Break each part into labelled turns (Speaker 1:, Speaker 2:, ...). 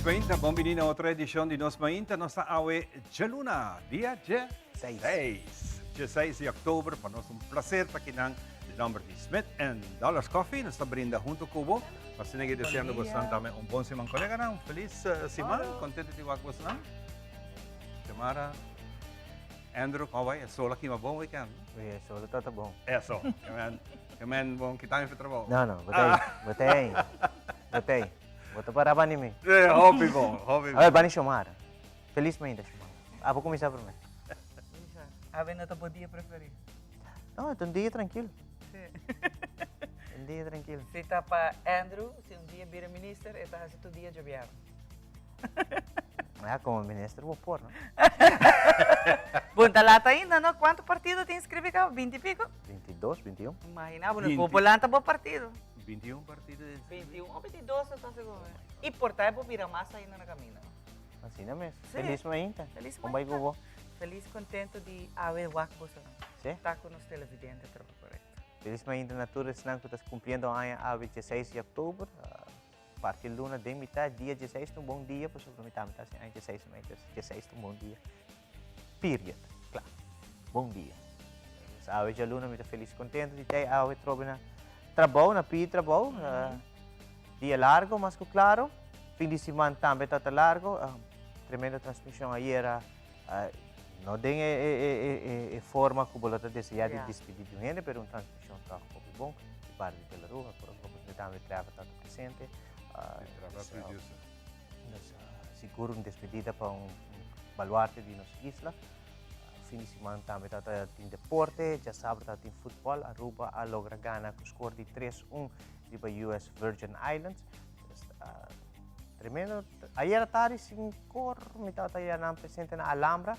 Speaker 1: Mainta, bon bini na otro edicion di Nos Mainta. Nos ta awe djaluna, dia dje
Speaker 2: Seis.
Speaker 1: seis. Dje seis di october, pa nos un placer ta kinan den nomber di Smith and Dollars Coffee. Nos ta brinda hunto cu bo. Pa asina ki deseando bosnan tambe un bon siman. Coleganan, un feliz siman. Contento di wak bosnan. Xiomara, Andrew, con bai? E sol a kima bon weekend?
Speaker 2: Oye, e sol ta bon.
Speaker 1: Eso. Ke men, bon, kita mi for trabou.
Speaker 2: No, no, bo ta ei, bo ta ei, bo ta ei. Bo ta para bani mi.
Speaker 1: Eh, hopi bon, hopi bon.
Speaker 2: A ver, bani Xiomara. Feliz mainta, Xiomara. Abo kuminsá promé.
Speaker 3: Awe no ta bo dia preferí?
Speaker 2: No, ta un dia trankil.
Speaker 3: Sí.
Speaker 2: Un dia trankil.
Speaker 3: Si ta pa Andrew, si un dia bira minister, e ta hasi tur dia djobièrnu.
Speaker 2: Ya, como minister bo por, no?
Speaker 3: Bon, ta laat ainda, no? Cuanto partido tin inscribi caba? Binti y pico?
Speaker 2: 22, 21.
Speaker 3: Imagina bo, no bo por lanta bo partido.
Speaker 1: 21 partido inscribi.
Speaker 3: 21 o 22 ta segun mi. Y por ta e por bira mas ainda na camino.
Speaker 2: Asina mes.
Speaker 3: Sí.
Speaker 2: Feliz mainta.
Speaker 3: Feliz
Speaker 2: Con bai
Speaker 3: mainta.
Speaker 2: cu bo?
Speaker 3: Feliz, contento di awe wak boso.
Speaker 2: Sí.
Speaker 3: Ta cu nos televidente trobe, correcto.
Speaker 2: Feliz mainta na tur esnan cu ta cumpliendo aña awe 16 di october. Parti luna den mitad, dia dieseis ta un bon dia, pasobra mi tambe ta hasi aña dieseis mei, dus dieseis ta un bon dia. Period. Kla. Bon dia. Dus awe djaluna mi ta felis kontento di tei awe trobe na trabou, na pidi trabou. Dia largo mas ku klaro. Fin di siman tambe tabata largo. Tremendo transmishon ayera. No den e forma ku bo lo ta deseá di despedí di un hende, pero un transmishon tòg hopi bon di parti di Teleroja. Por ejemplo, tambe Trevor tabata presente.
Speaker 1: Trevor producer.
Speaker 2: Dus sigur un despedida pa un baluarte di nos isla. Fin di siman tambe tabata tin deporte, djasabra tabata tin futbòl. Aruba a logra gana ku skor di tres un riba US Virgin Islands. Tremendo. Ayer atardi sinkor mi tabata ya nan presente na Alhambra.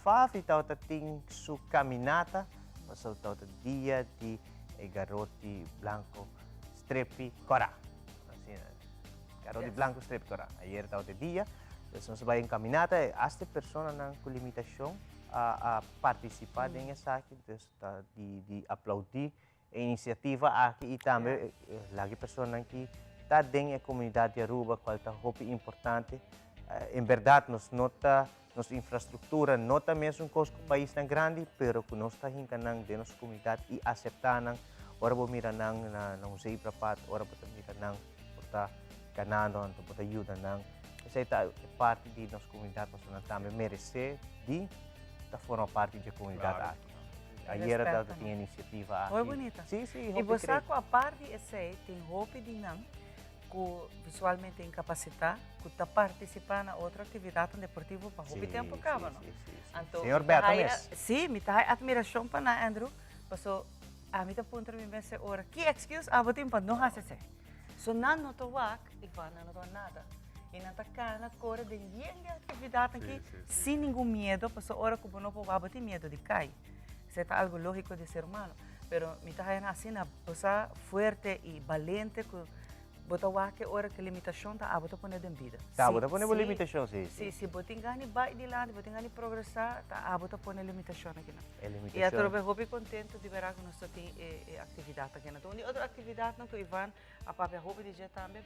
Speaker 2: Fafi tabata tin su caminata, pasobra tabata dia di e garoti blanco strepi cora. Asina, garoti blanco strepi cora. Ayer tabata e dia. Entonces nos a bai en caminata, hasta e personanan cu limitacion a a participa den esaki. Entonces ta di di aplaudi E inisiativa aki i tambe laga e personanan ki ta den e komunidat di Aruba kual ta hopi importante. En bèrdat nos no ta, nos infrastruktura no ta mesun kos ku paisnan grandi, pero ku nos ta hinka nan den nos komunidat i aseptá nan. Ora bo mira nan na un zebrapad, ora bo ta mira nan bo ta ganando anto bo ta yuda nan. Esei ta e parti di nos komunidat pasobra nan tambe meresé di ta forma parti di e komunidat aki. Ayera ta tin iniciativa aki.
Speaker 3: Hoy bonita.
Speaker 2: Sí, sí,
Speaker 3: Y bo sa cu apart di esey tin hopi di nan cu visualmente incapacita cu ta participa na otro actividadnan deportivo pa hopi tempo caba, no?
Speaker 2: Sí, sí, sí.
Speaker 3: Anto,
Speaker 2: Señor Beto mes.
Speaker 3: Sí, mi ta hay admiracion pa nan, Andrew, paso ami ta puntra mi mes e ora, ki excuse abo tin pa no haci esey? So nan no ta wak y pa nan no ta wak nada. Y nan ta cana core den yen di actividadnan ki sin ningun miedo, pasobra ora cu bo no por wak bo tin miedo di cay. Esey ta algo logico di ser humano. Pero mi ta haya nan asina bo sa fuerte y balente cu bo ta wak e ora cu limitacion ta abo ta pone den bida.
Speaker 2: Ta abo ta pone bo limitacion, si, si.
Speaker 3: Si, si bo tin gana di bay dilanti, bo tin gana di progresa, ta abo ta pone limitacion akinan.
Speaker 2: E limitacion.
Speaker 3: Y atrobe hopi contento di bera cu nos ta tin e actividad akinan. Un di otro actividadnan cu Ivan a papia hopi di dje tambe,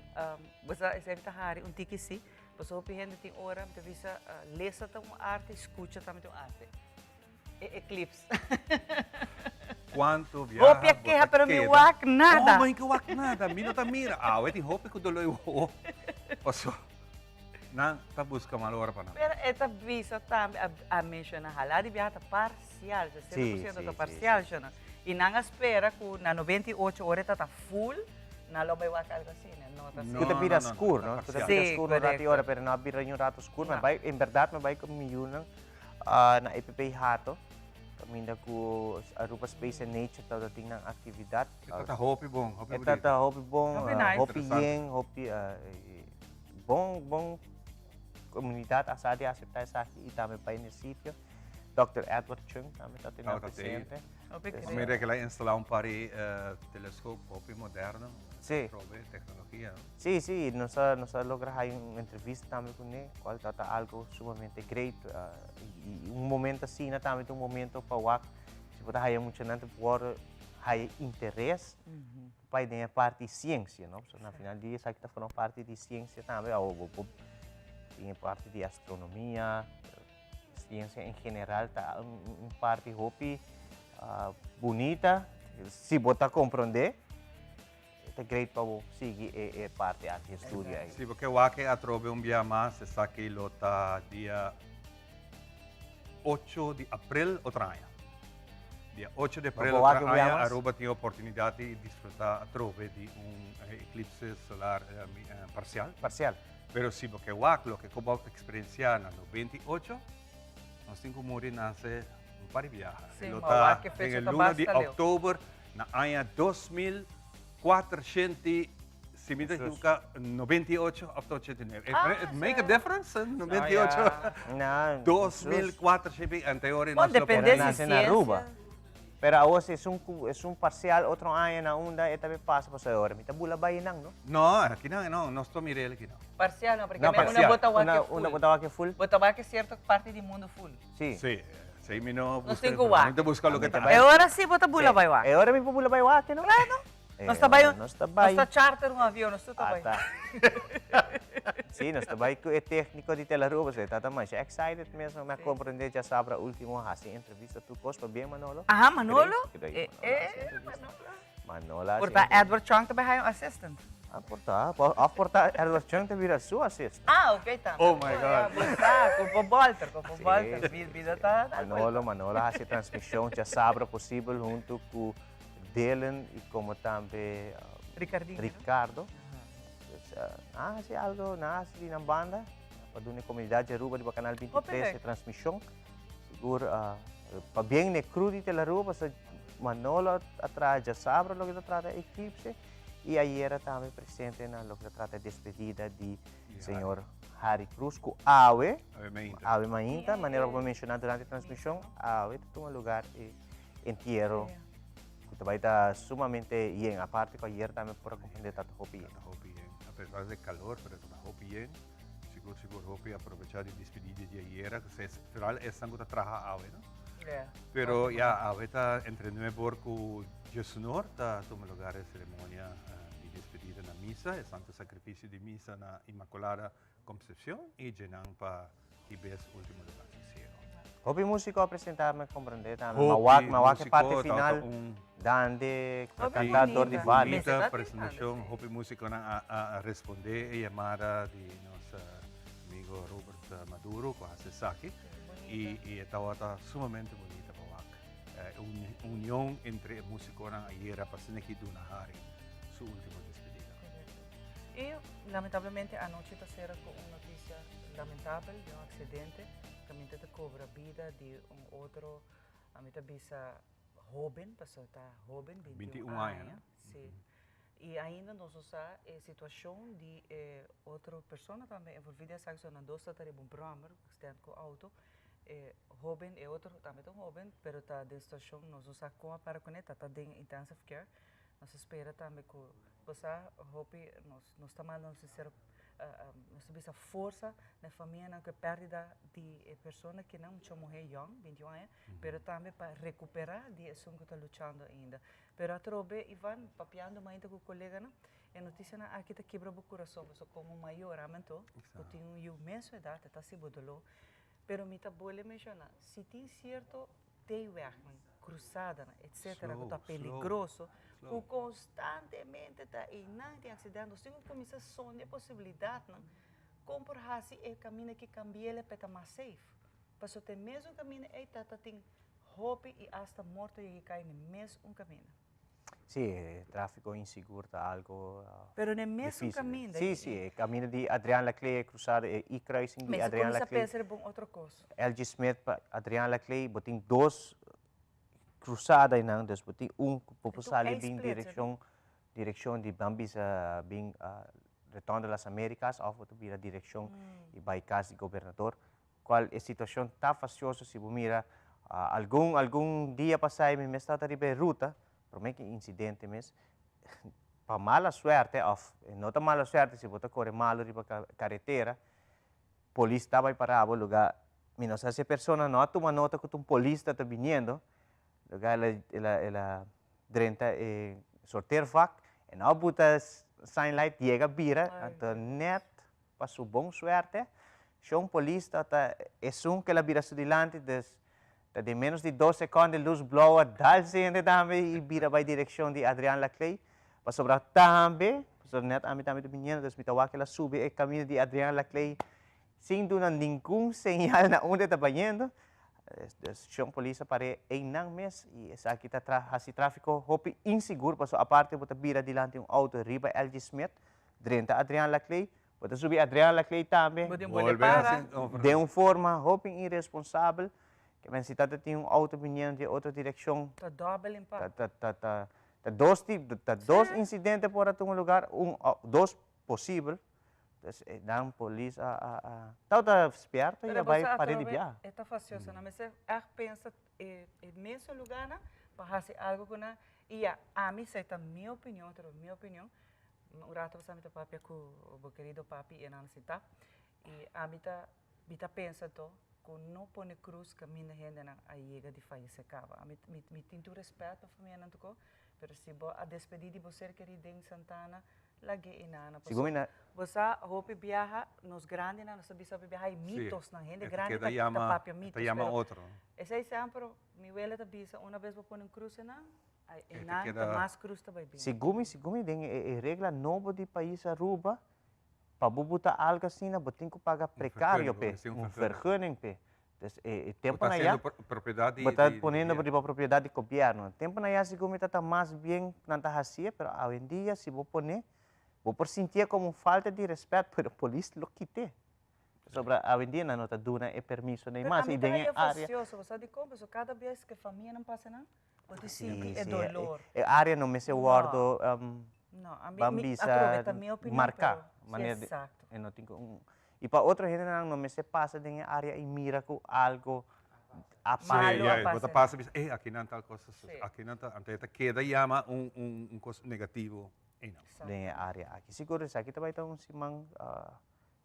Speaker 3: bo sa esei mi ta hari un tiki si, pasobra hopi hende tin ora mi ta bisa lesa ta un arte y scucha tambe ta un arte. E eclipse.
Speaker 1: Cuanto biaha
Speaker 3: Hopi a
Speaker 1: bo
Speaker 3: keha
Speaker 1: ta
Speaker 3: pero mi
Speaker 1: keda?
Speaker 3: wak nada.
Speaker 1: Oh, mi no wak nada, mi no ta mira. Awe tin hopi cu dolor wowo. Paso nan ta busca mal ora pa nan.
Speaker 3: Pero e ta bisa tambe, a menciona hala di biaha ta parcial, 60 por ciento ta parcial, shona. Y nan a spera cu na 98 ora e ta ta full, nan lo bay wak algo asina, no ta asina.
Speaker 2: Cu ta bira scur, no? Cu ta bira scur un rato y ora, pero no a bira ni un rato scur. Mi bay, en berdad mi bay cu mi yunan na EPP Hato, caminda cu Aruba Space and Nature tabata tin nan actividad.
Speaker 1: E ta ta hopi bon, hopi
Speaker 2: E ta ta hopi bon,
Speaker 3: Hopi nice.
Speaker 2: hopi yen, hopi bon, bon comunidad a sa di acepta esaki y tambe bay na e sitio. Dòkter Edward Chung tambe ta tene presente.
Speaker 1: Mi mira ku el a instalá un par di teleskop hopi moderno.
Speaker 2: Sí.
Speaker 1: Probe teknologia.
Speaker 2: Sí, sí, nos a nos a logra haña un entrevista tambe kuné, kual ta ta algo sumamente great. I un momento asina tambe ta un momento pa wak si bo ta haña muchanan ta por haña interes pa den e parti siensia, no? Pasobra na final di dia esaki ta forma parti di siensia tambe. Awor bo bo. Tin e parti di astronomia, ciencia en general ta un parti hopi bunita, si bo ta comprende, ta great pa bo sigui e parti aki, e studio ei.
Speaker 1: Si bo ke wak e atrobe un bia mas, esaki lo ta dia 8 di april otro aña. Dia 8 di april otro aña Aruba tin oportunidad di disfruta atrobe di un eclipse solar parcial.
Speaker 2: Parcial.
Speaker 1: Pero si bo ke wak loke ku bo eksperensiá na 98, nos tin ku muri nase un par di biaha.
Speaker 3: Sí,
Speaker 1: Lo
Speaker 3: ma
Speaker 1: ta
Speaker 3: wak e
Speaker 1: den
Speaker 3: fecha
Speaker 1: e
Speaker 3: ta
Speaker 1: luna di
Speaker 3: basta leu.
Speaker 1: òktober na aña 2400, si mi ta ekivoká, 98 òf ta 89.
Speaker 3: Ah,
Speaker 1: It make a
Speaker 3: sí.
Speaker 1: difference?
Speaker 3: No,
Speaker 1: 98,
Speaker 3: ya.
Speaker 2: Na,
Speaker 1: 2400, anteori
Speaker 3: Bon,
Speaker 1: nos lo por
Speaker 3: depende si
Speaker 2: Nace na
Speaker 3: ciencia.
Speaker 2: Aruba. Pero awor es un es un parcial otro aña na unda e ta be pasa pasobra awor mi ta bula bai nan no.
Speaker 1: No, aki nan no, nos ta mira el aki no.
Speaker 3: Parcial no, porque
Speaker 2: No,
Speaker 3: mi una
Speaker 1: parcial.
Speaker 3: bo ta wak
Speaker 2: Una
Speaker 3: e full.
Speaker 2: una bo ta wak e full.
Speaker 3: Bo ta wak e cierto parti di mundo full.
Speaker 2: Si.
Speaker 1: Si, si mi no
Speaker 3: Nos
Speaker 1: busca
Speaker 3: tin cu wak.
Speaker 1: Mi ta busca loke ta.
Speaker 3: E ora si bo ta bula bai wak.
Speaker 2: E ora mi por bula bai wak no.
Speaker 3: Claro.
Speaker 2: E
Speaker 3: Nos ta bai
Speaker 2: ora nos ta bai.
Speaker 3: Nos ta charter un avion, nos tur ta bai.
Speaker 2: Ata. Si, nos ta bai cu e tecnico di Telaruba, so e tata masha excited mes, mi a comprende djasabra ultimo haci entrevista tur cos, pabia Manolo?
Speaker 3: Aha, Manolo?
Speaker 2: Great,
Speaker 3: Eh,
Speaker 2: Manolo haci
Speaker 3: eh,
Speaker 2: entrevista.
Speaker 3: Manolo.
Speaker 2: Manolo haci
Speaker 3: Por ta
Speaker 2: entrevista.
Speaker 3: Edward Chong ta bai haya un assistant.
Speaker 2: Ah, por ta. Of por ta Edward Chong ta bira su assistant.
Speaker 3: Ah, ok, tambe.
Speaker 1: Oh my God.
Speaker 3: Por ta, cu por bolter, cu por
Speaker 2: Sí,
Speaker 3: bolter.
Speaker 2: sí,
Speaker 3: Bida
Speaker 2: sí.
Speaker 3: ta tal
Speaker 2: Manolo,
Speaker 3: vuelta.
Speaker 2: Manolo haci transmision djasabra posibel hunto cu Dylan y como tambe
Speaker 3: Ricardinho, no?
Speaker 2: Ricardo. Dus, nan haci algo, nan haci di nan banda pa duna e comunidad di Aruba riba Canal 23 e transmision. Sigur pabien n'e crew di Telaruba pasobra Manolo a traha djasabra loke ta trata eclipse y ayera tambe presente na loke ta trata e despedida di señor Harry Cruz cu awe, awe mainta, manera bo a menciona durante e transmision, awe ta tuma lugar e entiero cu ta bay ta sumamente yen, aparte cu ayer tambe por a comprende ta hopi yen.
Speaker 1: Ta hopi yen, a pesar di calor, pero ta hopi yen. Sigur sigur hopi a aprovecha di despedida di ayera, cu se vooral esnan cu ta traha awe, no? Pero ya awe ta entre nuebe or cu diesunor ta tuma lugar e ceremonia di despedida na misa, e Santo Sacrificio di Misa na Inmaculada Concepcion y djenan pa hibes ultimo lugar sosiego.
Speaker 2: Hopi musico a presenta mi comprende tambe.
Speaker 1: Hopi
Speaker 2: Ma wak, ma wak e parte
Speaker 1: musico,
Speaker 2: final
Speaker 1: tabata un
Speaker 2: dande
Speaker 3: Hopi
Speaker 2: canta dor di
Speaker 3: bunita.
Speaker 2: Vali.
Speaker 1: Bunita
Speaker 3: Mester
Speaker 1: presentacion,
Speaker 3: ta
Speaker 1: hopi musiconan a responde e yamada di nos amigo Robert Maduro cu a haci esaki. Y y e tabata sumamente bunita pa wak. E union entre e musiconan ayera pa asina ki duna Harry su ultimo despedida.
Speaker 3: Y lamentablemente anochi ta cera cu un noticia lamentabel di un accidente caminda ta cobra bida di un otro, ami ta bisa hoben, pasobra ta hoben, 21 aña. Si. Y ainda nos no sa e situacion di e otro persona tambe envolvi den esaki, so nan dos ta ta riba un brommer, accidente cu auto, e hoben, e otro tambe ta un hoben, pero ta den situacion nos no sa con a para cune, ta ta den intensive care. Nos ta spera tambe cu bo sa hopi nos nos ta manda nos sincero nos ta bisa forsa na e famianan cu e perdida di e persona kinan mucha muher yong, 21 aña, pero tambe pa recupera di esun cu ta luchando ainda. Pero atrobe Ivan, papiando mainta cu coleganan, e noticianan aki ta kibra bo curason pasobra como mayor amen to, cu tin un yu mes edad e ta haci bo dolor, pero mi ta bolbe menciona, si tin cierto T-wegnan, cruzadanan, etcetera, cu ta peligroso, cu constantemente ta eynan tin accidente, nos tin cu cuminsa sonde e posibilidadnan con por haci e caminda ki cambi'el pa e ta mas safe. Pasobra ta e mesun caminda ey ta ta tin hopi y hasta morto yega cay na e mes un caminda.
Speaker 2: Sí, e tráfico insigur ta algo
Speaker 3: Pero n'e mesun
Speaker 2: difícil.
Speaker 3: caminda.
Speaker 2: Sí, sí, e caminda di Adriaan Laclé, e cruzada, e I-kruising di
Speaker 3: Mester
Speaker 2: Adriaan
Speaker 3: cuminsa
Speaker 2: Laclé.
Speaker 3: pensa riba un otro cos.
Speaker 2: LG Smith pa Adriaan Laclé, bo tin dos cruzada einan, dus bo tin un cu bo por
Speaker 3: E tur
Speaker 2: sali bin
Speaker 3: ijsplitser, no?
Speaker 2: direccion, direccion di ban bisa bin Retorno de las Americas of bo ta bira direccion y bay cas di gobernador. Cual e situacion ta fastioso si bo mira algun algun dia pasai mi mes tabata riba e ruta, prome ki incidente mes, pa mala suerte of no ta mala suerte si bo ta core malo riba caretera, polis ta bay para bo lugar, mi no sa si e persona no a tuma nota cu ta un polis ta ta biniendo, lugar el a el a el a drenta e sorteervak e no a buta sign light yega bira, anto net Pa su bon suerte, Shon polis ta ta esun ku el a bira su dilanti, dus ta den ménos di dos sekònde lus blou a dal sende tambe i bira bai direkshon di Adriaan Laclay. Pasobra tambe, pasobra nèt ami tambe ta biniendo, dus mi ta wak el a subi e kaminda di Adriaan Laclay sin duna ningun señal na unda e ta bayendo. Dus shon polis a par'é einan mes i esaki ta hasi tráfiko hopi insigur pasobra aparte bo ta bira dilanti un outo riba LG Smith, drenta Adriaan Laclay, Bo ta subi Adriaan Laclay tambe.
Speaker 3: Bo tin bolbe para.
Speaker 2: Den un forma hopi irresponsabel. Ke men si tata tin un auto biniendo di otro direccion.
Speaker 3: Ta dobbel impacto.
Speaker 2: Ta, ta, ta, ta dos tip, ta dos incidente por a tuma lugar, un, dos posibel. Dus dan polis a, a, a, tabata spierto y a bay pare di biaha.
Speaker 3: E ta fastioso, nan mester echt pensa e mesun lugarnan pa haci algo cu nan. Y ya, ami, esey ta mi opinion, pero mi opinion, Un rato pasá mi ta papia ku bo kerido papi i e nan sintá i ami ta mi ta pensa to ku no pone krus kaminda hendenan a yega di fayesé kaba. Ami mi mi tin tur rèspèt pa famianan tuko, pero si bo a despedí di bo ser kerí den Santana, lag'é e nana
Speaker 2: Sigun mi na.
Speaker 3: Bo sa hopi biaha nos grandinan nos ta bisa hopi biaha hay mitosnan, hende grandi ta ta papia mitos, pero esei semper mi wela ta bisa una bes bo pone un krus einan,
Speaker 1: E ta keda.
Speaker 3: Mas cruz ta bay bin.
Speaker 2: Segun mi, segun mi den e regla nobo di pais Aruba, pa bo buta algo asina bo tin cu paga precario p'e, un vergunning p'e. Dus e temponan ya, bo ta poniendo riba propiedad di gobierno. Temponan ya segun mi ta ta mas bien nan ta haci'e, pero awendia si bo pone, bo por sinti'e como un falta di respet, pero polis lo kit'e. Pasobra awendia nan no ta duna e permiso nei mas y den e
Speaker 3: Pero ami ta
Speaker 2: area.
Speaker 3: fastioso, bo sa dicon? Pasobra cada bies cu famianan pasa nan, Bo ta sinti e dolor.
Speaker 2: E area no mester wordo ban bisa marca.
Speaker 3: Exacto.
Speaker 2: E no tin cu y pa otro hendenan no mester pasa den e area y mira cu algo a pasa.
Speaker 1: Sí, ya, bo ta pasa y bisa, ey, aki nan tal cosa sucede, aki nan tal, anto e ta keda yama un cos negativo eynan.
Speaker 2: Den e area aki. Sigur esaki ta bay ta un siman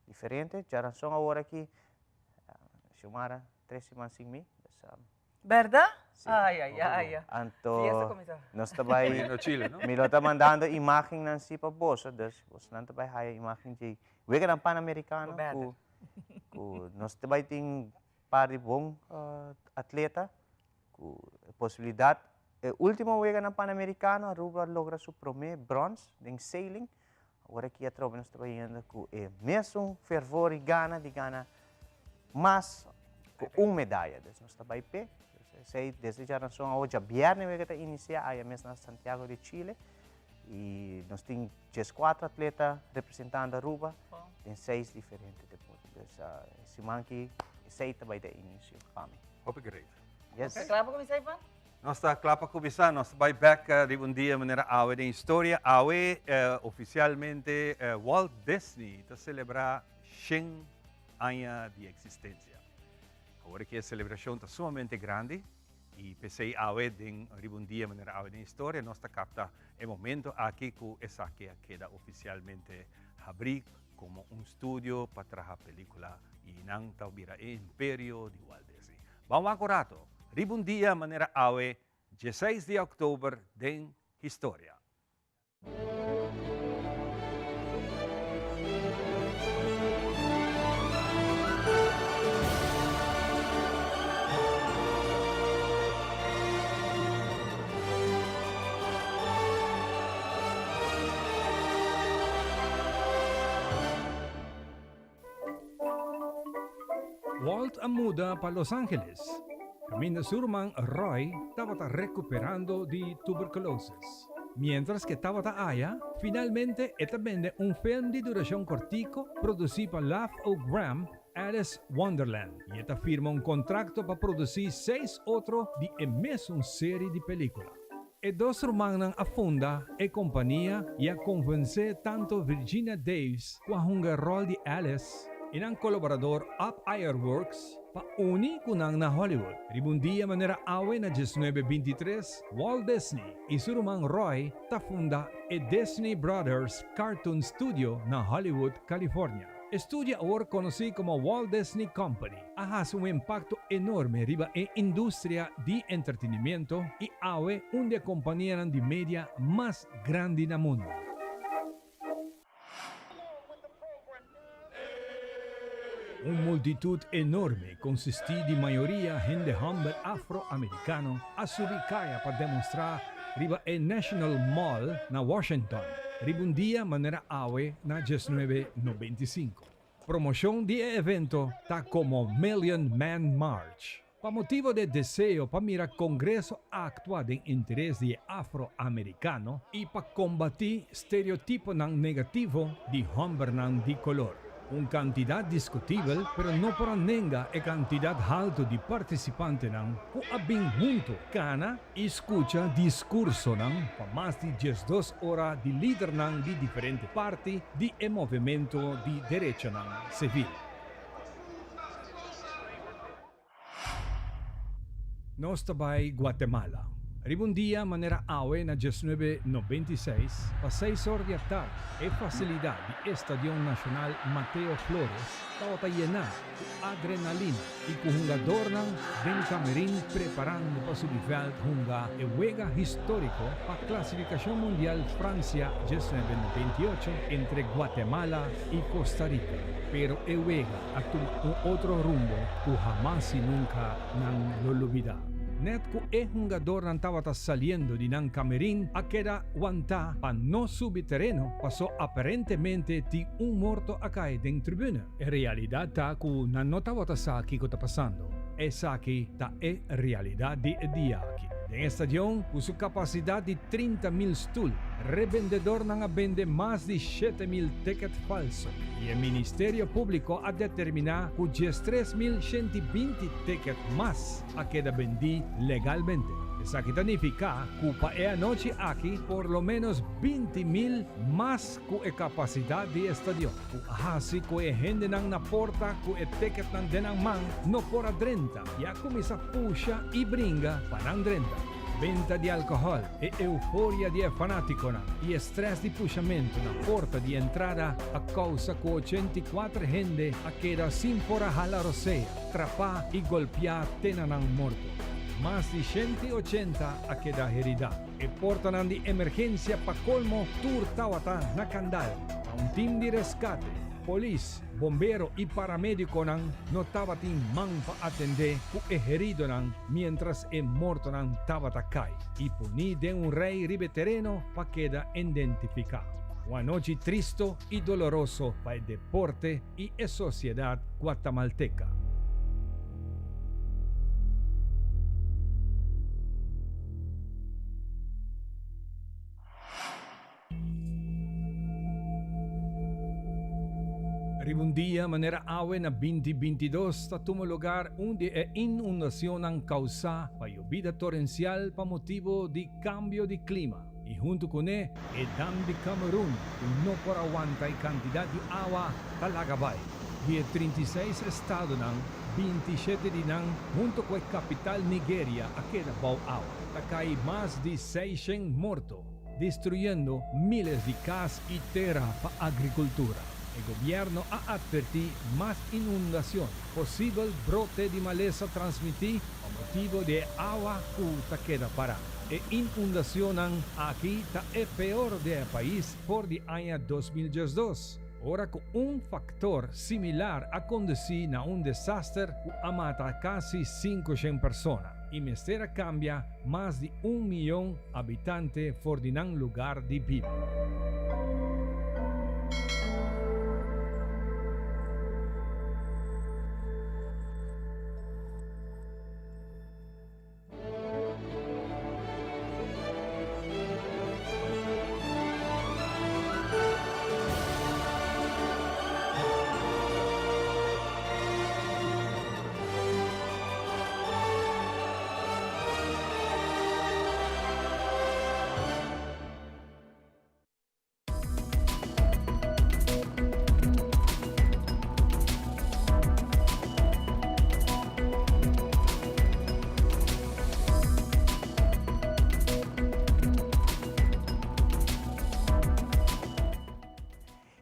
Speaker 2: diferente. Djaranson awor aki, Xiomara, tres siman sin mi.
Speaker 3: Berdad?
Speaker 2: Sí.
Speaker 3: Ay, ay, ay.
Speaker 2: Anto,
Speaker 3: Fiesta cuminsa.
Speaker 2: nos ta bai,
Speaker 1: Bayendo Chile, no?
Speaker 2: mi lo ta mandando imagennan sí pa boso, dus bosonan ta bai haya imagen dje Weganan Panamericano
Speaker 3: Bo beter.
Speaker 2: ku, ku nos ta bai tin par di bon atleta ku e posibilidad. E ultimo Weganan Panamericano Aruba a logra su prome brons den sailing. Awor aki atrobe nos ta bai yendo ku e mesun fervor i gana di gana mas ku un medaya. Dus nos ta bai p'e. Esei desde djaranson awo djabièrnè wega ta inisiá aya mes na Santiago de Chile. I nos tin dieskuater atleta representando Aruba den seis diferente deporte. Dus e siman aki esei ta bai ta inisio pa mi.
Speaker 1: Hopi great.
Speaker 2: Yes.
Speaker 3: Ta kla pa kuminsá Ivan?
Speaker 1: Nos ta kla pa kuminsá. Nos ta bai bèk riba un dia manera awe den historia. Awe ofisialmente Walt Disney ta selebrá shen aña di eksistensia. Awor aki e selebrashon ta sumamente grandi i p'esei awe den riba un dia manera awe den historia nos ta kapta e momento aki ku esaki a keda ofisialmente habrí komo un studio pa traha pelikula i nan ta bira e imperio di Walt Disney. Ban wak un rato, riba un dia manera awe, dieseis di òktober den historia.
Speaker 4: Walt a muda pa Los Angeles, kaminda su ruman Roy tabata rekuperando di tuberkulosis. Miéntras ke tabata aya, finalmente e ta bende un film di durashon kortiko produsí pa Laugh O. Graham, Alice Wonderland, i e ta firma un kontrakto pa produsí seis otro di e mesun seri di pelíkula. E dos rumannan a funda e kompania i a konvensé tantu Virginia Daves ku a hunga e ròl di Alice i nan kolaborador Up Iron Works pa uni ku nan na Hollywood. Riba un dia manera awe na diesnuebe bintitres, Walt Disney i su ruman Roy ta funda e Disney Brothers Cartoon Studio na Hollywood, California. E studio awor konosí komo Walt Disney Company a hasi un impakto enorme riba e industria di entretenimiento i awe un di e kompanianan di media mas grandi na mundu. Un multitut enorme konsistí di mayoria hende hòmber afro-amerikano a subi kaya pa demostrá riba e National Mall na Washington riba un dia manera awe na diesnuebe nobenta i sinku. Promoshon di e evento ta komo Million Man March. Pa motibo di deseo pa mira Kongreso aktua den interes di e afro-amerikano i pa kombatí stereotiponan negativo di hòmbernan di kolor. Un kantidat diskutibel, pero no por a nenga e kantidat haltu di partisipantenan ku a bin huntu kana i skucha diskursonan pa mas di 12 ora di lidernan di diferente parti di e movementu di derechonan sivil. Nos ta bai Guatemala. Riba un dia manera awe na 1996, pa 6 or di atardi, e fasilidat di Estadion Nashonal Mateo Flores tabata yená ku adrenalina i ku hungadónan den kamerín preparando pa subi vèlt hunga e wega históriko pa klasifikashon mundial Fransia 1998 entre Guatemala i Costa Rica. Pero e wega a tuma un otro rumbo ku hamas i nunka nan lo lubidá. Nèt ku e hungadornan tabata saliendo di nan kamerín a keda wantá pa no subi tereno paso aparentemente tin un morto a kai den tribune. E realidat ta ku nan no tabata sa kiko ta pasando. Esaki ta e realidat di e dia aki. Den e stadion ku su kapasidat di 30,000 stul, rebendedornan a bende mas di 7000 ticket falso i e Ministerio Públiko a determiná ku 13,120 ticket mas a keda bendí legalmente. Esaki ta nifiká ku pa e anochi aki por lo ménos 20,000 mas ku e kapasidat di e stadion. Ku a hasi ku e hendenan na porta ku e ticketnan den nan man no por a drenta i a kuminsá pusha i bringa pa nan drenta. Benta di alkohòl, e euforia di e fanátikonan i e strès di pushamentu na porta di entrada a kousa ku 84 hende a keda sin por a hala rosea, trapá i golpiá te na nan morto. Mas di 180 a keda heridá. E portanan di emergensia pa kolmo tur tabata na kandal. Pa un tim di reskate, polis, bombero i paramédikonan no tabatin man pa atendé ku e heridonan miéntras e mortonan tabata kai i poní den un rei riba e tereno pa keda identifiká. Un anochi tristo i doloroso pa e deporte i e sosiedat guatemalteka. Riba un dia manera awe na 2022 ta tuma lugar un di e inundashonnan kousá pa yobida torensial pa motibu di kambio di klima i huntu kuné e dam di Cameroon ku no por a wanta e kantidat di awa ta laga bai. Di e 36 estadonan, 27 di nan huntu ku e kapital Nigeria a keda bou awa. Ta kai mas di 600 morto, destruyendo miles di kas i tera pa agrikultura. E gobièrnu a atvertí mas inundashon, posibel brote di malesa transmití pa motibu di e awa ku ta keda pará. E inundashonnan aki ta e peor di e pais for di aña 2012, ora ku un faktor similar a kondusí na un desaster ku a mata kasi 500 persona i mester a kambia mas di 1 mion habitante for di nan lugá di biba.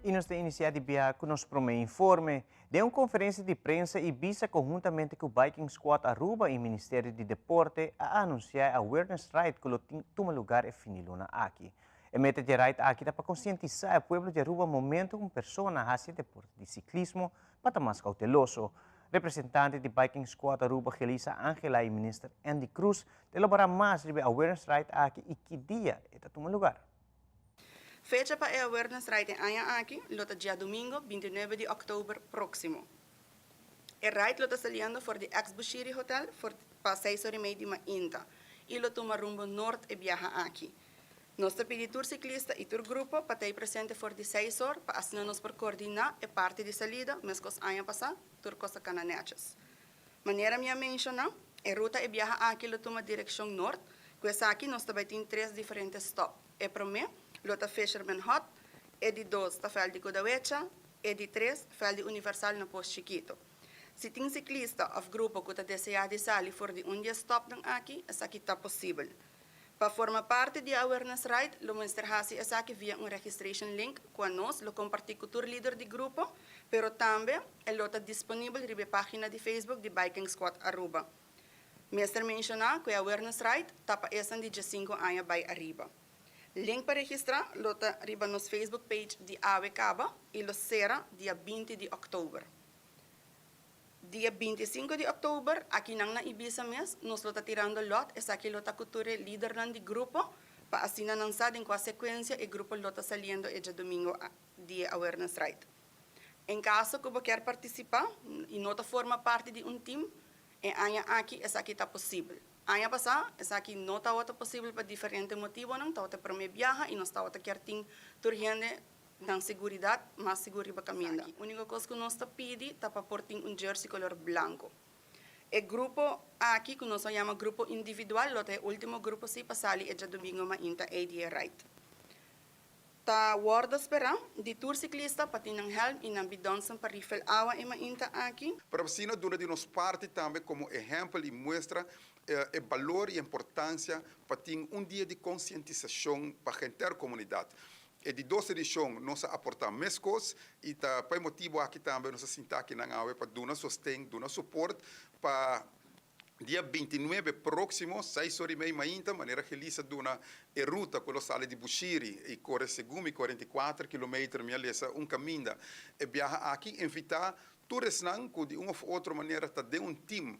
Speaker 2: I nos ta inisiá di biaha ku nos promé informe. Den un konferensia di prensa IBISA konhuntamente ku Biking Squad Aruba i Ministerio di Deporte a anunsiá e Awareness Ride ku lo tuma lugá e fin di luna aki. E meta di e ride aki ta pa konsientisá e pueblo di Aruba momento ku un persona hasi e deporte di siklismo pa ta mas kouteloso. Representante di Biking Squad Aruba Gelisa Angela i Minister Endy Croes ta elaborá mas riba e Awareness Ride aki i ki dia e ta tuma lugar.
Speaker 5: Fecha pa e Awareness Ride e aña aki lo ta djadumingo bintinuebe di òktober próksimo. E ride lo ta saliendo for di ex Bushiri Hotel for pa seis ora i mei di mainta i lo tuma rumbo nort e biaha aki. Nos ta pidi tur siklista i tur grupo pa ta ei presente for di seis or pa asina nos por koordiná e parti di salida meskos aña pasá tur kos a kana nètjes. Manera mi a menshoná, e ruta e biaha aki lo tuma direkshon nort, ku esaki nos ta bai tin tres diferente stòp. E promé lo ta Fisherman Hut, e di dos ta Vèlt di Kudawecha, e di tres Vèlt di Universal na Pos Chikito. Si tin siklista òf grupo ku ta deseá di sali for di un di e stòpnan aki, esaki ta posibel. Pa forma parti di e Awareness Ride lo mester hasi esaki via un registration link ku anos lo kompartí ku tur lider di grupo, pero tambe e lo ta disponibel riba e página di Facebook di Biking Squad Aruba. Mester menshoná ku e Awareness Ride ta pa esnan di diesinku aña bai ariba. Link pa registrá lo ta riba nos Facebook page di awe kaba i lo sera dia binti di òktober. Dia 25 di òktober, akinan na Ibisa mes, nos lo ta tirando lòt, esaki lo ta ku tur e lidernan di grupo, pa asina nan sa den kua sekuensia e grupo lo ta saliendo e djadumingo di e Awareness Ride. En kaso ku bo kier partisipá i no ta forma parti di un tim, e aña aki esaki ta posibel. Aña pasá esaki no tabata posibel pa diferente motibonan, tabata e promé biaha i nos tabata kier tin tur hende Nan seguridat mas sigur riba kaminda. Úniko kos ku nos ta pidi ta pa por tin un jersey kolor blanko. E grupo aki ku nos a yama grupo individual lo ta e último grupo si pa sali e djadumingo mainta ei di e ride. Ta wòrdu sperá di tur siklista pa tin nan hèlm i nan bidònsen pa rifel awa e mainta aki.
Speaker 6: Pero asina duna di nos parti tambe komo ehèmpel i muestra e balor i importansia pa tin un dia di konsientisashon pa henter komunidat. E di dos edishon nos a aportá meskos i ta pa e motibu aki tambe nos a sinta akinan awe pa duna sosten, duna suport pa dia 29 próksimo, seis ora i mei mainta, manera Gelisa duna e ruta ku lo sali di Bushiri i kore segun mi 44 kilometer, mi a lesa un kaminda e biaha aki, invitá tur esnan ku di un òf otro manera ta den un tim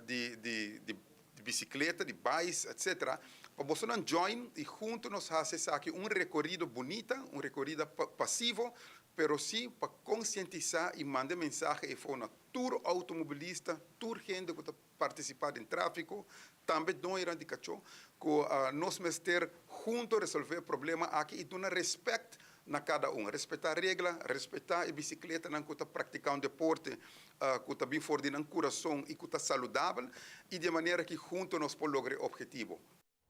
Speaker 6: di di di di bicicleta, di bais, etc. Pa bosonan join y hunto nos haci esaki un recorido bunita, un recorida pasivo, pero si pa concientisa y manda e mensahe efo na tur automobilista, tur hende cu ta participa den trafico, tambe doñonan di cacho, cu nos mester hunto resolve e problema aki y duna respect na kada un. Respetá regla, respetá e bisikletanan ku ta praktiká un deporte ku ta bin for di nan kurason i ku ta saludabel, i di e manera aki huntu nos por logra e ophetivo.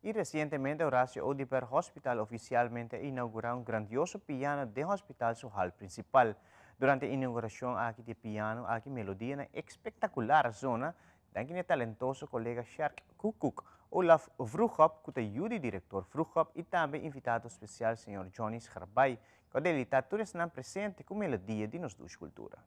Speaker 2: I resientemente Horacio Oduber Hospital ofisialmente a inaugurá un grandioso piano den hospital su hal prinsipal. Durante e inaugurashon aki di e piano aki melodianan espektakular a zona Danki na e talentoso kolega Sjerk Koekoek, Olaf Vroegop ku ta yu di direktor Vroegop i tambe invitado spesial señor Johnny Scharbaai ku a deleitá tur esnan presente ku melodia di nos dushi kultura.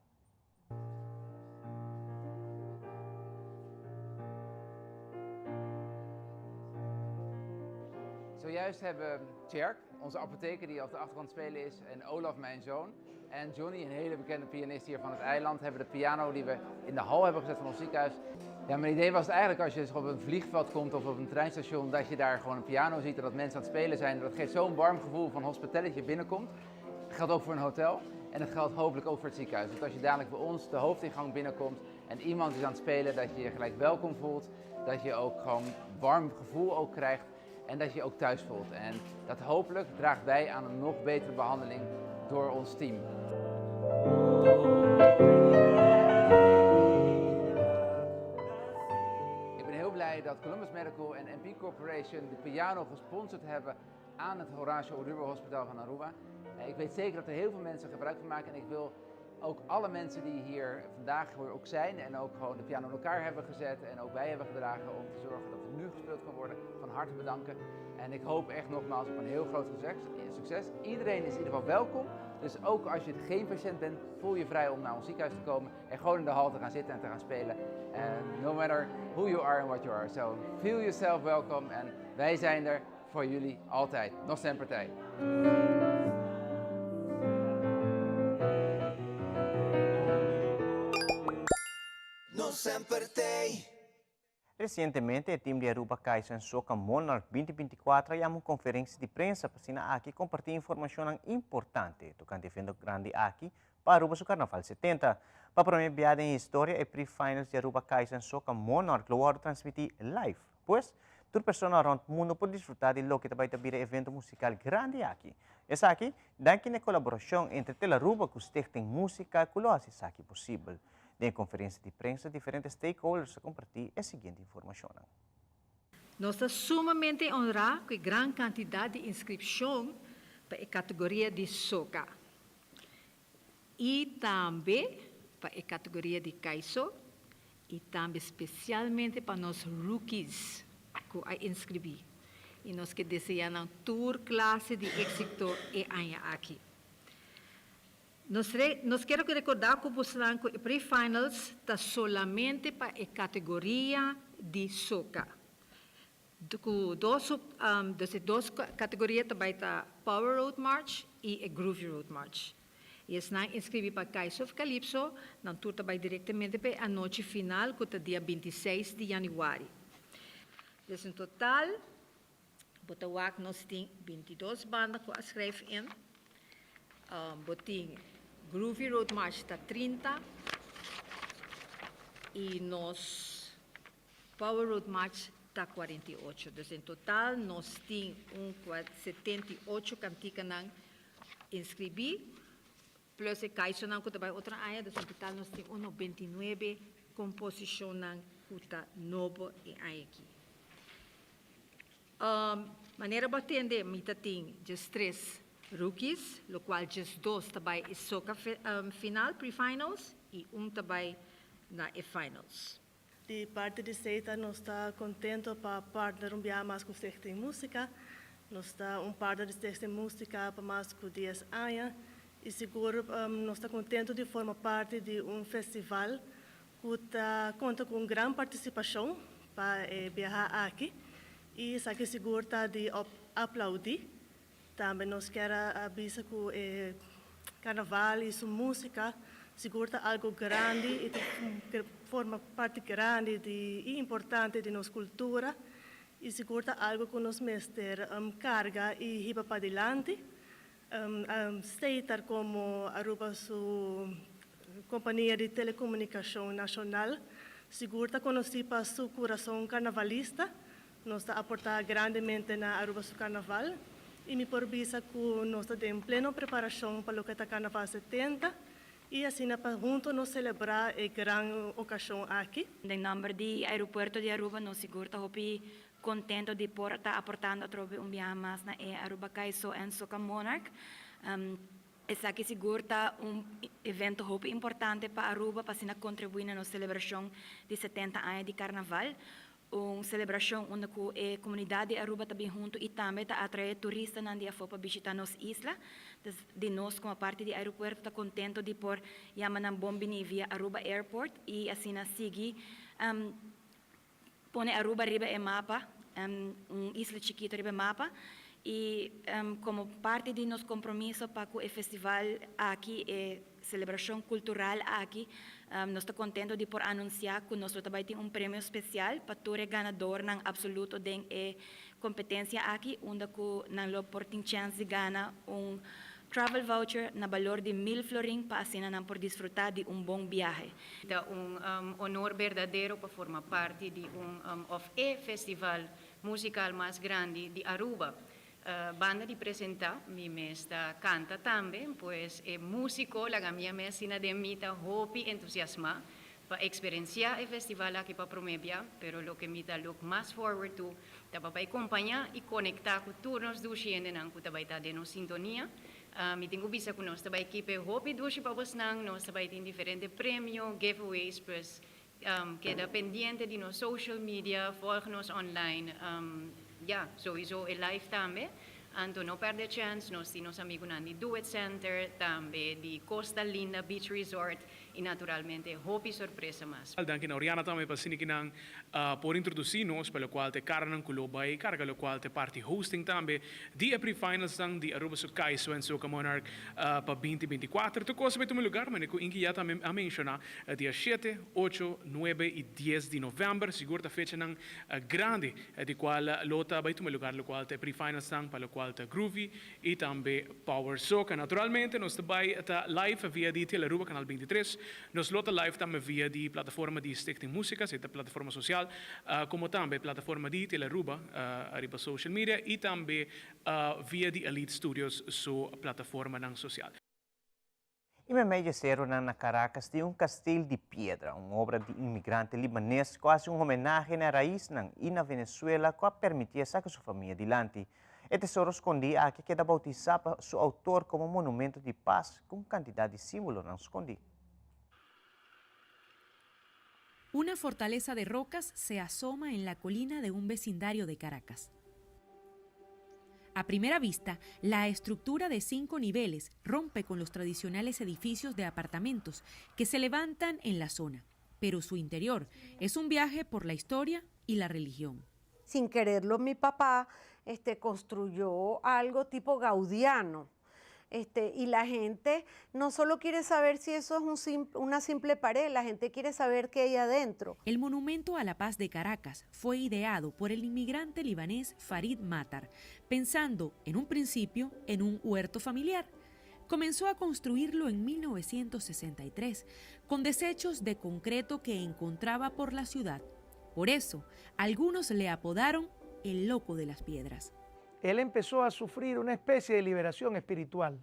Speaker 7: Zojuist hebben Tjerk, onze apotheker die op de achtergrond spelen is, en Olaf, mijn zoon, en Johnny, een hele bekende pianist hier van het eiland, hebben de piano die we in de hal hebben gezet van ons ziekenhuis. Ja, mijn idee was eigenlijk als je dus op een vliegveld komt of op een treinstation, dat je daar gewoon een piano ziet en dat mensen aan het spelen zijn. Dat geeft zo'n warm gevoel van hospitality je binnenkomt. Dat geldt ook voor een hotel en dat geldt hopelijk ook voor het ziekenhuis. Dus als je dadelijk bij ons de hoofdingang binnenkomt en iemand is aan het spelen, dat je je gelijk welkom voelt. Dat je ook gewoon warm gevoel ook krijgt en dat je je ook thuis voelt. En dat hopelijk draagt bij aan een nog betere behandeling door ons team. Ik ben heel blij dat Columbus Medical en MP Corporation de piano gesponsord hebben aan het Horatio Oduber Hospital van Aruba. Ik weet zeker dat er heel veel mensen gebruik van maken en ik wil ook alle mensen die hier vandaag ook zijn en ook gewoon de piano in elkaar hebben gezet en ook bij hebben gedragen om te zorgen dat het nu gespeeld kan worden, van harte bedanken. En ik hoop echt nogmaals op een heel groot succes. Iedereen is in ieder geval welkom. Dus ook als je geen patiënt bent, voel je vrij om naar ons ziekenhuis te komen en gewoon in de hal te gaan zitten en te gaan spelen. And no matter who you are and what you are. So feel yourself welcome en wij zijn er Voor jullie altijd. Nos semper t'ey.
Speaker 2: Nos semper t'ey. Resientemente e team di Aruba Kaizen Soca Monarch 2024 a yama un conferencia di prensa pa asina aki comparti informacionnan importante tocante evento grandi aki pa Aruba su Carnaval 70. Pa prome bia den historia e pre-finals di Aruba Kaizen Soca Monarch lo wordo transmiti live. Pues, tur persona rond mundo por disfruta di loke ta bay ta bira evento musical grandi aki. Esaki, danki na e colaboracion entre Telaruba cu Stichting Musica cu lo haci esaki posibel. Den e conferencia di prensa diferente stakeholders a comparti e siguiente informacionnan.
Speaker 8: Nos ta sumamente honrá ku e gran kantidat di inskripshon pa e kategoria di soka i tambe pa e kategoria di kaiso i tambe spesialmente pa nos rookies ku a inskribí i nos ke deseá nan tur klase di éksito e aña aki. Nos nos kier rekordá ku bosnan ku e pre-finals ta solamente pa e kategoria di soka. Ku dos dus e dos kategoria ta bai ta Power Road March i e Groovy Road March. I esnan inskribí pa Kaiso of Calypso nan tur ta bai direktamente pa e anochi final ku ta dia 26 di yanüari. Dus en total Bo ta wak nos tin 22 banda ku a skrijf in. Bo tin Groovy Road March ta 30 i nos Power Road March ta 48. Dus en total nos tin un 78 kantikanan inskribí plus e kaisonan ku ta bai otro aña. Dus en total nos tin un 99 komposishonnan ku ta nobo e aña aki. Manera bo a tende, mi ta tin djes tres rookies, locual djes dos ta bai e soca final, pre-finals, y un ta bai na e finals.
Speaker 9: Di parti di Seita nos ta contento pa partner un biaha mas cu Stichting Musica. Nos ta un partner di Stichting Musica pa mas cu dies aña y sigur nos ta contento di forma parti di un festival ku ta konta ku un gran partisipashon pa e biaha aki i esaki sigur ta di aplaudí. Tambe nos kier a bisa ku e karnaval i su músika sigur ta algu grandi i ta forma parti grandi di i importante di nos kultura i sigur ta algu ku nos mester karga i hiba padilanti. Stater komo Aruba su kompania di telekomunikashon nashonal sigur ta konosí pa su kurason karnavalista. Nos ta aportá grandemente na Aruba su karnaval i mi por bisa ku nos ta den pleno preparashon pa loke ta Karnaval 70 i asina pa hunto nos selebrá e gran okashon aki.
Speaker 10: Den nomber di Aeropuerto di Aruba nos sigur ta hopi Contento di por ta aportando atrobe un biaha mas na e Aruba Kaiso en Soca Monarch. Esaki sigur ta un evento hopi importante pa Aruba pa asina contribui na nos celebracion di 70 aña di Carnaval. Un celebracion unda cu e comunidad di Aruba ta bin hunto y tambe ta atrae turistanan di afo pa bishita nos isla. Dus di nos como parti di aeropuerto ta contento di por yama nan bon bini via Aruba Airport y asina sigui Pone Aruba riba e mapa, un isla chikito riba e mapa, y como parti di nos compromiso pa cu e festival aki, e celebracion cultural aki, nos ta contento di por anuncia cu nos lo ta bay tin un premio special pa tur e ganadornan absoluto den e competencia aki, unda cu nan lo por tin chance di gana un travel voucher na balor di mil florin pa asina nan por disfruta di un bon biahe.
Speaker 11: Ta un honor berdadero pa forma parti di un of e festival musical mas grandi di Aruba. Banda di presenta, mi mes ta canta tambe, pues e musico laga mi a mes asina den mi ta hopi entusiasma pa experencia e festival aki pa prome bia, pero loke mi ta look mas forward to ta pa bai compaña y conecta cu tur nos dushi hendenan cu ta bai ta den nos sintonia. Mi tin cu bisa cu nos ta bai keep e hopi dushi pa bosnan, nos ta bai tin diferente premio, giveaways, pues keda pendiente di nos social media, volg nos online, ya, souiso e live tambe. Anto no perde chance, nos tin nos amigunan di Do It Center, tambe di Costa Linda Beach Resort. Y naturalmente hopi sorpresa mas.
Speaker 12: Danki na Oriana tambe pa asina ki nan por introduci nos pa locual ta e carnan cu lo bay carga locual ta e parti hosting tambe di e pre-finals nan di Aruba su Kaiso en Soca Monarch pa binti 24. Tur cos a bay tuma lugar manera cu Inky ya tambe a menciona dia shete, ocho, nuebe y dies di november. Sigur ta fechanan grandi di cual lo ta bay tuma lugar locual ta e pre-finals nan pa locual ta Groovy y tambe Power Soca. Naturalmente nos ta bay ta live via di Telearuba Canal 23. Nos lo ta live tambe via di plataforma di Stichting Musica, esey ta plataforma social, como tambe plataforma di Telearuba ariba social media y tambe via di Elite Studios su plataformanan social.
Speaker 2: I meimei dje seronan na Caracas tin un kastel di piedra, un obra di inmigrante libanes ku a hasi un homenahe na e raisnan i na Venezuela ku a permitié saka su famia dilanti. E tesoro skondí aki a keda boutisá pa su outor komo monumento di pas ku un kantidat di símbolonan skondí.
Speaker 13: Una fortaleza de rocas se asoma en la colina de un vecindario de Caracas. A primera vista, la estructura de cinco niveles rompe con los tradicionales edificios de apartamentos que se levantan en la zona, pero su interior es un viaje por la historia y la religión.
Speaker 14: Sin quererlo, mi papá este, construyó algo tipo gaudiano. Este, y la gente no solo quiere saber si eso es un, una simple pared, la gente quiere saber qué hay adentro.
Speaker 13: El Monumento a la Paz de Caracas fue ideado por el inmigrante libanés Farid Matar, pensando en un principio en un huerto familiar. Comenzó a construirlo en 1963 con desechos de concreto que encontraba por la ciudad. Por eso, algunos le apodaron el loco de las piedras.
Speaker 15: Él empezó a sufrir una especie de liberación espiritual.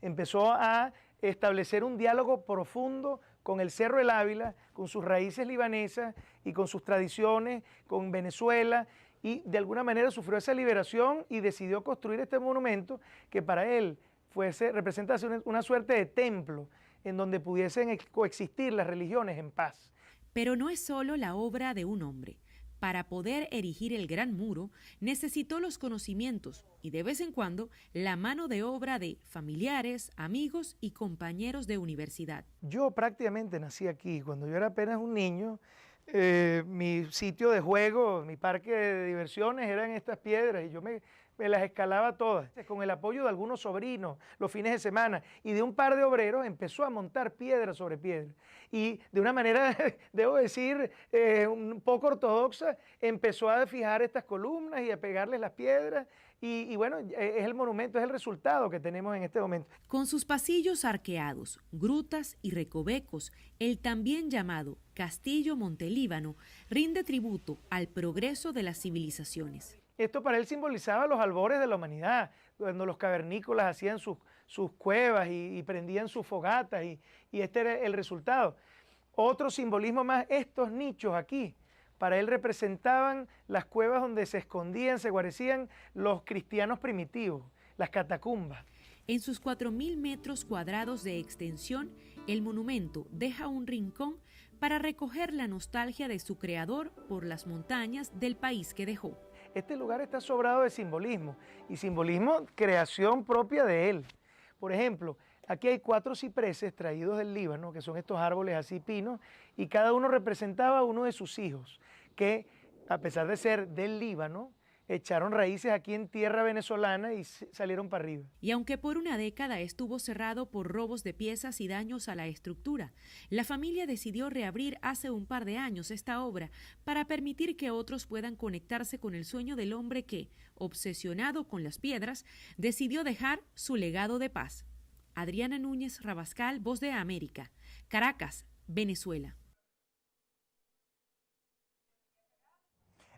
Speaker 15: Empezó a establecer un diálogo profundo con el Cerro El Ávila, con sus raíces libanesas y con sus tradiciones, con Venezuela, y de alguna manera sufrió esa liberación y decidió construir este monumento que para él fuese, representase una, una suerte de templo en donde pudiesen coexistir las religiones en paz.
Speaker 13: Pero no es solo la obra de un hombre. Para poder erigir el gran muro, necesitó los conocimientos y de vez en cuando la mano de obra de familiares, amigos y compañeros de universidad.
Speaker 15: Yo prácticamente nací aquí. Cuando yo era apenas un niño, eh, mi sitio de juego, mi parque de diversiones eran estas piedras y yo me, me las escalaba todas. Con el apoyo de algunos sobrinos los fines de semana y de un par de obreros empezó a montar piedra sobre piedra. Y de una manera, debo decir, eh, un poco ortodoxa, empezó a fijar estas columnas y a pegarles las piedras. Y, y bueno, eh, es el monumento, es el resultado que tenemos en este momento.
Speaker 13: Con sus pasillos arqueados, grutas y recovecos, el también llamado Castillo Montelíbano rinde tributo al progreso de las civilizaciones.
Speaker 15: Esto para él simbolizaba los albores de la humanidad, cuando los cavernícolas hacían sus, sus cuevas y, y prendían sus fogatas y, y este era el resultado. Otro simbolismo más, estos nichos aquí, para él representaban las cuevas donde se escondían, se guarecían los cristianos primitivos, las catacumbas.
Speaker 13: En sus 4.000 metros cuadrados de extensión, el monumento deja un rincón para recoger la nostalgia de su creador por las montañas del país que dejó.
Speaker 15: Este lugar está sobrado de simbolismo y simbolismo creación propia de él. Por ejemplo, aquí hay cuatro cipreses traídos del Líbano, que son estos árboles así pinos, y cada uno representaba a uno de sus hijos, que a pesar de ser del Líbano, echaron raíces aquí en tierra venezolana y salieron para arriba.
Speaker 13: Y aunque por una década estuvo cerrado por robos de piezas y daños a la estructura, la familia decidió reabrir hace un par de años esta obra para permitir que otros puedan conectarse con el sueño del hombre que, obsesionado con las piedras, decidió dejar su legado de paz. Adriana Núñez Rabascal, Voz de América, Caracas, Venezuela.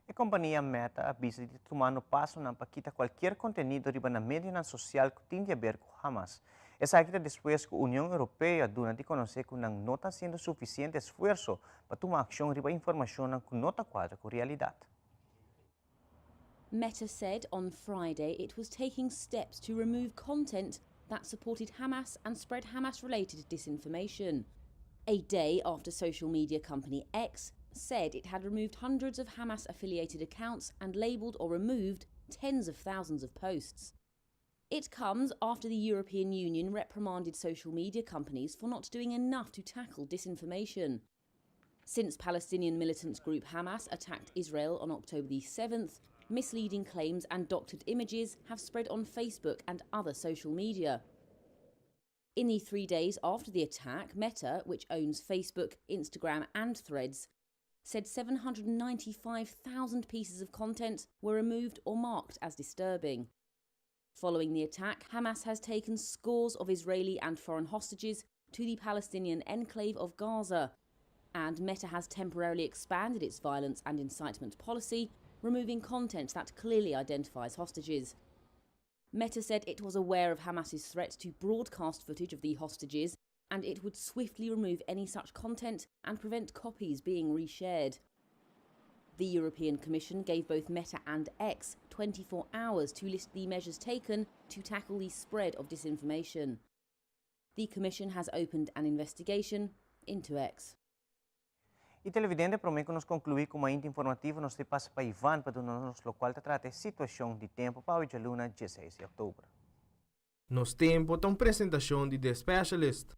Speaker 2: E kompania Meta a bisa di ta tumando pasonan pa kita kualkier kontenido riba nan medionan sosial ku tin di aber ku Hamas. Esaki ta despues ku Union Europeo a duna di konosé ku nan no ta hasiendo sufisiente esfuerso pa tuma akshon riba informashonnan ku no ta kuadra ku realidat.
Speaker 16: Meta said on Friday it was taking steps to remove content that supported Hamas and spread Hamas-related disinformation. A day after social media company X said it had removed hundreds of Hamas-affiliated accounts and labeled or removed tens of thousands of posts. It comes after the European Union reprimanded social media companies for not doing enough to tackle disinformation. Since Palestinian militant group Hamas attacked Israel on October the 7th, misleading claims and doctored images have spread on Facebook and other social media. In the three days after the attack, Meta, which owns Facebook, Instagram, and Threads, said 795,000 pieces of content were removed or marked as disturbing. Following the attack, Hamas has taken scores of Israeli and foreign hostages to the Palestinian enclave of Gaza. And Meta has temporarily expanded its violence and incitement policy, removing content that clearly identifies hostages. Meta said it was aware of Hamas's threat to broadcast footage of the hostages and it would swiftly remove any such content and prevent copies being reshared. The European Commission gave both Meta and X 24 hours to list the measures taken to tackle the spread of disinformation. The Commission has opened an investigation into X.
Speaker 2: Y televidente, prome cu nos conclui cu Mainta Informativo, nos ta pasa pa Ivan pa duna nos locual ta trata e situacion di tempo pa awe djaluna 16 di october.
Speaker 17: Nos Tempo ta un presentacion di The Specialist.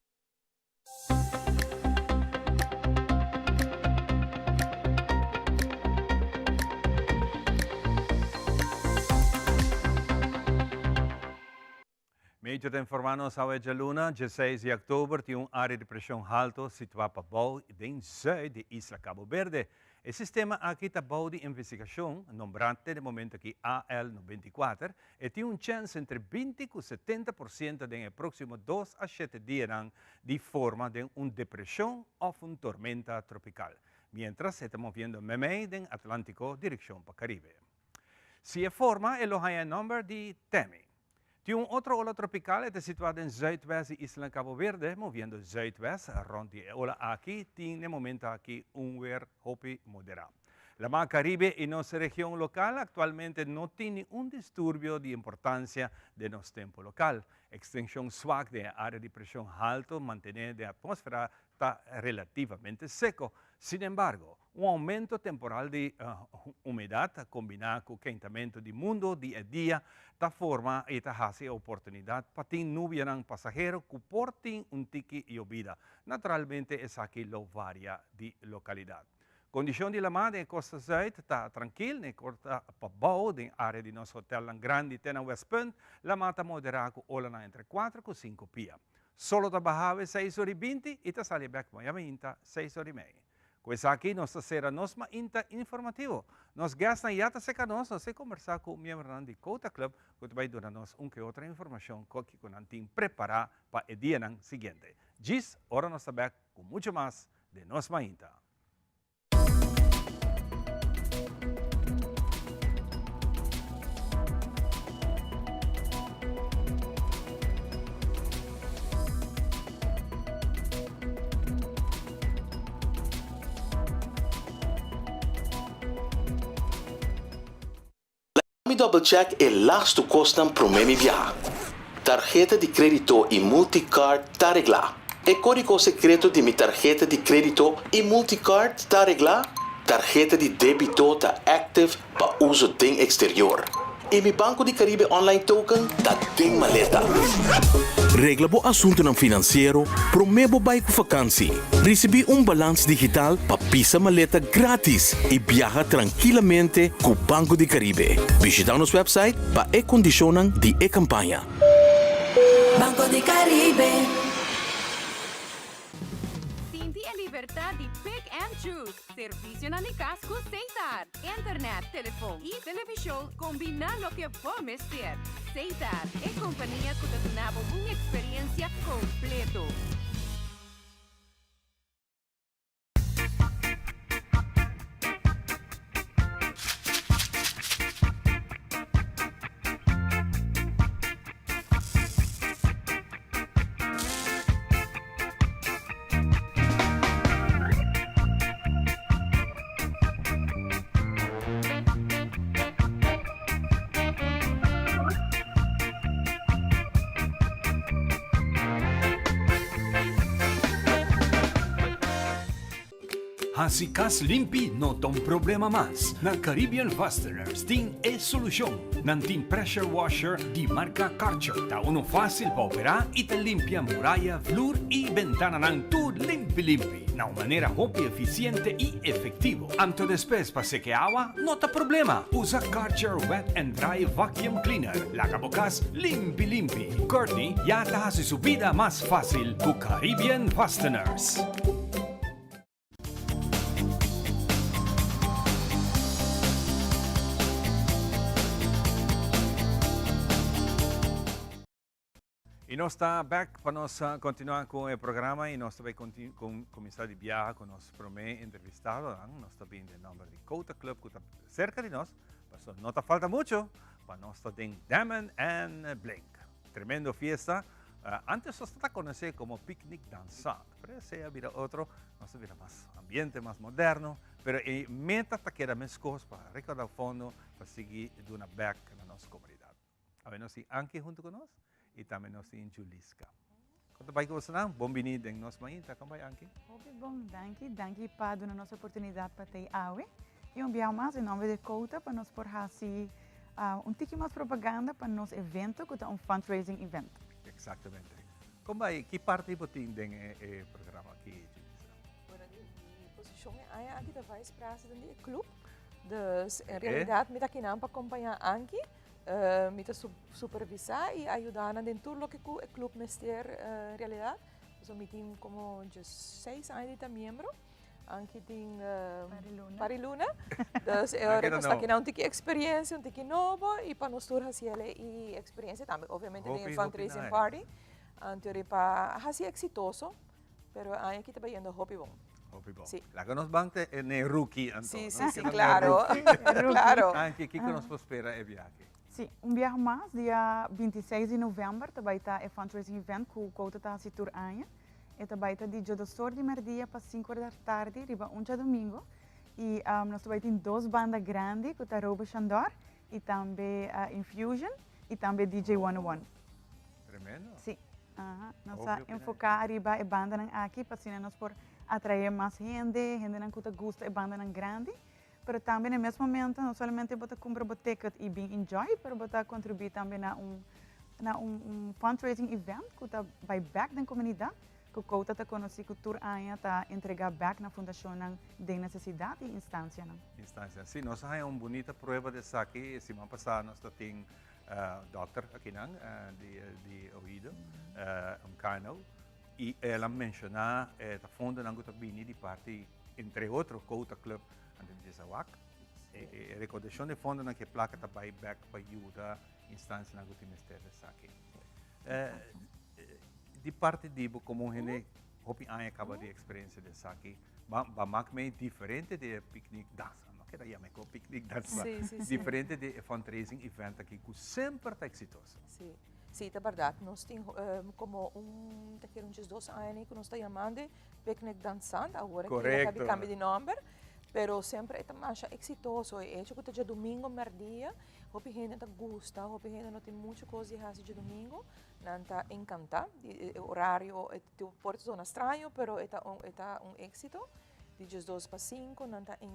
Speaker 1: Medio ta informa nos awe djaluna, 16 di october, tin un area di presion halto situa pabou den zuid di isla Cabo Verde. E sistema aki ta bou di investigacion, nombra te de momento aki AL 94, e tin un chens entre 20 cu 70% den e proximo 2 a 7 dianan di forma den un depresion of un tormenta tropical, mientras e ta moviendo memey den Atlantico direccion pa Caribe. Si e forma, e lo haña e nòmber di Tammy. Tin un otro ola tropikal, e ta situá den zuidwest di isla Cabo Verde, moviendo zuidwest. Rònt di e ola aki tin n'e momento aki un wer hopi moderá. Lamá Karibe i nos region lokal aktualmente no tin niun disturbio di importansia den nos tempu lokal. Ekstenshon swak den e área di preshon haltu mantené den atmósfera ta relativamente seko. Sinembargo, un oumento temporal di humedat kombiná ku kentamentu di mundu di e dia ta forma i ta hasi e oportunidat pa tin nubianan pasahero ku por tin un tiki yobida. Naturalmente esaki lo varia di lokalidat. Kondishon di lamá den e kosta zùit ta trankil, den e kosta pabou den área di nos hotelnan grandi te na Westpunt, lamá ta moderá ku olanan entre kuater ku sinku pia. Solo ta baha awe seis ora i binti i ta sali bek moya mainta seis ora i mei. Ku esaki nos ta sera nos mainta informativo. Nos guestnan ya ta seka nos, nos ta kombersá ku miembronan di Quota Club ku ta bai duna nos un ke otro informashon koki ku nan tin prepará pa e dianan siguiente. Djis ora nos ta bek ku mucho mas den nos mainta.
Speaker 18: Laga mi double check e lastu kosnan promé mi biaha. Tarheta di krédito i multicard ta reglá. E kódigo sekreto di mi tarheta di krédito i multicard ta reglá. Tarheta di débito ta active pa uso den eksterior. I mi Banco di Caribe online token ta den maleta.
Speaker 19: Regla bo asuntunan finansiero promé bo bai ku fakansi. Risibí un balans digital pa pisa maleta grátis i biaha trankilamente ku Banco di Caribe. Bishitá nos wèpsait pa e kondishonnan di e kampaña.
Speaker 20: Banco di Caribe.
Speaker 21: Sinti e libertad di pick and choose. Servicionan di cas cu Setar. Internet, telefon y television combina loke bo mester. Setar, e compania cu ta duna bo un experiencia completo.
Speaker 4: Hasi kas limpi no ta un problema mas. Na Caribbean Fasteners tin e solushon. Nan tin pressure washer di marka Karcher. Ta unu fásil pa operá i ta limpia muraya, vloer i bentananan tur limpi limpi na un manera hopi efisiente i efektivo. Anto despues pa seke awa no ta problema. Usa Karcher Wet and Dry Vacuum Cleaner. Laga bo kas limpi limpi. Courtney ya ta hasi su bida mas fásil ku Caribbean Fasteners.
Speaker 1: Y nos ta back pa nos continua cu e programa y nos ta bay cuminsa di biaha cu nos prome entrevistadonan. Nos ta bin den nomber di Kota Club cu ta cerca di nos, pasobra no ta falta mucho pa nos ta den Damon and Blink. Tremendo fiesta. Antes nos ta conoce como Picnic Dansant, pero esey a bira otro, nos a bira mas ambiente, mas moderno, pero e meta ta keda mescos pa recauda fondo pa sigui duna bek na nos comunidad. Awe nos tin Ankie hunto cu nos y tambe nos tin Juliska. Con ta bay cu bosonan? Bon bini den nos mainta. Con bay Ankie?
Speaker 3: Hopi bon, danki. Danki pa duna nos oportunidad pa tey awe. Y un biaha mas en nomber di Quota pa nos por haci un tiki mas propaganda pa nos evento cu ta un fundraising event.
Speaker 1: Exactamente. Con bay, ki parti bo tin den e programa aki, Julissa?
Speaker 22: Bueno, mi posicion e aña aki ta vice president di e club. Dus en realidad mi ta akinan pa acompaña Ankie. Mi ta supervisa y ayuda nan den tur loke cu e club mester en realidad. So mi tin como 6 aña di ta miembro. Ankie tin pari luna. Dus e ora nos ta kina un tiki experiencia, un tiki nobo y pa nos tur haci el e experiencia tambe. Obviamente den e fundraising party. Anto ora pa haci exitoso, pero e aña aki ta bayendo hopi bon.
Speaker 1: Hopi bon. Si. Laga nos ban te n'e rookie anto.
Speaker 22: Si, si, si, claro. Claro.
Speaker 1: Ankie, kiko nos por spera e biaha?
Speaker 3: Si, un biaha mas, dia 26 di november ta bay ta e fundraising event cu Quota ta haci tur aña. E ta bai ta di djodosor di merdia pa sinku or tardi riba un djadumingu i nos ta bai tin dos banda grandi ku ta Robe Shandor i tambe Infusion i tambe DJ 101.
Speaker 1: Tremendo.
Speaker 3: Si. Aha. Nos a enfoká riba e bandanan aki pa asina nos por atraé mas hende, hendenan ku ta gusta e bandanan grandi, pero tambe na e mes momento no solamente bo ta kumpra bo ticket i bin enjoy, pero bo ta kontribuí tambe na un na un un fundraising event ku ta bai bèk den komunidat, ku Kouta ta konosí ku tur aña ta entregá bèk na fundashonnan den nesesidat i instansianan.
Speaker 1: Instansia. Sí, nos a haña un bunita prueba di esaki. Siman pasá nos ta tin dòkter akinan di di oido, un KNO, i el a menshoná e ta fondonan ku ta bini di parti entre otro Kouta Club anto mi bisa wak e rekodashon di fondonan ku e plaka ta bai bek pa yuda instansianan ku tin mester di esaki. Di parti di bo komo un hende hopi aña kaba di eksperensia di esaki, ba mak mei diferente di e piknik dansa, no keda yama e ko piknik dansa, diferente di e fundraising event aki ku semper ta eksitoso.
Speaker 22: Sí, ta berdad. Nos tin como un, ta kere un 12 aña ku nos ta yamando Picnic Dansant, awor aki a cambia cambia di nomber, pero semper e ta masha exitoso. E hecho cu ta djadomingo merdia, hopi hende ta gusta, hopi hende no tin mucho cos di haci djadomingo, nan ta encanta. E horario por zona straño, pero e ta un, e ta un exito. Di diesdos pa cinco nan ta en,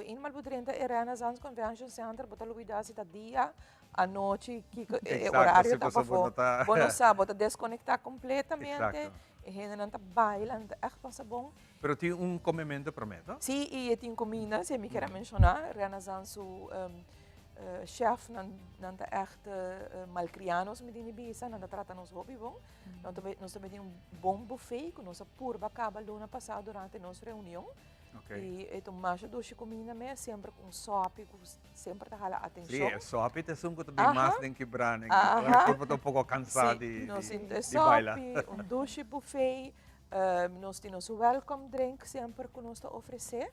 Speaker 22: eenmaal bo drenta e Renaissance Convention Center bo ta lubida si ta dia, anochi, kiko e horario ta pafó. Bo no sa, bo ta desconecta completamente. E hendenan ta baila, nan ta ègt pasa bon.
Speaker 1: Pero tin un komemento promé, to?
Speaker 22: Sí, i e tin kuminda, si mi kier a menshoná. Renaissance su chefnan, nan ta ègt malkrianos, mi tin di bisa, nan ta trata nos hopi bon. Nan ta nos ta tin un bon buffet ku nos a purba kaba luna pasá durante nos reunion. I e ta un masha dushi kuminda mes, semper ku un sòpi ku semper ta hala atenshon.
Speaker 1: Sí, e sòpi ta esun ku ta bin mas den kibrá, den ora e kurpo ta un poko kansá di
Speaker 22: Nos tin e
Speaker 1: baila.
Speaker 22: sòpi, un dushi buffet, nos tin nos welcome drink semper ku nos ta ofresé.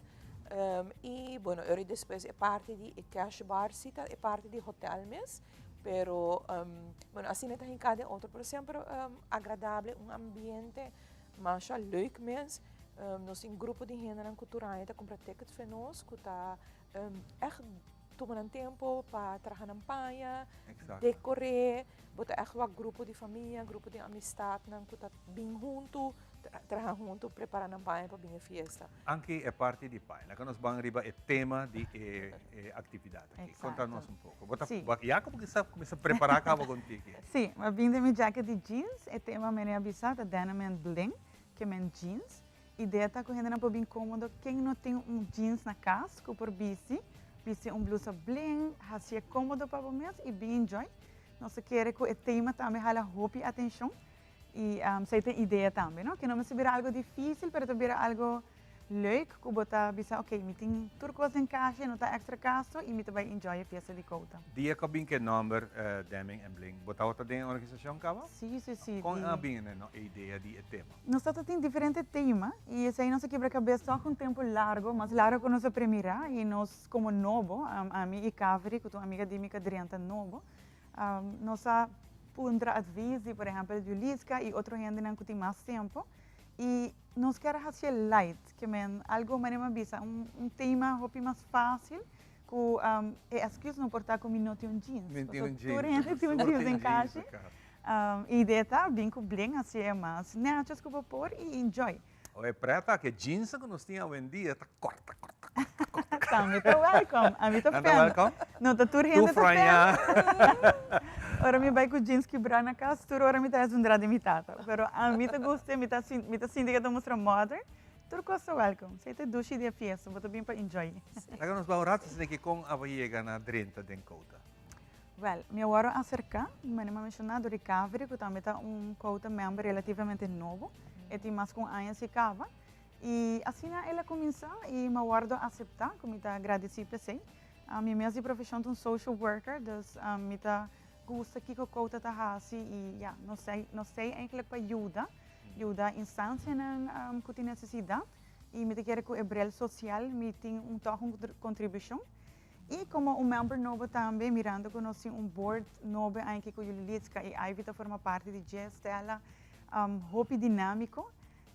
Speaker 22: I bueno, ora despues e parti di e cash bar si ta e parti di hotel mes, pero bueno asina ta hinká den otro, pero semper agradable, un ambiente masha leuk mes. Nos tin grupo di hendenan ku tur aña ta kumpra ticket for nos ku ta Echt tuma nan tempo pa traha nan paña, decor'é, bo ta echt wak grupo di famia, grupo di amistadnan ku ta bin huntu. traha hunto, prepara nan paña pa bin e fiesta.
Speaker 1: Anke e parti di paña, laga nos ban riba e tema di e e actividad aki. Conta nos un poco. Bo ta ya como ki sa cuminsa prepara caba con tiki?
Speaker 3: Si, mi a bin den mi jacket di jeans, e tema mene a bisa ta denim and bling, ke men jeans. Idea ta ku hendenan por bin kómodo ken no tin un jeans na kas ku por bisti, bisti un blusa bling, hasié kómodo pa bo mes i bin enjoy. Nos ta kere ku e tema tambe hala hopi atenshon i esei ta e idea tambe, no? Ke no mester bira algu difísil pero ta bira algu leuk ku bo ta bisa ok mi tin tur kos den kasha no ta èkstra gasto i mi ta bai enjoy e fiesta di kouta.
Speaker 1: Dia ku a bin ku e nòmber Deming en Bling, bo tabata den e organisashon kaba?
Speaker 3: Sí, sí, sí.
Speaker 1: Kon a bin e idea di e tema?
Speaker 3: Nos ta tin diferente tema y esey nos a kibra cabes toch un tempo largo, mas largo cu nos a premira y nos como nobo, ami y Kaveri cu ta un amiga di mi cu a drenta nobo, nos a puntra advies di por ehempel Juliska y otro hendenan cu tin mas tempo y nos kier a hacié light, ke men algo manera mi a bisa un tema hopi mas facil cu e excuse no por ta cu mi no tin un jeans, pasobra tur hende tin un jeans den cashi. Idea ta bin ku bling hasi e mas nètjes ku bo por i enjoy.
Speaker 1: Oe preta ke jeansen ku nos tin awendia ta kòrta kòrta kòrta kòrta.
Speaker 3: Tambe ta welcome. Ami ta
Speaker 1: Nan ta
Speaker 3: fan.
Speaker 1: welcome?
Speaker 3: No ta tur hende
Speaker 1: Tur
Speaker 3: ta fan.
Speaker 1: frañá.
Speaker 3: Ora mi bai ku jeans kibrá na kas tur ora mi ta esundrá di mi tata. Pero ami ta gusta mi ta mi ta sinti ke ta mustra modern. Tur kos ta welcome. Esei ta e dushi di e fiesta. Bo ta bin pa enjoy.
Speaker 1: Laga nos bai un rato esei ke kon abo yega na drenta den kouta.
Speaker 3: Wèl, mi a wòrdu aserká, manera mi a menshoná, dor Recovery, ku tambe ta un quota member relativamente nobo. E tin mas ku un aña si kaba. I asina el a kuminsá i mi a wòrdu aseptá, ku mi ta gradisí p'esei. Mi mes di profeshon ta un social worker, dus mi ta gusta kiko quota ta hasi i ya, nos ta nos ta ei eigentlik pa yuda, yuda instansianan ku tin nesesidat i mi ta kere ku e bril sosial mi tin un tòg un kontribushon. Y como un member nobo tambe, mirando cu nos tin un board nobo aki cu Julilitska y Ivy ta forma parti di dje, Stella, hopi dinamico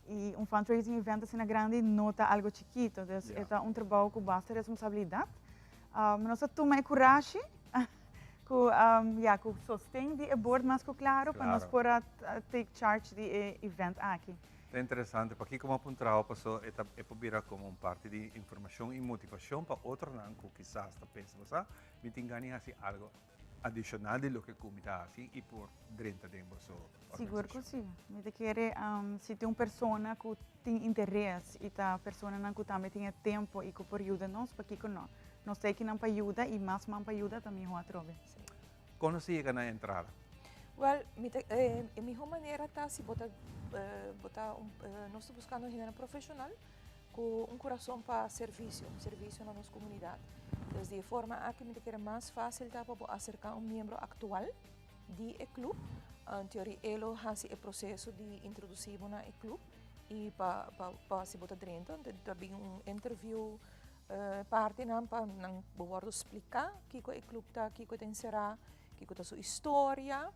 Speaker 3: y un fundraising event asina grandi no ta algo chikito, dus e ta un trabou cu basta responsabilidad. Nos a tuma e curashi cu, ya, cu sosten di e board mas cu claro pa nos por a take charge di e event aki.
Speaker 1: Ta interesante, pakiko bo a puntra bo paso e ta e por bira komo un parti di informashon i motivashon pa otronan ku kisas ta pensa bo sa mi tin gana di hasi algo adishonal di loke ku mi ta hasi i por drenta den boso
Speaker 3: Sigur ku
Speaker 1: organisashon.
Speaker 3: si. Mi ta kere si tin un persona ku tin interes i ta personanan ku tambe tin e tempo i ku por yuda nos, pakiko no? Nos ta ekinan pa yuda i mas man pa yuda ta mihó atrobe.
Speaker 1: Kon nos ta yega na e entrada?
Speaker 22: Wel, mi ta, e miho manera ta si bo ta, bo ta un, nos ta buscando hendenan profesional cu un curason pa servicio, servicio na nos comunidad. Dus di e forma aki mi ta kere mas facil ta pa bo acerca un miembro actual di e club, anto e lo haci e proceso di introduci bo na e club y pa, pa, pa si bo ta drenta, ta bin un interview Partinan pa nan bo wòrdu spliká kiko e klup ta, kiko e ta enserá, kiko ta su historia.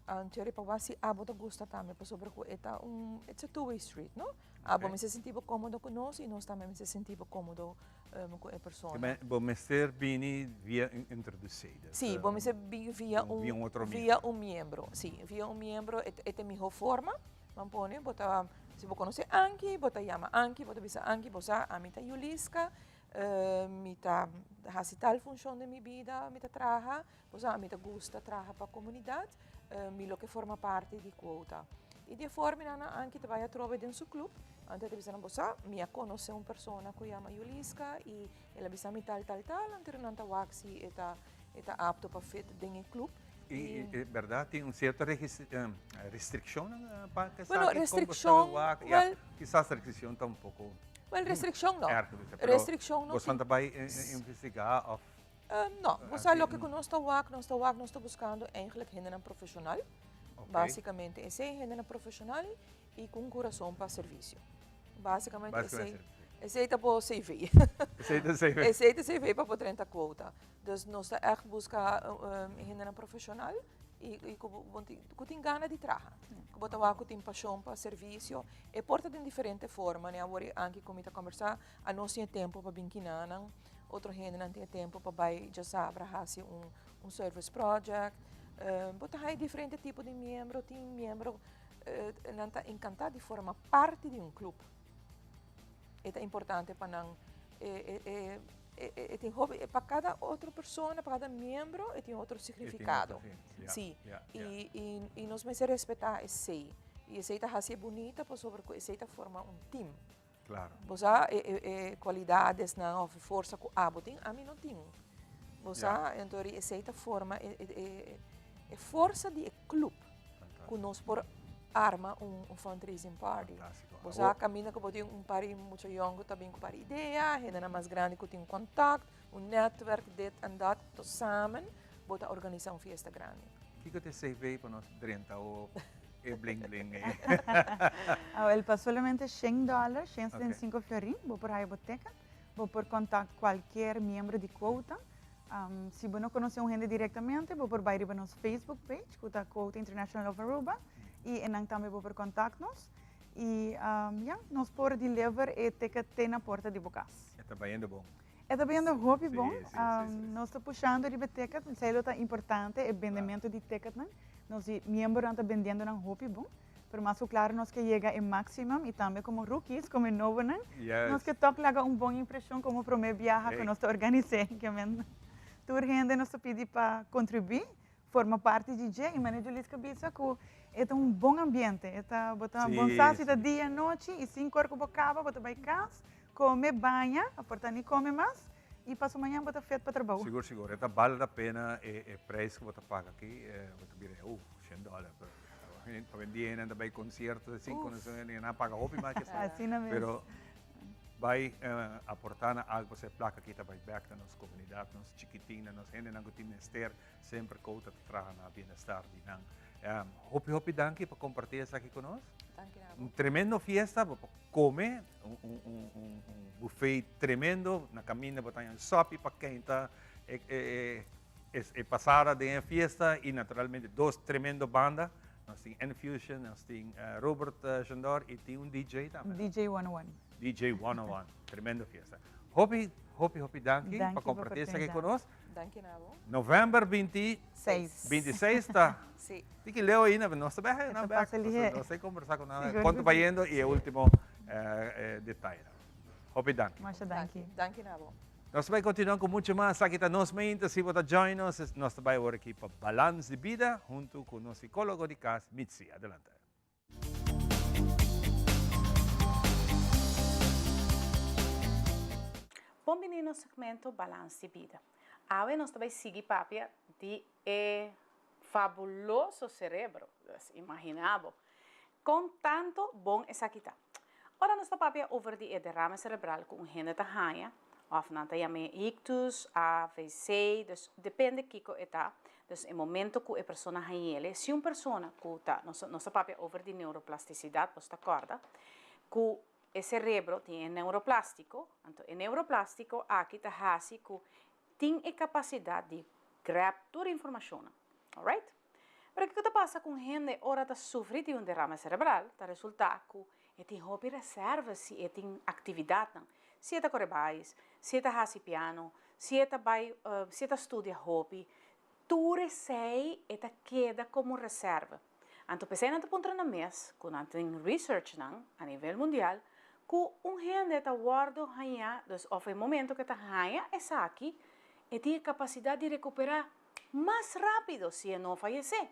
Speaker 22: Anto riba wak si abo ta gusta tambe pasobra ku e ta un, it's a two way street, no? Abo mester sinti bo kómodo ku nos i nos tambe mester sinti bo kómodo ku e persona.
Speaker 1: Bo mester bini via un introdusé.
Speaker 22: Sí, bo mester bini via un,
Speaker 1: via un otro miembro.
Speaker 22: Via un miembro, sí. Via un miembro e ta e mihó forma. Ban pone, bo ta, si bo konosé Anky, bo ta yama Anky, bo ta bisa Anky, bo sa, ami ta Yuliska, mi ta hasi tal funshon den mi bida, mi ta traha, bo sa, mi ta gusta traha pa komunidat, mi lo ke forma parti di Quota. I di e forma nan Anky ta bai atrobe den su klup, anto e ta bisa nan, bo sa, mi a konosé un persona ku yama Yuliska i el a bisa mi tal, tal, tal, anto nan ta wak si e ta e ta apto pa fit den e klup.
Speaker 1: I e berdad tin un cierto restriccionnan pa esaki?
Speaker 22: Bueno, restriccion, wel.
Speaker 1: Kisas restriccion ta un poco.
Speaker 22: Wel, restriccion no.
Speaker 1: Erg, pero
Speaker 22: Restriccion no.
Speaker 1: Boso ta bay investiga of?
Speaker 22: No, bo sa loke cu nos ta wak, nos ta wak, nos ta buscando eigenlijk hendenan profesional. Basicamente esey, hendenan profesional y cu un curason pa servicio. Basicamente esey, esey ta bo CV.
Speaker 1: Esey ta CV.
Speaker 22: Esey ta CV pa bo drenta quota. Dus nos ta ègt buska hendenan profeshonal i ku ku tin gana di traha. Ku bo ta wak ku tin pashon pa servisio. E por ta den diferente forma. Ne awor anke ku mi ta kombersá, anos tin e tempu pa bin kinanan, otro hendenan tin e tempu pa bai djasabra hasi un un service project. Bo ta haña diferente tipo di miembro. Tin miembro. Nan ta encanta di forma parti di un club. E ta importante pa nan e e tin hopi pa cada otro persona, pa cada miembro e tin otro significado. Si. Y y nos mester respeta esey. Y esey ta haci e bunita pasobra cu esey ta forma un team.
Speaker 1: Claro.
Speaker 22: Bo sa e e e cualidadesnan of e forsa cu abo tin, ami no tin. Bo sa, enton esey ta forma e e e e forsa di e club cu nos por arma un un fundraising party.
Speaker 1: Fantastico.
Speaker 22: Bo sa caminda cu bo tin un par di mucha yong cu ta bin cu par idea, hendenan mas grandi cu tin contact, un netwerk, dit en dat, to samen bo ta organisa un fiesta grandi.
Speaker 1: Kiko ta e CV pa nos drenta o e bling bling ei?
Speaker 3: Awel, pa solamente shen dòler, shen setenta i sinku florin, bo por haya bo ticket. Bo por contact cualkier miembro di Quota. Si bo no conoce un hende directamente, bo por bay riba nos Facebook page, cu ta Quota International of Aruba, y enan tambe bo por contact nos. Y ya, nos por deliver e ticket te na porta di bo cas.
Speaker 1: E ta bayendo bon.
Speaker 3: E ta bayendo hopi bon. Nos ta pushando riba e ticket, esey lo ta importante, e bendemento di ticketnan. Nos di miembronan ta bendiendo nan hopi bon. Pero mas ku klaro nos ke yega e maximum y tambe komo rookies, komo e nobonan, nos ke tok laga un bon impreshon komo prome biaha ku nos ta organis'é. Ke men tur hende nos ta pidi pa kontribuí, forma parti di dje y manera Juliska bisa ku e ta un bon ambiente, e ta bo ta bon sa si ta dia anochi y sin kor ku bo kaba bo ta bai kas, kome, baña, aporta ni kome mas y paso mañan bo ta fet pa trabou.
Speaker 1: Sigur sigur, e ta bal la pena e prijs ku bo ta paga aki, bo ta bira uf, shen dòler. Hoy nan ta bay concierto sin conoce ni nan paga hopi mas que esey.
Speaker 3: Asina mes.
Speaker 1: Pero bay aporta na algo pasobra e placa aki ta bay bek na nos comunidad, nos chikitinnan, nos hendenan cu tin mester semper Cota ta traha na bienestar di nan. Hopi hopi danki pa comparti esaki cu nos.
Speaker 22: Danki na abo.
Speaker 1: Un tremendo fiesta, bo por come un buffet tremendo, na caminda bo ta haña un sopi pa keinta e E pasada den e fiesta y naturalmente dos tremendo banda. Nos tin N-Fusion, nos tin Robert Jandor y tin un DJ tambe.
Speaker 3: DJ 101.
Speaker 1: DJ 101. Tremendo fiesta. Hopi, hopi, hopi danki pa comparti esaki cu nos.
Speaker 22: Danki na bo.
Speaker 1: November 26. 26 ta.
Speaker 22: Si.
Speaker 1: Tiki leo ainda, pero nos ta bek, nos ta bek. Nos ta conversa cu nan con ta bayendo y e ultimo detaye. Hopi danki.
Speaker 3: Masha danki.
Speaker 22: Danki na bo.
Speaker 1: Nos ta bai continua cu mucho mas. Aki ta Nos Mainta. Si bo ta join nos, nos ta bai awor aki pa Balans di Bida hunto cu nos psicologo di cas, Mitzi. Adelante.
Speaker 5: Bon bini nos segmento Balans di Bida. Awe nos ta bai sigui papia di e fabuloso cerebro. Dus imagina bo con tanto bon esaki ta. Ora nos ta papia over di e derrame cerebral cu un hende ta haña, of nan ta yam'é ictus, AVC, dus depende kico e ta, dus e momento cu e persona hañ'ele, si un persona cu ta, nos nos ta papia over di neuroplasticidad, boso ta corda, cu e cerebro tin e neuroplastico, anto e neuroplastico aki ta haci cu tin e capacidad di grab tur informacionnan, alright? Pero kiko ta pasa ku un hende ora ta sufri di un derrame cerebral? Ta resulta ku e tin hopi reserva si e tin aktividatnan, si e ta kore bais, si e ta hasi piano, si e ta bai, si e ta studia hopi, tur esei e ta keda komo reserva. Anto p'esei nan ta puntra nan mes, ku nan tin researchnan a nivel mundial, ku un hende ta wòrdu hañá, dus òf e momento ku e ta haña esaki, e tin e kapasidat di rekuperá Mas rápido si e no fayesé.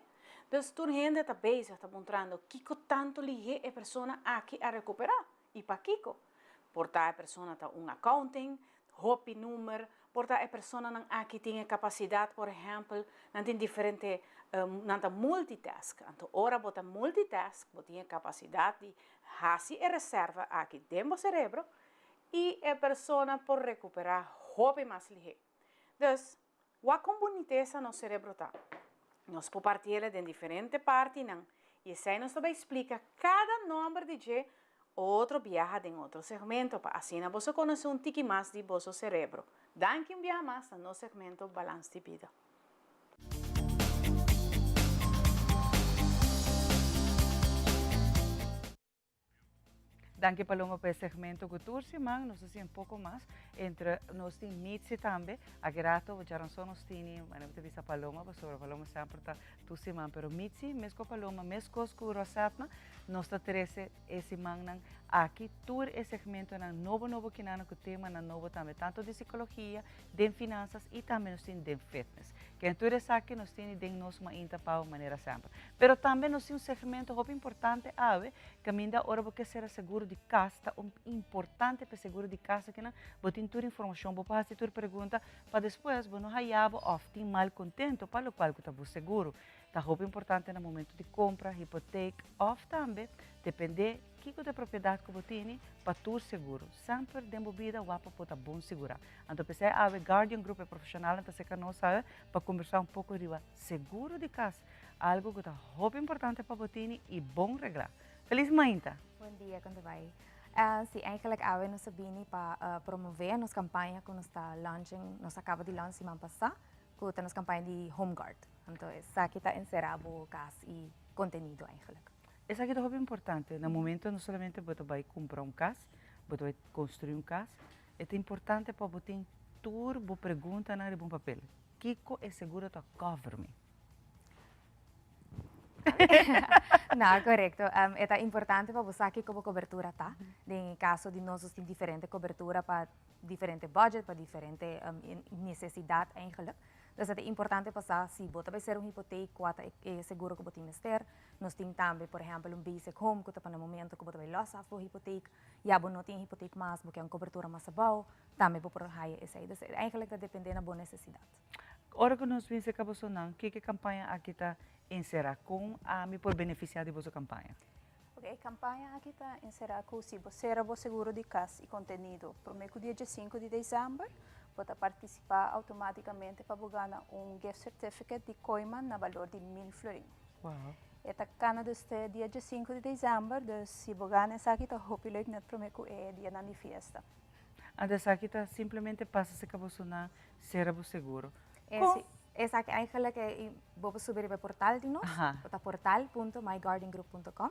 Speaker 5: Dus tur hende ta bezig ta puntrando kiko tantu lihé e persona aki a rekuperá i pakiko. Por ta e persona ta un accounting, hopi numer, por ta e personanan aki tin e kapasidat, por ehèmpel, nan tin diferente, nan ta multitask. Anto ora bo ta multitask, bo tin e kapasidat di hasi e reserva aki den bo serebro i e persona por rekuperá hopi mas lihé. Dus, Wak kon bunitesa nos serebro ta. Nos por partiel den diferente partinan i esei nos ta bai splika kada nòmber di dje otro biaha den otro segmento pa asina boso konosé un tiki mas di boso serebro. Danki un biaha mas na nos segmento Balans di Bida.
Speaker 6: Danki Paloma pa e segmento ku tur siman nos ta siña un poko mas. Entre nos tin Mitzi tambe. Aki rato djaranson nos tini, bueno mi ta bisa Paloma pasobra Paloma semper ta tur siman, pero Mitzi mes ku Paloma, meskos ku Rosetna, nos ta trese e simannan aki tur e segmentonan nobo nobo kinan ku temanan nobo tambe, tanto di psikologia, den finansas i tambe nos tin den fitness. Ken tur esaki nos tini den nos mainta pao manera semper. Pero tambe nos tin un segmento hopi importante awe, kaminda ora bo ke sera seguro di kas ta un importante pa e seguro di kas akinan bo tin tur informashon, bo por hasi tur pregunta pa despues bo no haya bo òf tin mal kontento pa lokual ku ta bo seguro. Ta hopi importante na momento di kompra, hipotek òf tambe depende kiko ta e propiedat ku bo tini pa tur seguro. Semper den bo bida wak pa por ta bon sigurá. Anto p'esei awe Guardian Group e profeshonalnan ta serka nos awe pa kombersá un poko riba seguro di kas, algu ku ta hopi importante pa bo tini i bon reglá. Felis mainta!
Speaker 7: Bon dia, kon ta bai? Si, eigenlijk awe nos a bini pa promové nos kampaña ku nos ta launching, nos a kaba di launch siman pasá, ku ta nos kampaña di Home Guard. Anto esaki ta enserá bo kas i kontenido eigenlijk.
Speaker 6: Esaki ta hopi importante. Na momento no solamente bo ta bai kumpra un kas, bo ta bai konstruí un kas, e ta importante pa bo tin tur bo preguntanan riba un papel. Kiko e seguro ta cover mi?
Speaker 7: No, korekto. E ta importante pa bo sa kiko bo kobertura ta. Den e kaso di nos, nos tin diferente kobertura pa diferente budget, pa diferente nesesidat eigenlijk. Dus e ta importante pa sa si bo ta bai sera un hipotek, kua ta e seguro ku bo tin mester. Nos tin tambe, por ehèmpel, un basic home ku ta pa na momento ku bo ta bai lòs af bo hipotek, ya bo no tin hipotek mas, bo ke un kobertura mas abou, tambe bo por haya esei. Dus eigenlijk ta depende na bo nesesidat.
Speaker 6: Ora ku nos bin serka bosonan, kiko e kampaña aki ta enserá? Kon ami por benefisiá di boso kampaña?
Speaker 23: Ok, e kampaña aki ta enserá ku si bo sera bo seguro di kas i kontenido promé ku dia diesinku di desèmber, bo ta partisipá outomátikamente pa bo gana un gift certificate di Kooiman na balor di mil florin. E ta kana dus te dia diesinku di desèmber, dus si bo gana esaki ta hopi leuk nèt promé ku e dianan di fiesta.
Speaker 6: Anto esaki ta simplemente pasa serka bosonan Sera bo seguro.
Speaker 7: Con? Esaki eigenlijk bo por subi riba e portal di nos, bo ta portal punto myguardiangroup punto com,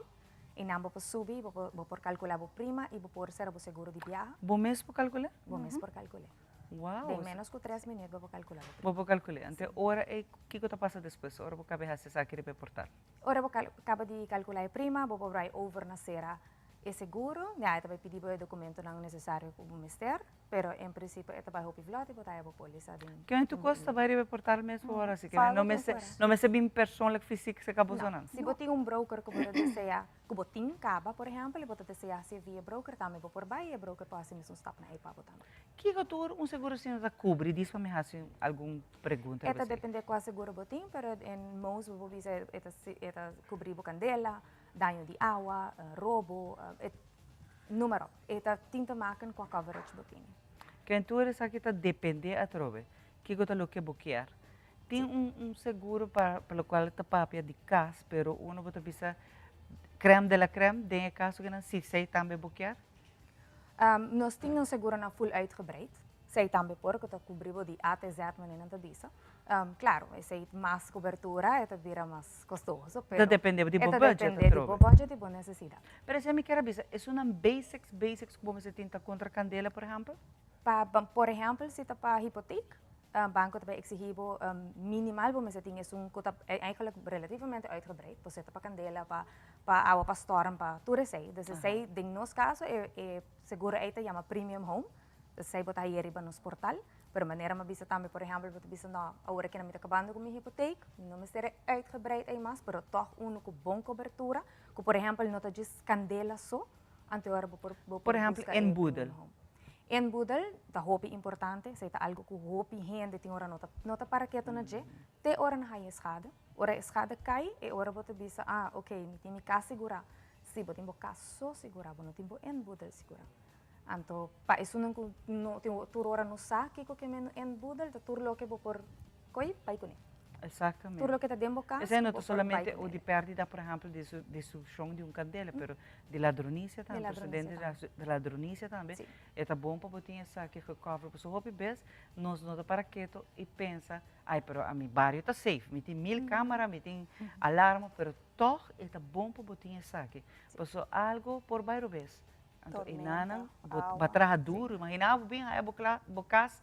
Speaker 7: y nan bo por subi, bo por bo por calcula bo prima y bo por sera bo seguro di biaha.
Speaker 6: Bo mes por calcula?
Speaker 7: Bo mes por calcula.
Speaker 6: Wow.
Speaker 7: Den menos cu tres minuut bo por calcula bo prima.
Speaker 6: Bo por calcula. Ante ora ey kico ta pasa despues ora bo caba di haci esaki riba e portal?
Speaker 7: Ora bo caba di calcula e prima, bo por bai over na sera e seguro, ya e ta bai pidi bo e documentonan necesario cu bo mester. Pero en principio e ta bai hopi vlot y bo ta haya bo polisa den.
Speaker 6: Ken tu cos ta bai riba e portal mes por ora, así que no mester no mester bin persoonlijk fysiek cerca boso nan.
Speaker 7: Si bo tin un broker cu bo ta desea, cu bo tin caba por ehempel y bo ta desea haci via e broker tambe bo por bai y e broker por haci mesun stapnan ey pa bo tambe.
Speaker 6: Kico tur un seguro asina ta cubri? Dis pa mi haci algun pregunta
Speaker 7: riba esey. E ta depende cua seguro bo tin, pero en most bo por bisa e ta e ta cubri bo candela, daño di awa, robo, e Numero. E ta tin te maken kua coverage bo tini.
Speaker 6: Ken tur esaki ta depende atrobe kiko ta loke bo kier. Tin un un seguro pa pa lokual ta papia di kas pero uno bo ta bisa crème de la crème den e kaso kinan si esei tambe bo kier?
Speaker 7: Nos tin un seguronan full uitgebreid. Esei tambe por ku ta kubri bo di A te Z manera nan ta bisa. Claro, esei mas cobertura e ta bira mas costoso, pero
Speaker 6: Ta depende di bo
Speaker 7: e ta
Speaker 6: budget
Speaker 7: depende di
Speaker 6: atrobe.
Speaker 7: bo budget y bo necesidad.
Speaker 6: Pero esei mi kier a bisa, esunnan basics, basics ku bo mester tin ta kontra kandela, por ehempel?
Speaker 7: Pa, por ehempel, si ta pa hipotek, banco ta bay exigi bo minimal bo mester tin esun ku ta eigenlijk relativamente uitgebreid, bo ta pa kandela, pa pa awa, pa storm, pa tur esei. Dus esei, den nos caso, e e seguro ei ta yama premium home. Esei bo ta haye riba nos portal, pero manera mi a bisa tambe, por ehempel, bo ta bisa no, awor aki mi ta kabando ku mi hipotek, mi no mester e uitgebreid ei mas, pero tòg unu ku bon kobertura, ku por ehempel no ta djis kandela so, anto ora bo por bo
Speaker 6: Por ehempel,
Speaker 7: buska e
Speaker 6: inboedel.
Speaker 7: premium home. Inboedel ta hopi importante, esei ta algu ku hopi hende tin ora no ta no ta para ketu na dje, te ora nan haña e schade. Ora e schade kai, e ora bo ta bisa, ah, ok, mi tin mi kas sigurá. Si, bo tin bo kas so sigurá, bo no tin bo inboedel sigurá. Anto pa esunnan ku no tin tur ora no sa kiko ke men inboedel ta tur loke bo por koy bai kuné.
Speaker 6: Exactamente.
Speaker 7: Tur loke ta den bo kas
Speaker 6: Esei no
Speaker 7: bo
Speaker 6: ta
Speaker 7: por bai
Speaker 6: solamente
Speaker 7: kuné.
Speaker 6: di pèrdida por ehèmpel di destrukshon di un kandela pero di ladronisia
Speaker 7: Di
Speaker 6: tambe.
Speaker 7: ladronisia tambe.
Speaker 6: Di ladronisia tambe e ta bon pa bo tin esaki gecover pasobra hopi bes nos no ta para keto i pensa ai pero ami bario ta safe mi tin mil kamera mi tin alarma pero tòg e ta bon pa bo tin esaki pasobra algo por bai robes. Anto enanan bo ba traha duro, imagina bo bin haya bo kla bo kas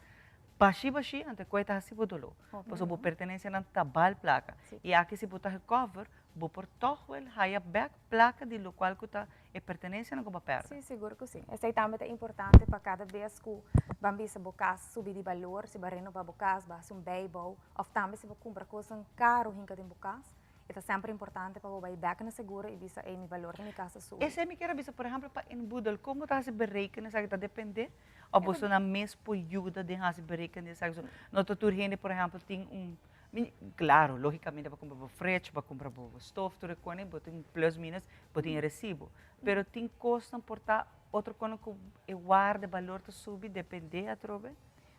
Speaker 6: bashi bashi anto e koe ta hasi bo doló. Pasobra bo pertenencianan ta bal plaka. I aki si bo ta gecover bo por tòg wèl haya bèk plaka di lokual ku ta e pertenencianan ku bo a pèrdè.
Speaker 7: Sí, sigur ku sí. Esei tambe ta importante pa kada bes ku ban bisa bo kas subi di balor, si bo a renobá bo kas, bo a hasi un bijbouw òf tambe si bo kumpra kosnan karu hinka den bo kas, E ta semper importante pa bo bai bek na seguro y bisa, ey, mi balor di mi cas a subi.
Speaker 6: Esey mi kier a bisa, por ehempel, pa inboedel, con bo ta haci bereken esaki ta depende of boso nan mes por yuda den haci bereken di esaki? So, no ta tur hende, por ehempel, tin un, mi, claro, logicamente bo a cumpra bo fridge, bo a cumpra bo stof, tur e cosnan, bo tin plus minus, bo tin e recibo. Pero tin cosnan por ta otro cosnan cu e waarde, balor ta subi, depende atrobe?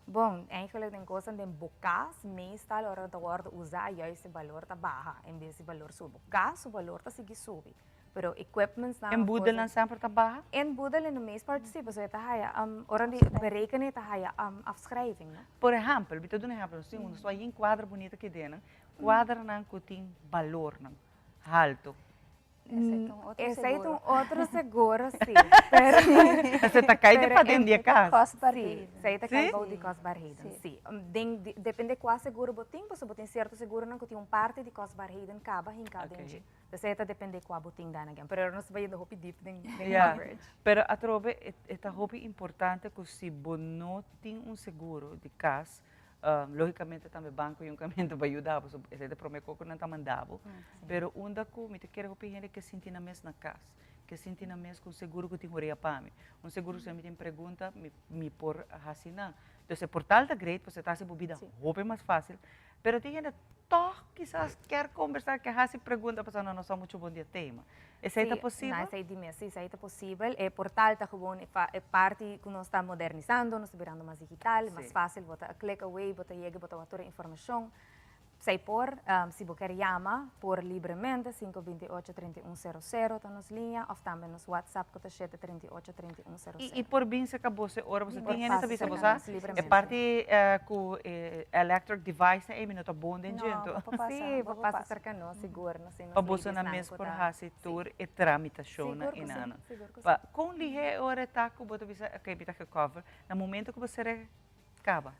Speaker 7: Bon, eigenlijk den cosnan den bo cas, meestal ora ta wordo usa, juist e balor ta baha en bes di balor subi. Bo cas su balor ta sigui subi, pero equipments nan
Speaker 6: En boedel nan semper ta baha?
Speaker 7: En boedel in de meest part si, pasobra e ta haya, ora di berekenen e ta haya afschrijving, no?
Speaker 6: Por ehempel, mi ta duna ehempel, nos tin un, nos a yin cuadra bunita aki den, cuadranan cu tin balornan halto.
Speaker 7: Esei ta un otro seguro, sí.
Speaker 6: Esei ta kai di paden di e kas.
Speaker 7: Sí, esei ta kai bou di kostbaarheden, sí. Den, depende kua seguro bo tin, pasobra bo tin sierto seguronan ku tin un parti di kostbaarheden kaba hinká den dje. Esei ta depende kua bo tin dan again. Pero nos ta bai yendo hopi diep den coverage.
Speaker 6: Pero atrobe e ta hopi importante ku si bo no tin un seguro di kas, Logicamente tambe banco y un caminda pa yuda bo, so esey ta e prome cos cu nan ta manda bo. Pero unda cu mi ta kere hopi hende ke sinti nan mes na cas, ke sinti nan mes cu un seguro cu tin horea pa mi, un seguro si mi tin pregunta mi mi por haci nan. Entonces e portal ta great pasobra e ta haci bo bida hopi mas facil, pero tin hende tog kisas kier combersa, kier haci pregunta pasobra nan no sa mucho bon di e tema. Esey ta posibel?
Speaker 7: Sí, esey di mes, sí, esey ta posibel. E portal ta gewoon e parti ku nos ta modernisando, nos ta birando mas digital, mas fácil, bo ta a click away, bo ta yega, bo ta wak tur e informashon. Esey por, si bo kier yama, por libremente, 528 31 00 ta nos liña, òf tambe nos WhatsApp ku ta shete 38 31 00.
Speaker 6: I por bin serka bo se ora bo sa tin hende ta bisa bo sa e parti ku e electric device nan ei mi no ta bon den dje anto.
Speaker 7: Sí, bo por pasa serka nos sigur.
Speaker 6: Pa boso nan mes por hasi tur e tramitashonnan i nan. Pa kon lihé e ora e ta ku bo ta bisa ok mi ta gecover na momento ku bo sere kaba?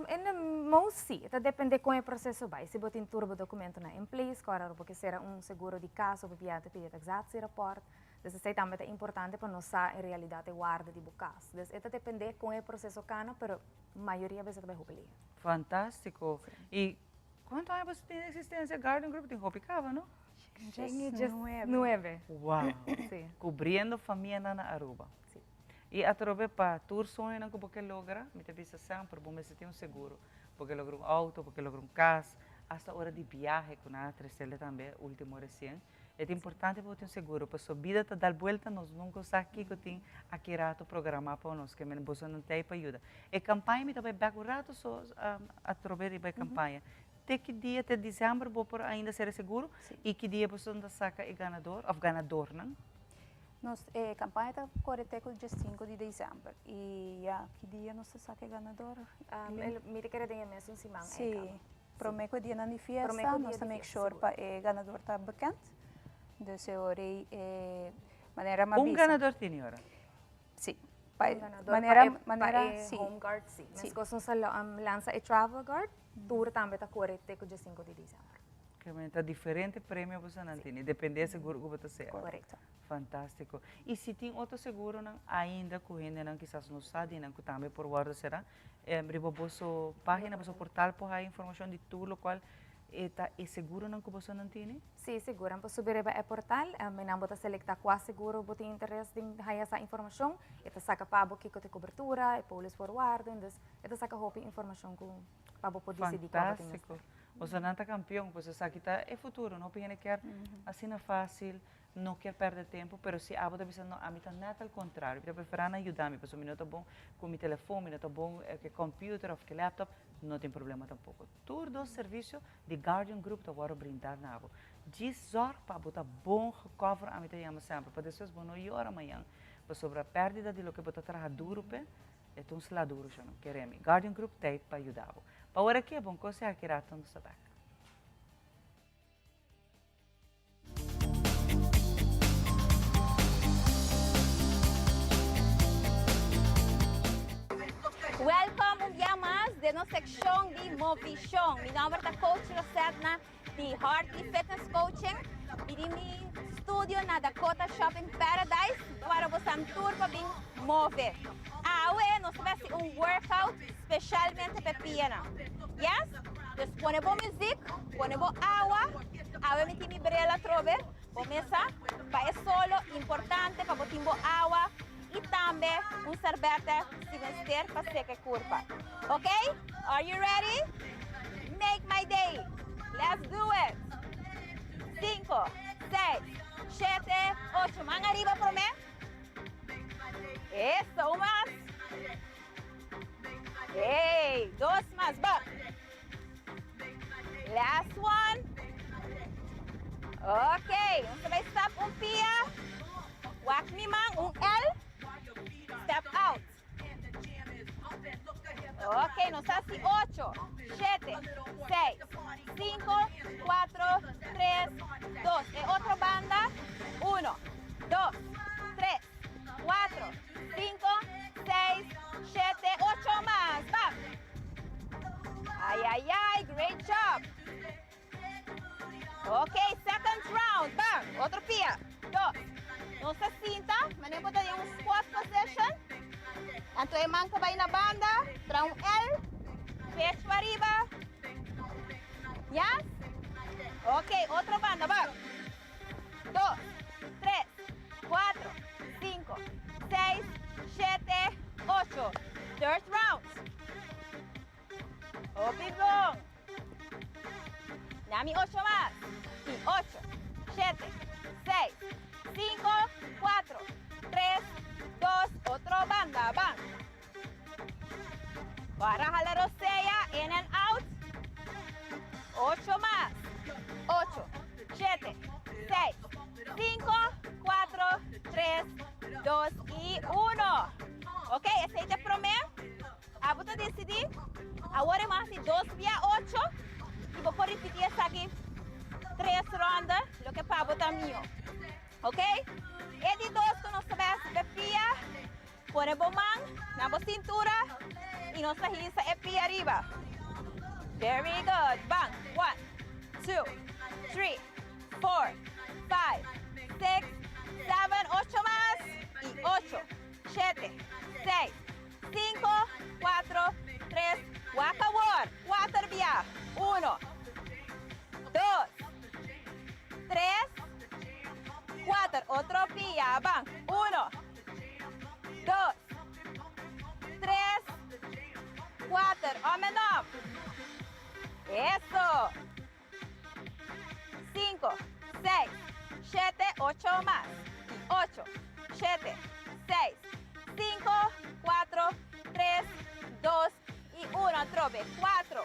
Speaker 7: In de most si, e ta depende kon e proseso bai. Si bo tin tur bo dokumentonan in place, ku ora bo ke sera un seguro di kas of bia ta pidi e taxatierapport. Dus esei tambe ta importante pa nos sa en realidat e warda di bo kas. Dus e ta depende kon e proseso kana, pero mayoria bes e ta bai hopi lihé.
Speaker 6: Fantástiko. I Cuanto aña boso tin den existencia Garden Group? Tin hopi caba, no?
Speaker 7: Nuebe.
Speaker 6: Wow.
Speaker 7: Sí.
Speaker 6: Cubriendo famianan na Aruba.
Speaker 7: Sí.
Speaker 6: Y atrobe pa tur soñonan cu bo ke logra, mi ta bisa semper, bo mester tin un seguro. Bo ke logra un auto, bo ke logra un cas, hasta ora di biahe cu nan a trecele tambe ultimo recien. E ta importante pa bo tin un seguro, pasobra bida ta dal buelta, nos nunca sa kico tin aki rato programa pa nos, ke men boso nan t'ey pa yuda. E campaña mi ta bay bek un rato so atrobe riba e campaña. Te ki dia, te december bo por ainda ser e seguro y ki dia boso ta saca e ganador of ganadornan?
Speaker 23: Nos e campaña ta core te cu diescinco di december y ya ki dia nos ta saca e ganador?
Speaker 7: Mi ta kere den e mesun siman ey caba.
Speaker 23: Prome cu e dianan di fiesta nos ta make sure pa e ganador ta bekend. Dus e ora ei e manera mi a bisa.
Speaker 6: Un ganador tini ora?
Speaker 23: Si.
Speaker 7: Pa e manera manera si. Pa e home guard si. Mescos nos a lansa e travel guard, tur tambe ta core te cu diescinco di december.
Speaker 6: Ke ta diferente premio boso nan tini, depende e seguro cu bo ta sera.
Speaker 7: Corecto.
Speaker 6: Fantastico. Y si tin otro seguronan ainda cu hendenan kisas no sa di nan cu tambe por wordo sera, Riba boso pagina, boso portal por haya informacion di tur locual e ta e seguronan cu bosonan tene?
Speaker 7: Sí, sigur. Nan por subi riba e portal, y nan bo ta selecta cua seguro bo tin interes den haya sa informacion. E ta saca pa bo kico ta e cobertura, e polisvoorwaarden, dus e ta saca hopi informacion cu pa bo por dicidi cua bo tin mester.
Speaker 6: Fantastico. Bosonan ta campeon, pues esaki ta e futuro, no? Hopi hende kier asina facil. No kier perde tempo, pero si abo ta bisa no, ami ta net al contrario, mi ta prefera nan yuda mi, pasobra mi no ta bon cu mi telefon, mi no ta bon cu e computer of cu e laptop, no tin problema tampoco. Tur dos servicio di Guardian Group ta worde brinda na abo. Djis zorg pa abo ta bon gecover, ami ta yama semper, pa despues bo no yora mañan, pasobra perdida di loke bo ta traha duro p'e, e ta un sla duro sho no. Kere mi, Guardian Group t'ey pa yuda bo. Pa ora aki e bon cos e aki rato nos ta bek.
Speaker 8: den nos seccion di Movishon. Mi nomber ta Coach Rosetna di Heartly Fitness Coaching. Mi di mi studio na Dakota Shopping Paradise para bosan tur pa bin move. Awe nos ta haci un workout specialmente pa pianan. Yes? Dus pone bo muziek, pone bo awa. Awe mi tin mi bril atrobe. Bo mesa pa e solo importante pa bo tin bo awa y tambe un serbete si mester pa seca e curpa. Ok? Are you ready? Make my day! Let's do it! Cinco, seis, shete, ocho. Man ariba prome. Eso, un mas. Hey, dos mas. Ba. Last one. Ok, nos ta bai stap un pia. Wak mi man, un L. Step out. Ok, nos ta hasi ocho, shete, seis, sinku, kuatro, tres, dos. E otro banda. Uno, dos, tres, kuatro, sinku, seis, shete, ocho mas. Bam! Ay, ay, ay, great job. Ok, second round. Bam! Otro pia. Dos. Nos ta sinta, manera bo ta den un squat position. Anto e man ta bai na banda, tra un L, pecho ariba. Yes? Ok, otro banda, bam. Dos, tres, cuatro, cinco, seis, shete, ocho. Third round. Hopi bon. Nami ocho mas. Y ocho, shete, seis, cinco, cuatro, tres, dos, otro banda, ban. Para hala rosea, in and out. Ocho mas. Ocho, shete, seis, cinco, cuatro, tres, dos y uno. Ok, esey ta prome. Abo ta decidí. Awor e mas di dos via ocho. Y bo por ripití esaki tres ronda, loke pa bo ta mihó. Ok, e di dos ku nos ta bai hasi pa e pia. Pone bo man na bo cintura y nos ta hisa e pia riba. Very good. Ban. One, two, three, four, five, six, seven, ocho mas. Y ocho, shete, seis, cinco, cuatro, tres, wak awor. Cuater bia. Uno, dos, tres, cuater. Otro pia. Ban. Uno, dos, tres, kuater, om en om. Eso. Sinku, seis, shete, ocho mas. I ocho, shete, seis, sinku, kuatro, tres, dos i uno. Atrobe. Kuatro,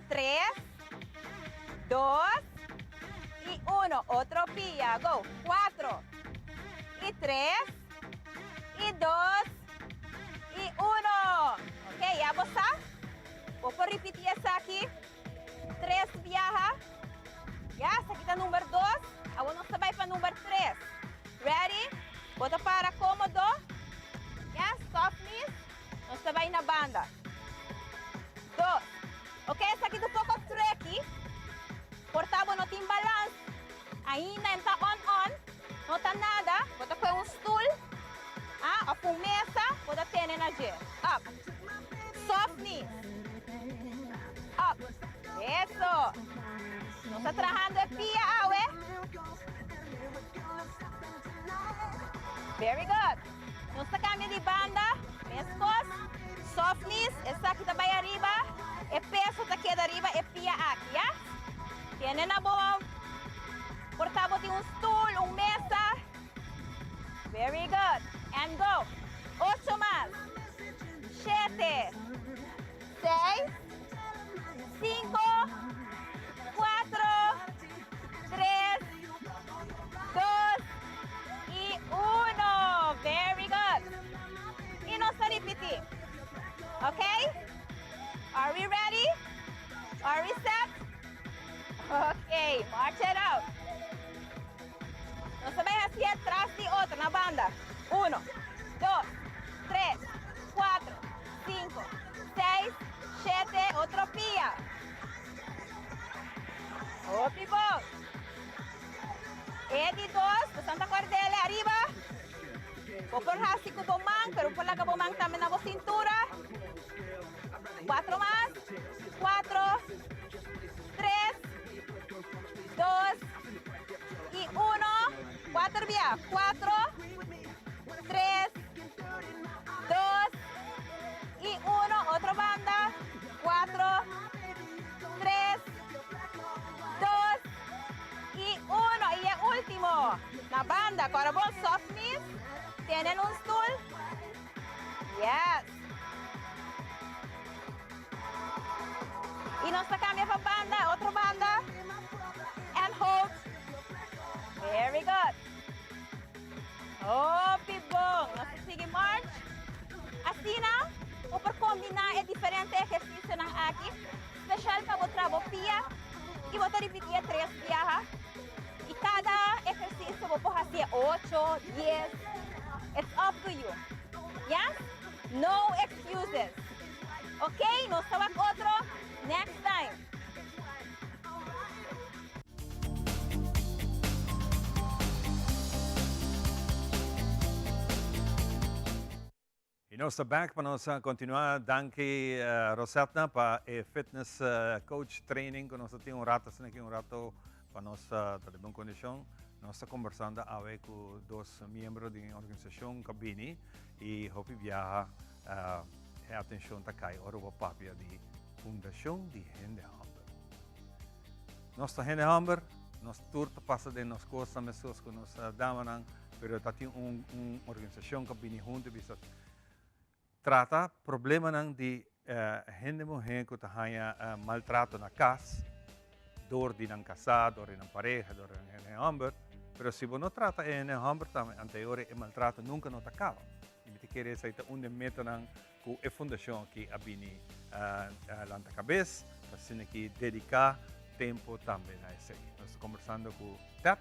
Speaker 8: tres, dos i uno. Otro pia. Go. Kuatro i tres i dos i uno. Ok, ya bo sa. Bo por ripiti esaki tres biaha. Ya, esaki ta number dos. Awor nos ta bai pa number tres. Ready? Bo ta para komodo. Ya, soft knees. Nos ta bai na banda. Dos. Ok, esaki ta un poko tricky. Por ta bo no tin balans. Ainda en ta on on. No ta nada. Bo ta kohe un stoel ah, of un mesa. Bo ta tene na dje. Up. Soft knees. Up. Eso. Nos ta trahando e pia awe. Very good. Nos ta cambia di banda. Mescos. Soft knees. Esaki ta bay ariba. E peso ta keda ariba e pia aki, ya? Tene na bo por ta bo tin un stoel, un mesa. Very good. And go. Ocho mas. Shete. Seis. Cinco. Cuatro. Tres. Dos. Y uno. Very good. Y nos ta ripiti. Ok? Are we ready? Are we set? Ok, march it out. Nos ta bai haci atras di otro na banda. Uno, dos, tres, cuatro, cinco, seis. Shete, otro pia. Hopi bon. E di dos, bo santa kordele ariba. Bo por hasi ku bo man, pero bo por laga bo man tambe na bo sintura. Cuatro mas. Cuatro, tres, dos y uno. Cuater bia. Cuatro, tres, dos y uno. Otro banda. Cuatro, tres, dos y uno. Y e ultimo. Na banda. Cu bon soft knees. Tienen un stoel. Yes. Y nos ta cambia pa banda, otro banda. And hold. Very good. Hopi bon. Nos ta sigui march. Asina, bo por combina e diferente ehercicionan aki, special pa bo tra bo pia y bo ta ripiti e tres biaha. Y cada ehercicio bo por haci'e ocho, dies. It's up to you. Yes? No excuses. Ok, nos ta wak otro next time.
Speaker 1: Y nos ta back pa nos continua. Danki Rosetna pa e fitness coach training cu nos ta tin un rato asina aki un rato pa nos ta den bon condicion. Nos ta conversando awe cu dos miembro di e organisacion cu a bini y hopi biaha e atencion ta cay ora bo papia di Fundacion di Hende Homber. Nos ta hende homber, nos tur ta pasa den nos cosnan mescos cu nos damanan, pero ta tin un un organisacion cu a bini hunto y bisa trata problemanan di hende muher cu ta haya maltrato na cas door di nan casa, door di nan pareha, door di nan hende homber, pero si bo no trata e hende homber tambe anteor e maltrato nunca no ta caba. Y mi ta kere esai ta un di e metanan Ku e fundashon aki a bini lanta kabes pa asina ki dediká tempu tambe na esei. Nos ta kombersando ku Ted.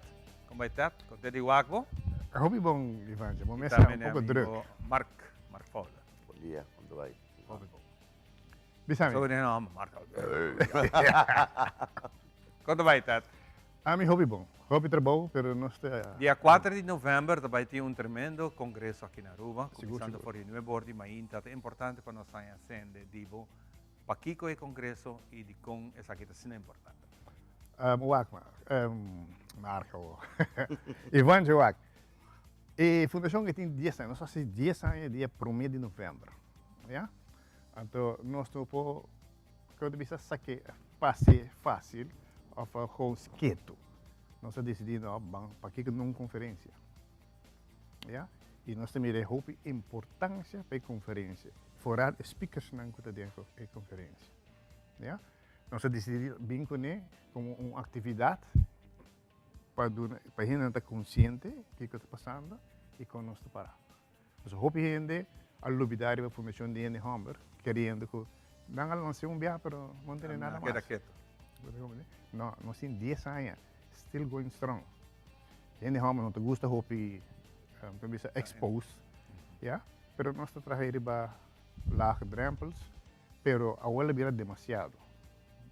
Speaker 1: Kon bai Ted? Kon te di wak bo?
Speaker 9: Hopi bon Ivancho, bo mester un poko druk.
Speaker 1: Mark, Mark Fowler.
Speaker 10: Bon dia, kon ta bai?
Speaker 1: Hopi bon.
Speaker 9: Bisa mi.
Speaker 1: So di nòmber Mark. Kon ta bai Ted?
Speaker 9: Ami hopi bon. Hopi trabou, pero nos ta.
Speaker 1: Dia kuater di november ta bai tin un tremendo congreso aki na Aruba, cuminsando for di nuebe or di mainta. Ta importante pa nos haña sende di bo pakico e congreso y dicon esaki ta asina importante.
Speaker 9: Wak, Marco, Ivancho wak, e fundacion ke tin dies aña, nos a hasi dies aña dia prome di november, ya. Anto nos no por Ku ta bisa sake pase fásil òf gewoon sketu. Nos a disidí no ban pakiko na un konferensia. Ya, i nos ta mira e hopi importansia pa e konferensia, foral e speakersnan ku ta den e konferensia. Ya, nos a disidí bin kuné komo un aktividat pa duna pa hendenan ta konsiente kiko ta pasando i kon nos ta pará. Pasobra hopi hende a lubida riba Fundashon di Hende Hòmber, keriendo ku nan a lansa un biaha pero no tene nada mas.
Speaker 1: Keda ketu.
Speaker 9: No, nos tin dies aña, still going strong. Hende hòmber no ta gusta hopi, kon bisa, expose, ya, pero nos ta traha riba laagdrempels, pero awor a bira demasiado,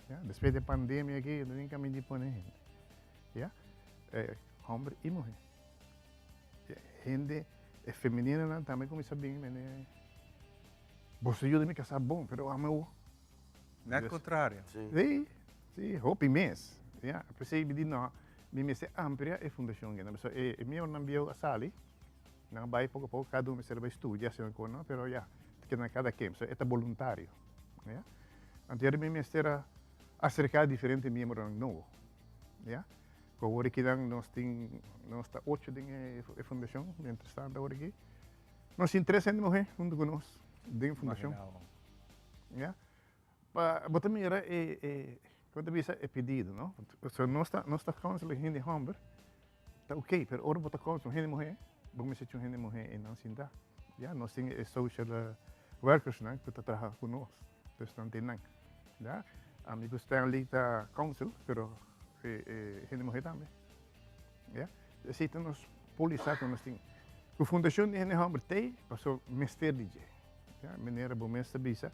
Speaker 9: ya. Despues di e pandemia aki, no tin kaminda di pone hende, ya, hòmber i muhé. Hende e femeninonan tambe cuminsa bin mene boso yuda mi casa bon pero ami awo.
Speaker 1: Net contrario.
Speaker 9: Si, si, hopi mes. Ya, p'esei mi di no, mi mester amplia e fundacion aki. Pasobra e miembronan bieu a sali, nan a bai poco a poco, cada un mester a bai studia asina con no, pero ya, ta keda na cada ken, pasobra e ta boluntario. Ya. Anto mi mester a acerca diferente miembronan nobo. Ya. Ku awor aki nan nos tin, nos ta ocho den e fundashon, mientras tanto awor aki. Nos tin tres hende muhé huntu ku nos den e fundashon. Ya. Pa bo ta mira e, e, kon ta bisa e pedido, no? So nos ta, nos ta counsel e hende hòmber, ta oké, pero ora bo ta counsel un hende muhé, bo mester echa un hende muhé einan sintá. Ya, nos tin e social workersnan ku ta traha ku nos, dus nan tin nan. Ya, ami ku Stanley ta counsel, pero e hende muhé tambe. Ya, esei ta nos polisa ku nos tin. Ku fundashon di hende hòmber t'ei, paso mester di dje. Ya, manera bo mes ta bisa,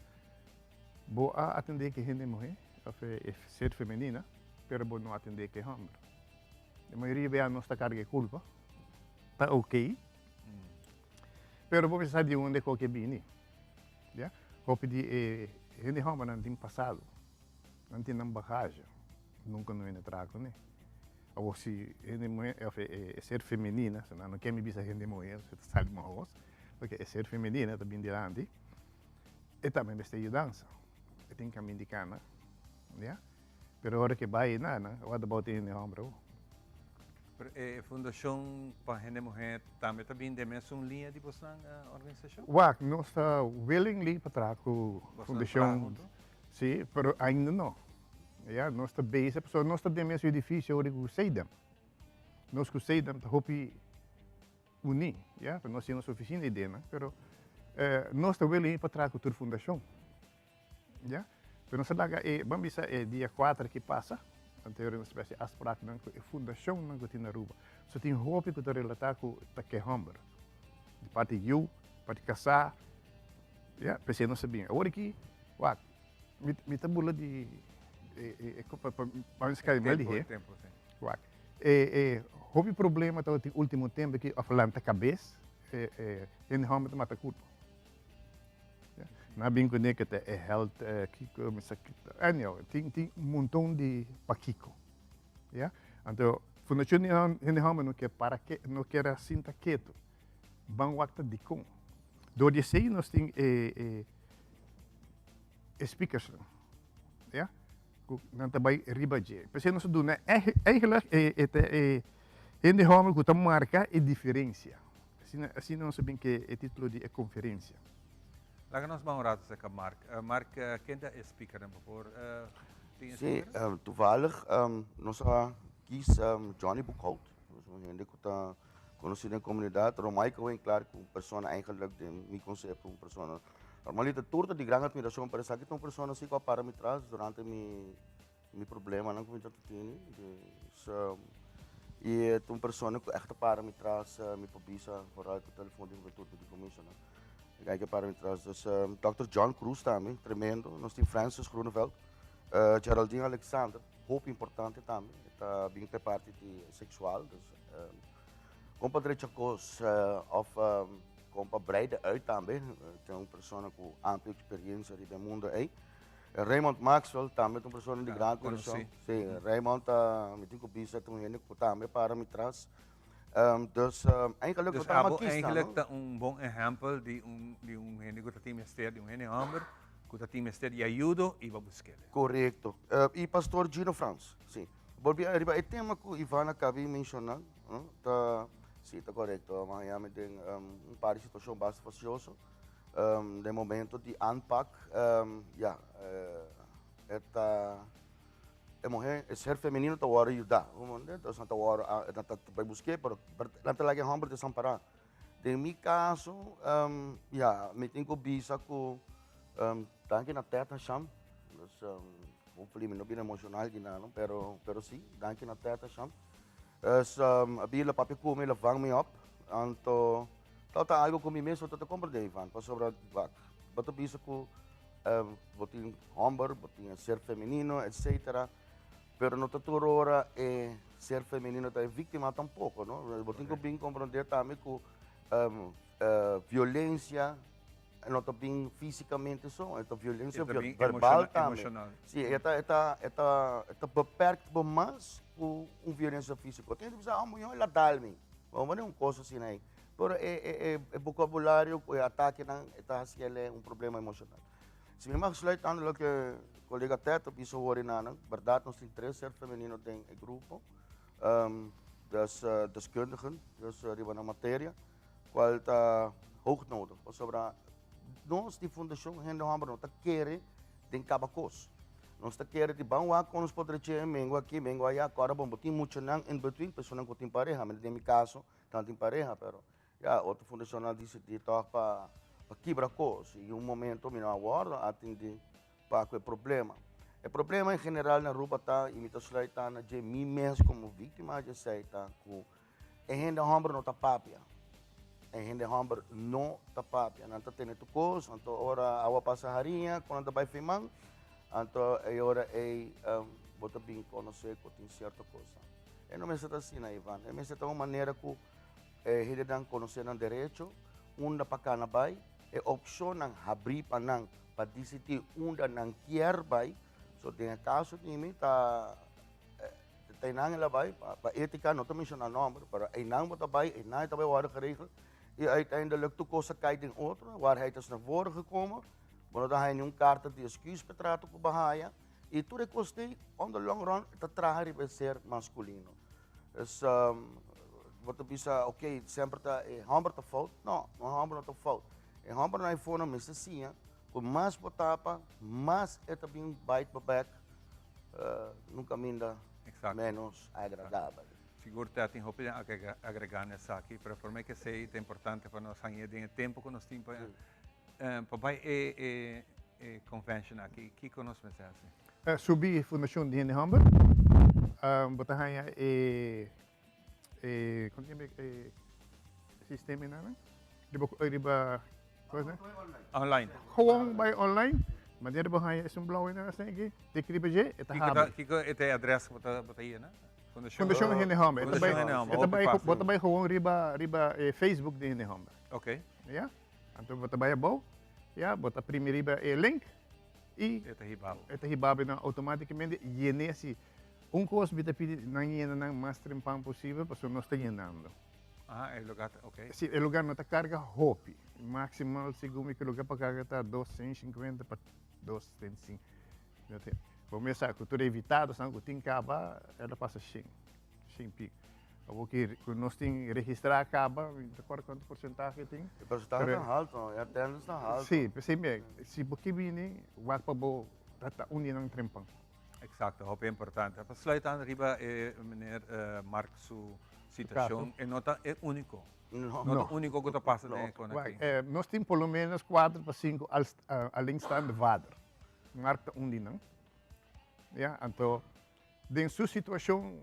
Speaker 9: Bo a atendé ku e hende muhé òf e ser femenina, pero bo no atendé ku e hòmber. E mayoria bia nos ta karga e kulpa, ta oké, pero bo mester sa di unda e koke a bini. Ya, hopi di e hende hòmbernan tin pasado, nan tin nan bagahe, nunka no hende traha kuné. Awor si hende muhé òf e ser femenina, si nan no ke mi bisa hende muhé, ta sali mahos, paske e ser femenina ta bin dilanti. E tambe mester yudansa. E tin kamin di kana, ya. Pero ora ke bai einan, nan what about e hende homber awor?
Speaker 1: Pero e fundashon pa hende muhé tambe ta bin den mesun liña di bosnan organisashon?
Speaker 9: Wak, nos ta willingly pa traha ku fundashon. Si, pero ainda no. Ya, nos ta bezig, pasobra nos ta den mesun edifisio ora ku Seidem. Nos ku Seidem ta hopi uní, ya, nos tin nos oficina ei den, pero nos ta willing pa traha ku tur fundashon, ya. Pero nos a laga e, ban bisa e dia kuater ki pasa, anterior nos ta hasi afspraaknan ku e fundashonnan ku tin na Aruba. So tin hopi ku ta relatá ku ta ke hòmber, di parti yu, parti kasá, ya, p'esei nos a bin. Awor aki, wak, mi mi ta burla di e pa mi skirbi mal dihé, wak. E e hopi problema tabatin ultimo tempo aki of lanta kabes e e hende homber ta mata kurpa. Nan a bin kuné ke ta e health kiko mi sa kiko anyhow tin tin un monton di pakiko ya. Anto fundashon di hende homber no ke para ke no kier a sinta ketu ban wak ta dikon. Dor di esei nos tin e e e speakersnan ya. Ku nan ta bai riba dje. P'esei nos ta duna eigenlijk e ta e hende hòmber ku ta marka e diferensia. Asina asina nos a bin ke e titulo di e konferensia.
Speaker 1: Laga nos ban un rato serka Mark. Mark, ken ta e speakernan? Bo por tin e
Speaker 10: Sí,
Speaker 1: speakernan?
Speaker 10: toevallig nos a kies Johnny Boekhout. Nos un hende ku ta konosí den komunidat. Romaika Winklaar ku un persona eigenlijk den mi konsepto un persona Normalmente tur ta di gran admiracion, pero esaki ta un persona si cu a para mi tras durante mi mi problemanan cu mi ta tini. Dus, y e ta un persona cu echt a para mi tras, mi por bisa vooral cu telefon di hubentud di comisionan. E guy cu a para mi tras. Dus, Dòkter John Cruz tambe, tremendo. Nos tin Francis Groeneveld, Geraldine Alexander, hopi importante tambe. E ta bin p'e parti di sexual, dus con pa drecha cos of Kon pa breide uit tambe, ta un persona ku amplio eksperiencia riba e mundo ei. Raymond Maxwell tambe ta un persona di gran admiracion. Sí, Raymond ta, mi tin ku bisa, ta un hende ku tambe para mi tras. Dus eigenlijk
Speaker 1: Dus
Speaker 10: ta
Speaker 1: abo
Speaker 10: makista,
Speaker 1: eigenlijk
Speaker 10: no?
Speaker 1: ta un bon ehempel di un di un hende ku ta tin mester, di un hende hòmber ku ta tin mester di ayudo i bo busk'el.
Speaker 10: Korekto. I pastor Gino Frans, sí. Bolbi riba e tema ku Ivana kabi menshoná, no, ta Sí, ta korekto. Mi a haña mi den un par di situashon basta fasioso. Den momento di aanpak, ya, e ta, e muhé, e ser femenino ta wòrdu yudá. Entonces nan ta wòrdu, nan ta bai busk'é, pero nan ta laga e hòmber desampará. Den mi kaso, ya, mi tin ku bisa ku danki na Ted Hasham, dus hopefully mi no bira emoshonal di nada, pero pero sí, danki na Ted Hasham. Dus a bira papia ku mi, el a vang mi op, anto tabata algu ku mi mes no tabata komprendé, Ivan, pasobra wak, bo ta bisa ku bo tin hòmber, bo tin e ser femenino, etcetera, pero no ta tur ora e ser femenino ta e víktima tampoko, no? Bo tin ku bin komprendé tambe ku violensia no ta bin físikamente so, e ta violensia verbal tambe. Sí, e ta, e ta, e ta, e ta beperkt bo mas ku un violensia físiko. Tin hende bisa, ah, muhé el a dal mi. Bo manda un kos asina ei. Pero e, e, e, e bokabulario ku e atakenan e ta hasi el un problema emoshonal. Si mi mag sluit aan loke kolega Ted a bisa hoor enanan, bèrdat nos tin tres ser femenino den e grupo, des deskundigen, dus riba nan materia. Cual ta hoog nodig, pasobra nos di Fundacion Hende Homber no ta kere den caba cos. Nos ta kere di ban wak con nos por dreche mengo aki, mengo aya, cora bon, bo tin muchanan in between, personan cu tin pareha, mi den mi caso nan tin pareha, pero ya otro fundacionnan a dicidi toch pa kibra cos y un momento mi no a wordo atindi pa cu e problema. E problema en general na Aruba ta, y mi ta sluit aan na dje mi mes como victima dje esey ta cu E hende homber no ta papia. E hende hòmber no ta papia, nan ta tene tur kos, anto ora awa pasa hariña ku nan ta bai firman, anto e ora ei bo ta bin konosé ku tin sierto kosnan. E no mester ta asina, Ivan. E mester ta un manera ku e hendenan konosé nan derecho, unda pa kana bai, e opshonnan habrí pa nan pa disidí unda nan kier bai. So den e kaso di mi ta Ta einan el a bai, pa étika, no ta menshoná nòmber, pero einan bo ta bai, einan e ta bai wòrdu geregel i uiteindelijk tur kos a kai den otro, waarheid is naar voren gekomen, bo no ta haña niun karta di esküs pa e trato ku bo a haña i tur e kos ei on the long run ta traha riba e ser maskulino. Dus bo ta bisa oké semper ta e hòmber ta fout, no, no e hòmber no ta fout, e hòmbernan ei for nan mester siña ku mas bo tapa mas e ta bin bite bo bek. Nun caminda menos agradabel.
Speaker 1: Sigur ta tin hopi den agrega na esaki, pero por mi ke esey ta importante pa nos haña den e tempo ku nos tin pa pa bai e e convention aki, kiko nos mester hasi?
Speaker 9: Subi Fundashon di Hende Hòmber, bo ta haña e e kon ta yama e sistema einan? Riba riba
Speaker 1: Online.
Speaker 9: Gewoon bai online. Manera bo haña esun blauw einan asin aki, tik riba dje, e ta habri.
Speaker 1: Kiko e ta e adres ku bo ta yena?
Speaker 9: Fundashon Hende Hòmber. Fundashon Hende Hòmber. E ta bai, bo ta bai gewoon riba riba e Facebook di Hende Hòmber.
Speaker 1: Ok.
Speaker 9: Ya. Anto bo ta bai abou, ya, bo ta primi riba e link i
Speaker 1: E ta hiba bo.
Speaker 9: E ta hiba bo nan outomátikamente yene si. Un kos mi ta pidi nan yena nan mas trempan posibel pasobra nos ta yenando.
Speaker 1: Aha, e lugar ta, ok.
Speaker 9: Si, e lugar no ta carga hopi. Maximal, segun mi, cu e lugar pa carga ta 250 pa 275. Bo mes sa cu tur e invitadonan cu tin caba, el a pasa shen, shen pico. Awor ki cu nos tin registra caba, mi no ta acorda cuanto porcentahe tin.
Speaker 10: E porcentahe ta halto, e attendance ta halto.
Speaker 9: Si, p'esey mi, si bo ke bini, wak pa bo ta un di nan trempan.
Speaker 1: Exacto, hopi importante. Pa sluit aan riba e meneer Mark su situacion, e no ta e unico.
Speaker 10: No.
Speaker 1: No ta unico cu ta pasa den e con aki.
Speaker 9: Nos tin por lo menos cuater pa cinco alleenstaande vader. Mark ta un di nan. Ya, anto den su situacion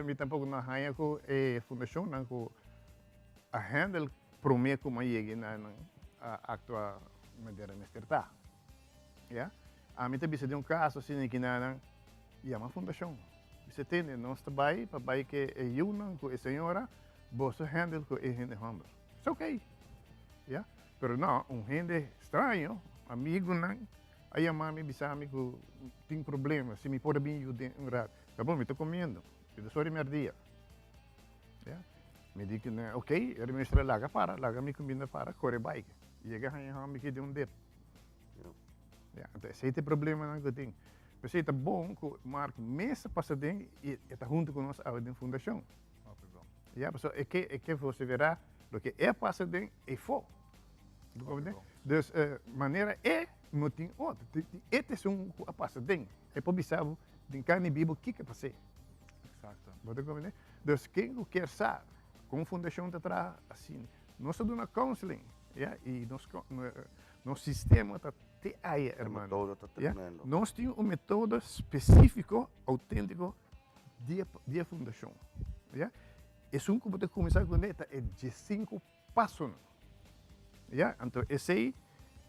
Speaker 9: mi tampoco no a haya cu e fundacionnan cu a handle prome cu mi a yega nan a actua manera mester ta. Ya. Ami ta bisa den un kaso asina ki nan yama fundashon. Bisa tende nos ta bai pa bai ke e yunan ku e señora, boso handle ku e hende hòmber. It's okay. Ya. Pero no, un hende straño, amigunan a yama mi bisa mi ku tin problema, si mi por a bin yud'é un rato. Ta bon, mi ta komiendo. Mi ta sori mèrdia. Ya. Mi di ku nan, okay, e mester a laga para, laga mi kuminda para, kore bai. Yega haña hòmber ki den un dip. Ja, anto esei ta e problemanan ku tin. P'esei ta bon ku Mark mes a pasa den i e ta huntu ku nos awe den fundashon. Ja, pasobra e ke e ke voseverá loke e a pasa den eifó. Bo komprendé? Dus manera e no tin otro. E ta esun ku a pasa den. E por bisa bo den karni bibu kiko a pas'é. Bo ta komprendé? Dus ken ku kier sa kon fundashon ta traha asina. Nos ta duna counseling, ya, i nos Nos sistema ta te aya, hermano.
Speaker 10: E metodo ta tremendo.
Speaker 9: Nos tin un metodo specifico, autentico di e fundacion. Ya. Esun cu bo ta cuminsa cune ta e diescinco pasonan. Ya. Anto esey,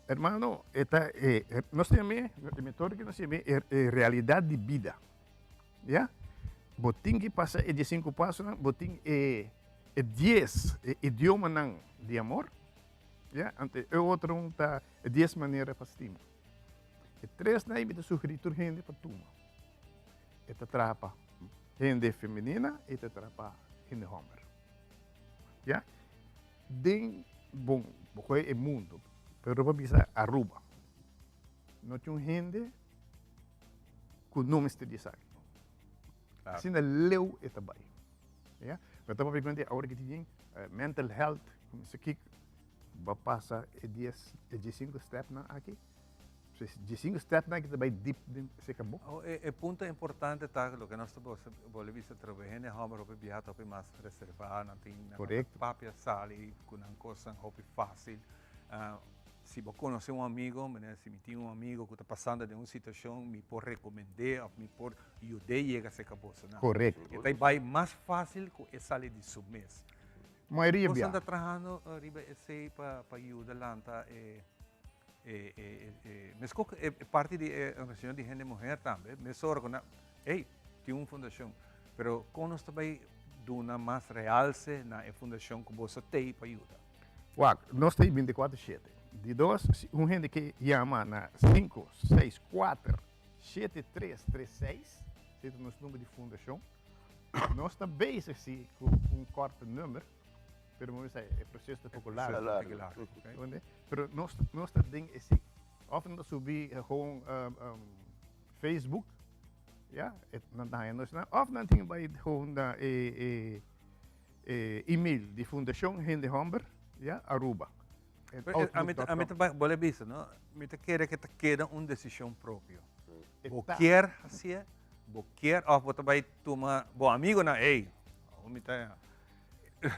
Speaker 9: hermano, e ta e, nos ta yam'e, e metodo cu nos ta yam'e e realidad di bida. Ya. Bo tin ki pasa e diescinco pasonan, bo tin e dies idiomanan di amor. Ya, anto e otro un ta e dies manera pa stima. E tresnan ei mi ta sugerí tur hende pa tuma. E ta traha pa hende femenina i ta traha pa hende hòmber. Ya, den, bon, bo kohe e mundu, pero bo bisa Aruba, no tin un hende ku no mester di esaki. Asina leu e ta bai. Ya, pero ta papia kuenta awor ki tin mental health, kuminsa kik bo a pasa e dies, e diesinko stepnan aki. So e diesinko stepnan aki ta bai dip den seka bo.
Speaker 1: Oh, e e punto importante ta loke nos ta bolbe bisa atrobe, hende hòmber hopi biaha ta hopi mas reservá, nan tin nan no ta papia sali ku nan kosnan hopi fásil. Si bo conoce un amigo, manera si mi tin un amigo cu ta pasando den un situacion, mi por recomende of mi por yud'e yega cerca boso.
Speaker 9: Correcto.
Speaker 1: E ta bay mas facil cu e sali di su mes.
Speaker 9: Mayoria
Speaker 1: Boso
Speaker 9: bia.
Speaker 1: ta trahando riba esey pa pa yuda lanta e e e e mesco cu e parti di e organisacion di hende muher tambe mesora cu nan ey tin un fundacion pero con nos ta bay duna mas realce na e fundacion cu boso tey pa yuda?
Speaker 9: Wak, nos ta binticuatro shete. Di dos, si un hende ke yama na sinku, seis, kuater, shete, tres, tres, seis, esei ta nos number di fundacion. Nos ta bezig si ku un kort number, pero mi bisa e proseso ta poko largu.
Speaker 1: Largu, ok.
Speaker 9: Entende? Pero nos nos ta den esei. Of nan ta subi gewoon Facebook, ya, nan ta haña nos nan, of nan tin bai gewoon na e e e email di Fundashon Hende Hòmber, ya, Aruba.
Speaker 1: Pero ami ta ami ta bai bolbe bisa no, mi ta kere ke ta keda un desishon propio. Bo kier hasié, bo kier of bo ta bai tuma bo amigonan, ey, awo mi ta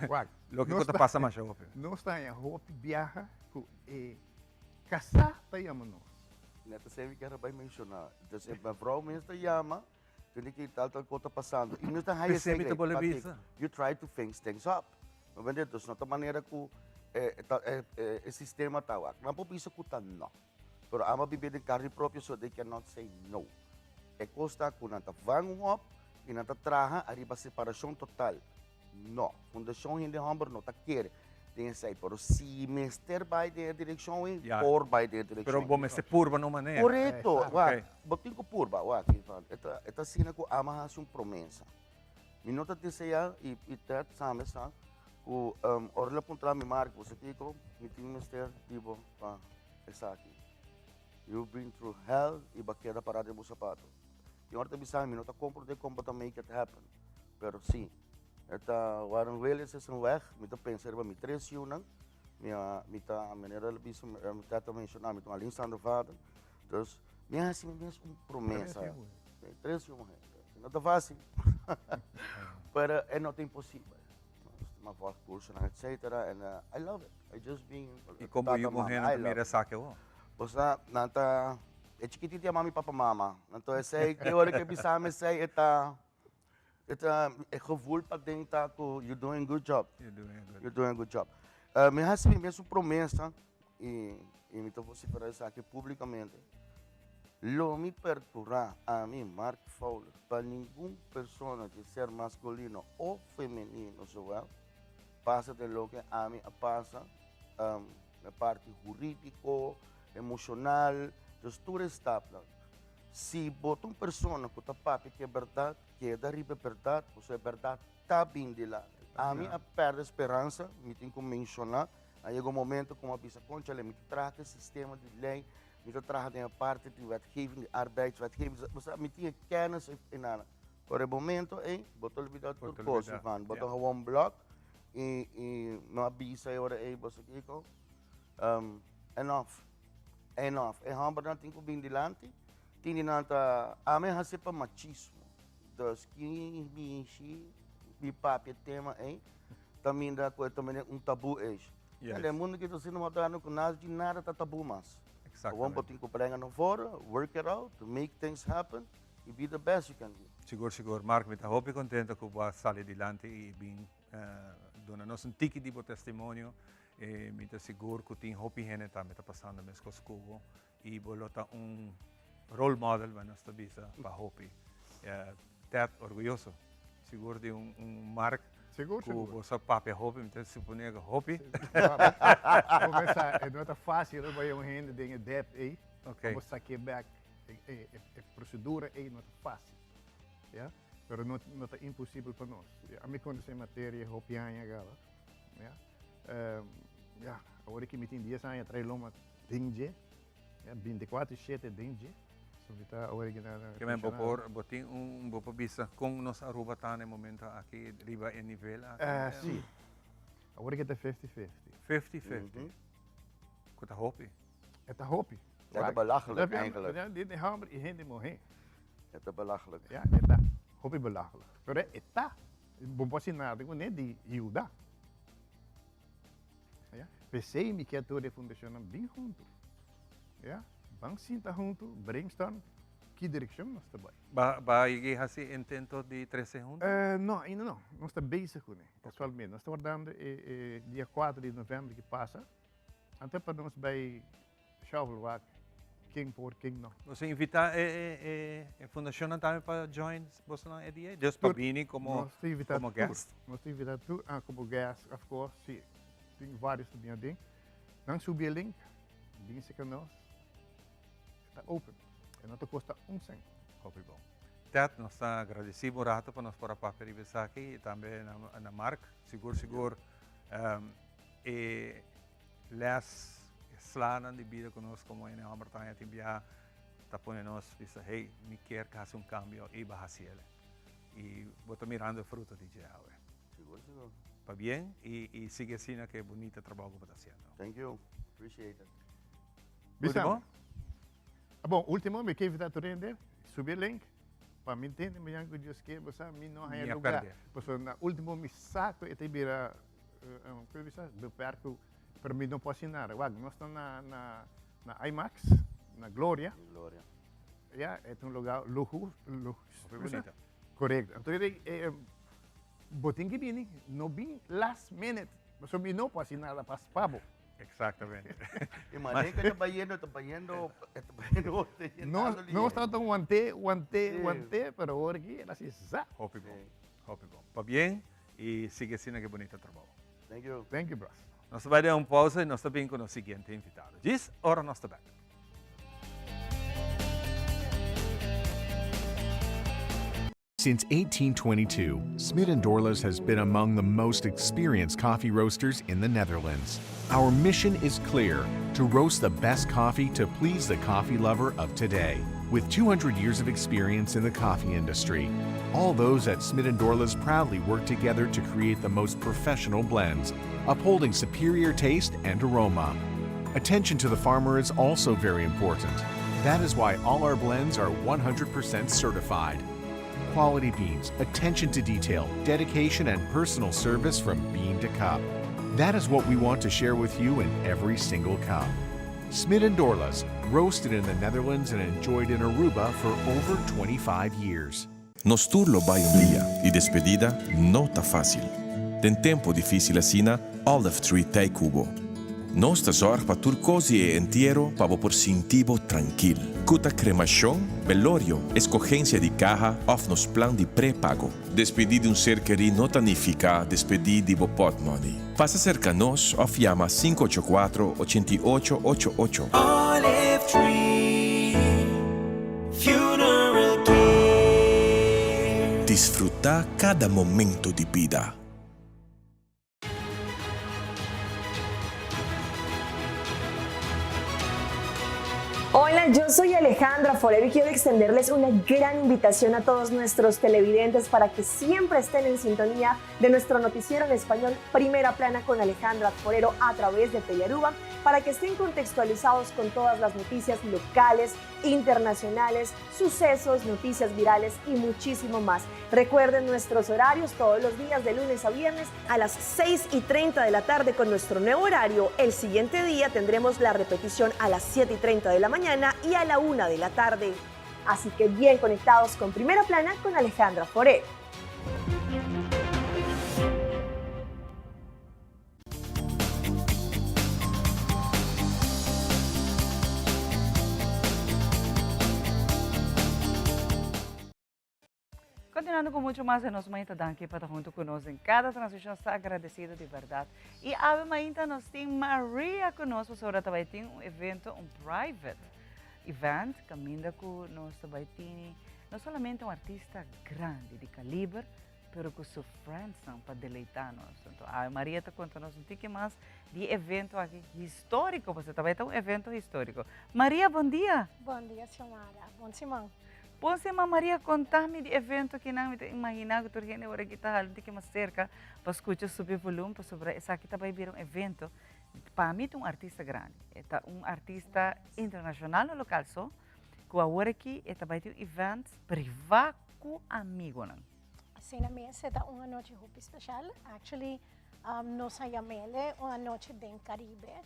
Speaker 9: Wak,
Speaker 1: loke ku ta pasa masha hopi.
Speaker 9: Nos ta haña hopi biaha ku e kasá ta yama nos.
Speaker 10: Net esei mi kier a bai menshoná. Dus e mevrouw mes ta yama, tende ki tal tal kos ta pasando. I nos ta haña
Speaker 1: P'esei mi ta bolbe bisa.
Speaker 10: You try to fix things up. No bende? Dus no ta manera ku e sistema ta wak. Nan por bisa ku ta no. Pero amo a bibi den carne propio so they cannot say no. E cos ta cu nan ta vang un op y nan ta traha ariba separacion total. No, Fundacion Hende Homber no ta kere den esey, pero si mester bay den e direccion ey, por bay den e direccion
Speaker 1: Pero
Speaker 10: ey.
Speaker 1: bo mester purba na un manera.
Speaker 10: Corecto, wak, bo tin cu purba, wak, Ivan. E ta, e ta asina cu amo a haci un promesa. Mi no ta desea, y, y Ted sabe sa, cu ora el a puntra mi, Mark, bo sa kico? Mi tin mester di bo pa. Esaki. You've been through hell y bo a keda para den bo sapato. Tin ora ta bisa mi no ta comprende con bo ta make it happen. Pero si. E ta Warren Willis es een weg. Mi ta pensa riba mi tres yiunan. Mi a mi ta manera el a bisa mi tata a menciona mi ta un alleenstaande vader. Dus mi a haci mi mes un promesa. Tres yiu muher. No ta facil. Pero e no ta imposibel. M'a volg cursonan etcetera and I love it. I just being
Speaker 1: Y como yu muher nan ta mira esaki awor?
Speaker 10: Bo sa, nan ta, e chikitito yama mi papa mama. Anto esey, ki ora ke bisa mi esey e ta, e ta, e gevoel paden ta ku you doing good job.
Speaker 1: You doing a good.
Speaker 10: You doing a good job. Mi hasi mi mes un promesa y y mi ta vocifera esaki publicamente. Lo mi percura ami, Mark Fowler, pa ningun persona di ser masculino o femenino zowel pasa den loke ami a pasa, na parti huridico, emocional, dus tur e stapnan. Si bo ta un persona cu ta papia cu e berdad, keda riba e berdad, pasobra e berdad ta bin dilanti. Ami a perde speransa, mi tin cu menciona, a yega un momento cu mi a bisa, conchale, mi ta traha cu e sistema di ley, Mi ta traha den e parti di wetgeving, di arbeidswetgeving. Bo sa, mi tin e kennis e nada. Pero e momento ei, bo ta olbida tur kos, Ivan. Bo ta gewoon blok i i no a bisa e ora ei bo sa kiko. Enough. Enough. E hòmbernan tin ku bin dilanti. Tin di nan ta, ami a hasi pa machismo. Dus ki mishi mi papia e tema ei, ta minda ku e ta mene un tabu ei.
Speaker 1: Yes.
Speaker 10: Den mundo ki ta siendo moderno ku nada di nada ta tabu mas.
Speaker 1: Exactamente.
Speaker 10: Gewoon bo tin ku brenga na fora, work it out, make things happen y be the best you can be.
Speaker 1: Sigur sigur Mark mi ta hopi contento ku bo a sali dilanti y bin duna nos un tiki di bo testimonio. Mi ta sigur ku tin hopi hende tambe ta pasando meskos ku bo y bo lo ta un role model pa nos ta bisa pa hopi. Ted orguyoso sigur di un Mark
Speaker 9: Sigur,
Speaker 1: ku
Speaker 9: sigur.
Speaker 1: bo sa papia hopi, mi ta supone ku hopi.
Speaker 9: Bo pensa e no ta fácil ora bo haña un hende den e depth ei,
Speaker 1: Ok.
Speaker 9: bo sak'é bek, e prosedura ei no ta fácil, ya. Pero no no ta imposibel pa nos. Ami konosé materia hopi aña kaba, ya. Ya, awor ki mi tin dies aña trae loma den dje, ya, bintikuater shete den dje. So mi ta awor ki na na
Speaker 1: Ke men bo
Speaker 9: funshoná.
Speaker 1: por, bo tin un, bo por bisa kon nos Aruba ta na e momento aki riba e nivel aki?
Speaker 9: Si. Awor ki ta fifty fifty.
Speaker 1: Fifty fifty. Ku ta hopi.
Speaker 9: E ta hopi.
Speaker 10: E ta belachelijk eigenlijk.
Speaker 9: Hende hòmber i hende muhé.
Speaker 10: E ta belachelijk.
Speaker 9: Ya, e ta hopi belachelijk. Pero e ta. Bo por hasi nada kuné di yuda. Ya. P'esei mi kier tur e fundashonnan bin huntu. Ya. Ban sinta huntu, brainstorm. ki direkshon nos ta bai.
Speaker 1: Ba ba yega hasi intento di trese huntu?
Speaker 9: No, ainda no. Nos ta bezig kuné, kasualmente. Nos ta wardando e e dia kuater di novèmber ki pasa, anto pa nos bai shovel wak ken por, ken no.
Speaker 1: Nos a invitá e e e e fundashonnan tambe pa join bosonan e dia ei? Dus pa bini komo
Speaker 9: Nos ta invitá
Speaker 1: komo
Speaker 9: tur.
Speaker 1: guest?
Speaker 9: Nos ta invitá tur, ah, komo guest, of course, si. Tin vários ta bini aden. Nan subi e link, bin seka nos. E ta open. E no ta kosta un sènt.
Speaker 1: Hopi bon. Ted, nos ta agradeci bo un rato pa nos por a papia riba esaki y tambe na, na Mark. Sigur, sigur e les, e slanan di bida cu nos como hende homber ta haña tin biaha ta pone nos bisa, hey, mi kier haci un cambio y bo a haci el. Y bo ta mirando e fruto di dje awe.
Speaker 10: Sigur, sigur.
Speaker 1: Pabien y, y sigui asina cu e bunita trabao cu bo ta haciendo.
Speaker 10: Thank you. Appreciate it.
Speaker 9: Bisa.
Speaker 1: Ultimo?
Speaker 9: Ah, bon, ultimo, mi ke invita tur hende, subi e link, pa mi tende mañana ku Dios ke, bo sa, mi no haña
Speaker 1: Mi a
Speaker 9: lugar.
Speaker 1: perde.
Speaker 9: Pasobra na ultimo mi sa ku e ta bira, eh, ku bisa, beperk, pero mi no por hasi nada. Wak, nos ta na, na, na IMAX, na Gloria.
Speaker 10: Gloria.
Speaker 9: Ya, e ta un lugar lujo, lujo.
Speaker 1: Hopi bunita.
Speaker 9: Korekto. Anto, eh, bo tin ke bini, no bin last minute, pasobra mi no por hasi nada pa pa bo.
Speaker 1: Exactamente.
Speaker 10: E manera que ta bayendo, ta bayendo, ta bayendo, ta
Speaker 9: No, no ta wante, wante, wante, pero awor aki el a si sa.
Speaker 1: Hopi bon, hopi bon. Pabien y sigui asina ke bunita trabou.
Speaker 10: Thank you.
Speaker 9: Thank you, bros.
Speaker 1: Nos ta bai den un pausa y nos ta bin cu nos siguiente invitado. Djis, ora nos ta bek.
Speaker 11: Since 1822, Smit & Dorlas has been among the most experienced coffee roasters in the Netherlands. Our mission is clear, to roast the best coffee to please the coffee lover of today. With 200 years of experience in the coffee industry, all those at Smit & Dorlas proudly work together to create the most professional blends, upholding superior taste and aroma. Attention to the farmer is also very important. That is why all our blends are 100% certified. Quality beans, attention to detail, dedication, and personal service from bean to cup. That is what we want to share with you in every single cup. Smit and Dorlas, roasted in the Netherlands and enjoyed in Aruba for over 25 years.
Speaker 12: Nos tur lo bai un dia y despedida no ta facil. Den tempo dificil asina, Olive Tree t'ey cu bo. Nos ta zorg pa tur cos di e entiero pa bo por sinti bo trankil. Cu ta cremacion, velorio, escogencia di caha of nos plan di pre-pago. Despedi di un ser keri no ta nifica despedi di bo potmoney. Pasa cerca nos of yama 584 88 88.
Speaker 20: Olive Tree Funeral Care.
Speaker 12: Disfruta cada momento di bida.
Speaker 13: Hola, yo soy Alejandra Forero y quiero extenderles una gran invitación a todos nuestros televidentes para que siempre estén en sintonía de nuestro noticiero en español Primera Plana con Alejandra Forero a través de Telearuba para que estén contextualizados con todas las noticias locales, internacionales, sucesos, noticias virales y muchísimo más. Recuerden nuestros horarios todos los días de lunes a viernes a las 6 y 30 de la tarde con nuestro nuevo horario. El siguiente día tendremos la repetición a las 7 y 30 de la mañana y a la 1 de la tarde. Así que bien conectados con Primera Plana con Alejandra Forero.
Speaker 6: Continuando cu mucho mas de nos mainta danki pa ta hunto cu nos den cada transmision nos ta agradecido di berdad y awe mainta nos tin Maria cu nos pasobra ta bay tin un evento un private event caminda cu nos ta bay tini no solamente un artista grandi di caliber pero cu su friendsnan pa deleita nos anto awe Maria ta conta nos un tiki mas di e evento aki historico pasobra ta bay ta un evento historico Maria bon dia.
Speaker 14: Bon dia Xiomara bon siman.
Speaker 6: Bon siman Maria conta mi di evento kinan mi ta imagina cu tur hende ora aki ta hala un tiki mas cerca pa scucha subi volumen pasobra esaki ta bay bira un evento pa mi ta un artista grandi e ta un artista internacional no local so cu awor aki e ta bay tin un event priva cu amigonan.
Speaker 14: Asina mes e ta un anochi hopi special actually nos a yamele un anochi den Caribe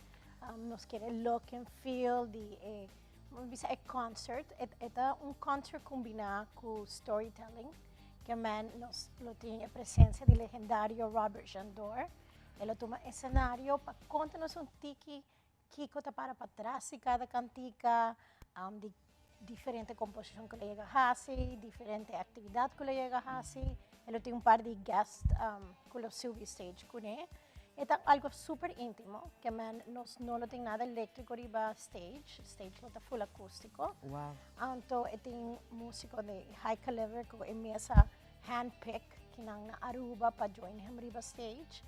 Speaker 14: nos kier e look and feel di e. Bisa e concert, e ta un concert combina cu storytelling, kiermen nos lo tin e presencia di legendario Robert Jandor. E lo tuma escenario pa conta nos un tiki kico ta para patras di cada cantica, di diferente composicion cu lo yega haci, diferente actividad cu lo yega haci. E lo tin un par di guest cu lo subi stage cune. E ta algo super intimo, kiermen nos no lo tin nada electrico riba stage, stage lo ta full acustico. Anto e tin musico di high caliber cu e mes a hand pick kinan na Aruba pa join him riba stage.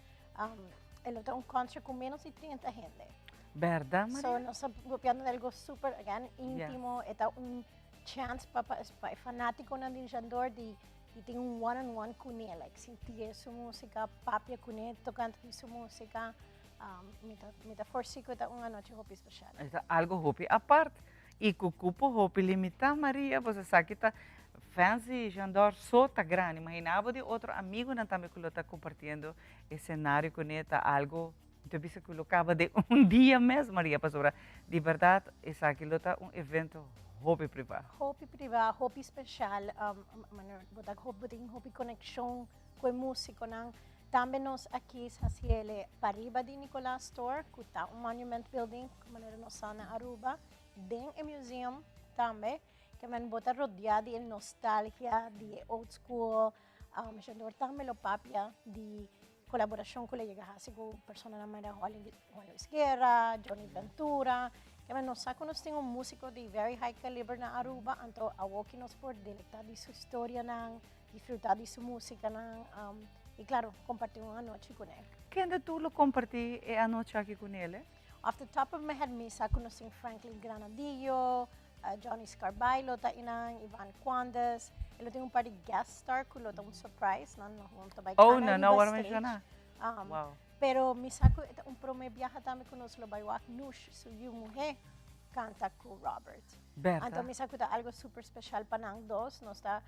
Speaker 14: E lo ta un concert cu menos di 30 hende.
Speaker 6: Berdad, Maria?
Speaker 14: So nos ta papiando di algo super, again, intimo. E ta un chance pa e fanaticonan di Jandor di tin un one on one cune, like sinti su musica, papia cune tocante di su musica. Mi ta foresee cu e ta un anochi hopi special.
Speaker 6: E ta algo hopi apart y cu cupo hopi limita, Maria. Bo sa esaki ta fans di Jandor so ta grandi. Imagina bo di otro amigonan tambe cu lo ta compartiendo e scenario cune, ta algo. Mi ta bisa cu lo caba den un dia mes, Maria, pasobra di berdad esaki lo ta un evento hopi priva.
Speaker 14: Hopi priva, hopi special, manera bo ta bo tin hopi conexion cu e musiconan. Tambe nos a kies haci ele pariba di Nicolaas Store, cu ta un monument building, manera nos sa na Aruba, den e museum tambe, ke men bo ta rodea di e nostalgia di e old school, Jandor tambe lo papia di Kolaborashon ku lo yega hasi ku personanan manera Juan Luis Guerra, Johnny Ventura. Keme nos sa ku nos tin un músiko di very high caliber na Aruba, anto awoki nos por delektá di su historianan, disfrutá di su músikanan i klaro kompartí un anochi kuné.
Speaker 6: Kende tur lo kompartí e anochi aki kuné le?
Speaker 14: Off the top of my head mi sa ku nos tin Franklin Granadillo, Johnny Scarbay lo ta einan, Ivan Quandes, e lo tin un par di guest star ku lo ta un surprise, nan no ta bai
Speaker 6: Oh, no, no wòrdu menshoná. Wow.
Speaker 14: Pero mi sa ku e ta un promé biaha tambe ku nos lo bai wak Nush, su yu muhé, kanta ku Robert.
Speaker 6: Bèrda.
Speaker 14: Anto mi sa ku ta algu super speshal pa nan dos, nos ta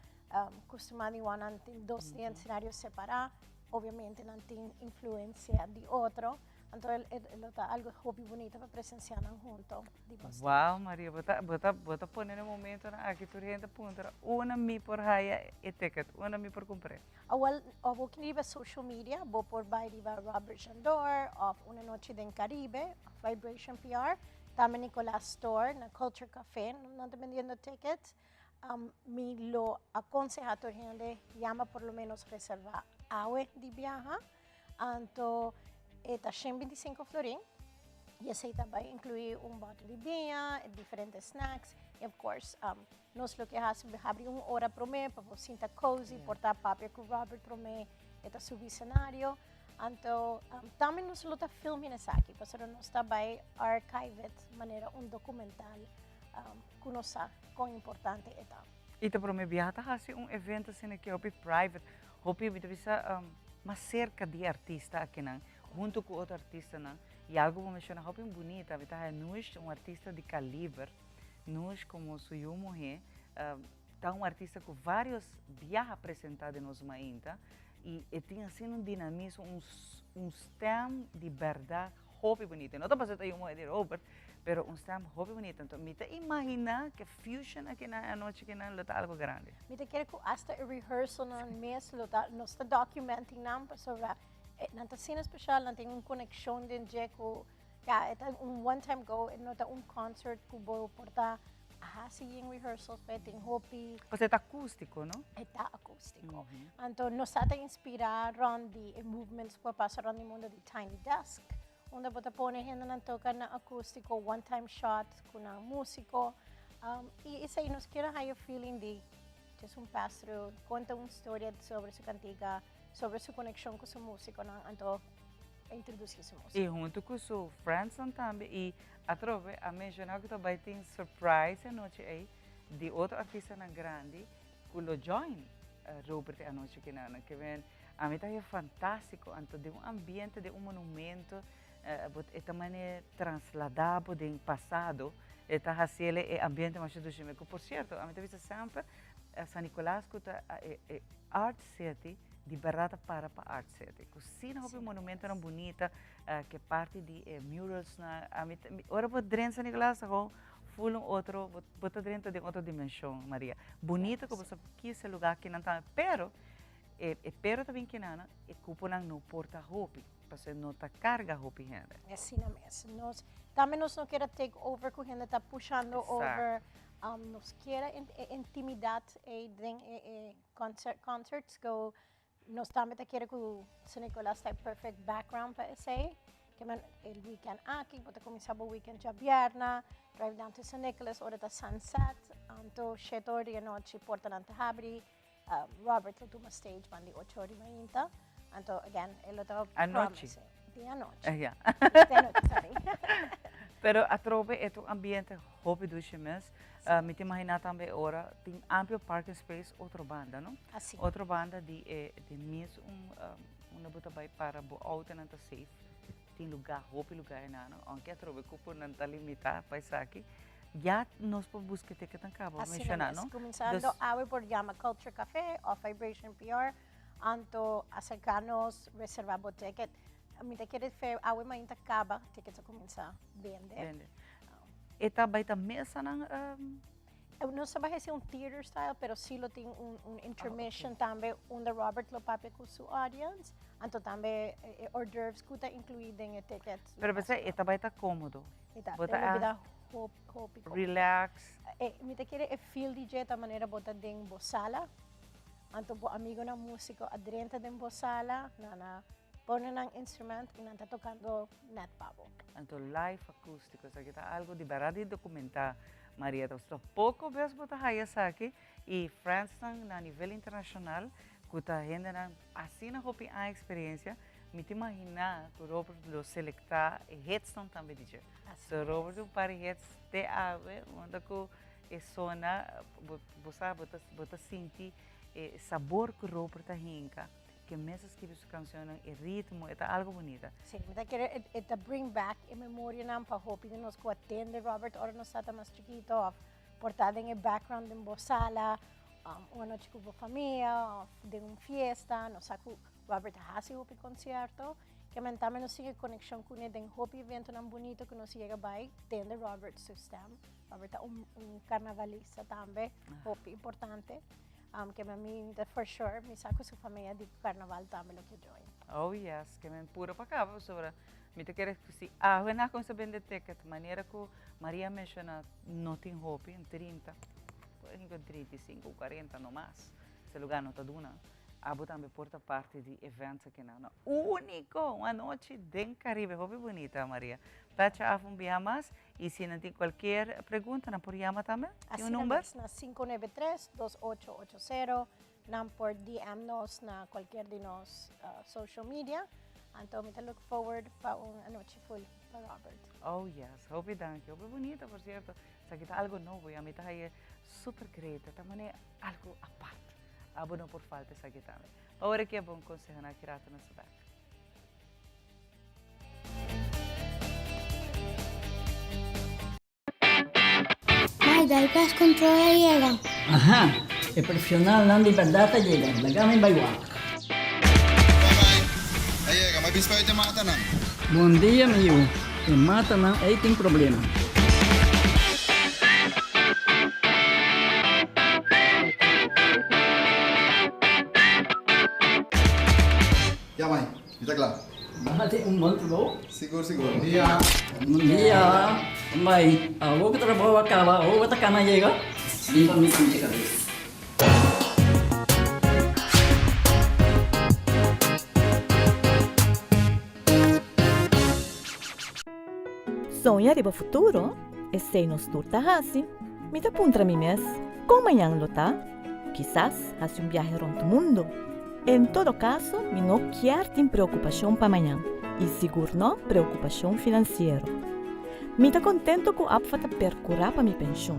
Speaker 14: kustumá di wak nan tin dos den escenario separá, obviamente nan tin influensia di otro. Anto e lo ta algo hopi bunita pa presencia nan hunto di bo stage.
Speaker 6: Wow Maria, bo ta bo ta bo ta pone na momentonan aki tur hende puntra unda mi por haya e ticket, unda mi por cumpr'e?
Speaker 14: Awel, of bo kin riba social media, bo por bai riba Robert Jandor of Una Noche den Caribe, Vibration PR, tambe Nicolaas Store na Culture Cafe nan ta bendiendo tickets. Mi lo aconseha tur hende yama por lo menos reserva awe di biaha. Anto e ta 125 florin y esey ta bay inclui un bote di biña, diferente snacks y of course nos lo ke haci habri un ora prome pa bo sinta cozy, por ta papia cu Robert prome e ta subi escenario. Anto tambe nos lo ta filming esaki pasobra nos ta bay archive it manera un documental cu nos sa con importante e ta.
Speaker 6: Y ta prome biaha ta haci un evento asina ki hopi private, hopi mi ta bisa mas cerca di e artista akinan hunto cu otro artistanan y algo bo menciona hopi bunita mi ta haya Nush un artista di caliber, Nush como su yu muhe ta un artista cu varios biaha presenta den nos mainta y e tin asina un dinamismo un un stem di berdad hopi bunita, no ta pasobra ta yu muhe di Robert pero un stem hopi bunita enton mi ta imagina ke fusion akinan e anochi akinan lo ta algo grandi.
Speaker 14: Mi ta kere ku asta e rehearsalnan mes lo ta nos ta documenting nan pasobra nan ta asina special nan tin un konekshon den dje ku ya e ta un one time go e no ta un concert ku bo por ta hasi yin rehearsals pa e tin hopi.
Speaker 6: Pasobra e ta akústiko no?
Speaker 14: E ta akústiko. Anto nos sa ta inspirá rònt di e movements ku a pasa rònt di mundu di tiny desk Unda bo ta pone hendenan toca na acustico, one time shot cu nan musico. Y esey nos kier a haya feeling di just un pass through, conta un storia sobre su cantica, sobre su conexion cu su musiconan, anto introduci su musica.
Speaker 6: Y hunto cu su friendsnan tambe y atrobe a menciona cu ta bay tin surprise anochi ey di otro artistanan grandi cu lo join Robert e anochi kinan. Ke men ami ta haya fantastico anto den un ambiente den un monumento bo e ta mane traslada bo den pasado e ta haciele e ambiente masha dushi cu por cierto ami ta bisa semper San Nicolas cu ta e art city di berdad ta para pa art city cu asina hopi monumentonan bunita ke parti di e murals nan ami ora bo drenta San Nicolas ta gewoon. Full un otro, bo ta drenta den otro dimension, Maria. Bunita ku bo sa kis e lugar kinan tambe, pero e e pero ta bin kinan, e kuponan no por ta hopi, pasobra no ta karga hopi hende.
Speaker 14: Asina mes. Nos tambe nos no kier a take over ku hende ta pushando over. Nos kier e intimidat ei den e e concert concerts ku Nos tambe ta kere ku San Nicolas ta e perfect background pa esei. Ke men e weekend aki, bo ta kuminsá bo weekend djabièrnè, drive down to San Nicolas ora ta sunset, anto shete or di anochi portanan ta habri, Robert lo tuma stage ban di ocho or di mainta, anto again e lo ta
Speaker 6: Anochi.
Speaker 14: promising. Di anochi.
Speaker 6: Ya.
Speaker 14: Di anochi, sorry.
Speaker 6: Pero atrobe e ta un ambiente Hopi dushi mes. Mi ta imaginá tambe e ora tin amplio parking space otro banda, no?
Speaker 14: Así.
Speaker 6: Otro banda di e di mes un unda bo ta bai para bo autonan ta safe. Tin lugá, hopi lugá einan, no? Aunke atrobe cuponan ta limitá pa esaki, ya nos por buska e ticketnan caba, bo menciona, no?
Speaker 14: Asina mes. Cuminsando awe por yama Culture Café of Vibration PR, anto acerca nos, reserva bo ticket. Mi ta kere fe awe mainta caba, tickets a cuminsa bende.
Speaker 6: Bende. E ta bai ta mesanan?
Speaker 14: Nos ta bai hasi un theater style, pero si lo tin un, un intermission tambe unda Robert lo papia cu su audience. Anto tambe e hors d'oeuvres cu ta inclui den e ticket.
Speaker 6: Pero p'esei e ta bai ta comodo.
Speaker 14: E ta,
Speaker 6: Bo ta
Speaker 14: e lo bira hopi, hopi comodo.
Speaker 6: Relax.
Speaker 14: E, mi ta kere e feel di dje ta manera bo ta den bo sala, anto bo amigonan musico a drenta den bo sala, nan a Pone nan instrument y nan ta tocando net pa bo.
Speaker 6: Anto live acústico, esaki ta algo di berdad di documenta, Maria. Ta pasobra poco bes bo ta haya esaki y friendsnan na nivel internacional cu ta hendenan asina hopi aña experiencia, mi ta imagina cu Robert lo selecta e hitsnan tambe di dje. So Robert un par di hits te awe unda cu e sona, bo sa, bo ta sinti e sabor cu Robert ta hinca. Ke mes a skibi su cancionnan, e ritmo, e ta algo bunita.
Speaker 14: Sí, mi ta kere e ta bring back e memorianan pa hopi di nos ku a tende Robert ora nos tata mas chikito of por ta den e background den bo sala un anochi ku bo famia of den un fiesta. Nos sa ku Robert a hasi hopi concierto. Ke men tambe nos tin e conexion kuné den hopi eventonan bunito ku nos yega bai tende Robert su stem. Robert ta un carnavalista tambe, hopi importante. Ke men mi ta for sure mi sa ku su famia di carnaval tambe lo ke join.
Speaker 6: Oh yes, ke men puro pa kaba pasobra mi ta kere ku si awe nan a kuminsá bende ticket manera ku Maria a menshoná no tin hopi, un 30, por ejemplo 35, 40 no mas, se lugar no ta duna, abo tambe por ta parti di events akinan. No úniko, un anochi den Caribe, hopi bunita Maria. Pètje af un biaha mas Y si nan tin cualkier pregunta nan por yama tambe? Tin un number?
Speaker 14: Asina mes na 593 2880 nan por DM nos na cualkier di nos social media. Anto mi ta look forward pa un anochi full pa Robert.
Speaker 6: Oh yes, hopi danki. Hopi bunita por cierto. Esaki ta algo nobo y ami ta haye super great. Ta mane algo apart. Abo no por falta esaki tambe. Awor aki e bon consehonan aki rato nos ta bek.
Speaker 2: Maida, e pest control a yega.
Speaker 15: Aha, e profesionalnan di berdad a yega. Laga mi bai wak.
Speaker 16: Bye bye. A yega, mi a bisa pa e matanan.
Speaker 15: Bon dia mi yu. E matanan ei tin problema.
Speaker 16: Ya mai. Mi ta kla.
Speaker 15: Bo hasi un bon trabou.
Speaker 16: Sigur, sigur. Bon dia.
Speaker 15: Bon dia. Mai, awor ku trabou a kaba, awor bo ta kana yega? Bin pa mi pincha kabes.
Speaker 24: Soña riba futuro? Esei nos tur ta hasi. Mi ta puntra mi mes, kon mañan lo ta? Kisas hasi un biahe rond mundo. En todo kaso mi no kier tin preokupashon pa mañan i sigur no preokupashon finansiero. Mi ta kontento ku APFA ta perkurá pa mi penshun.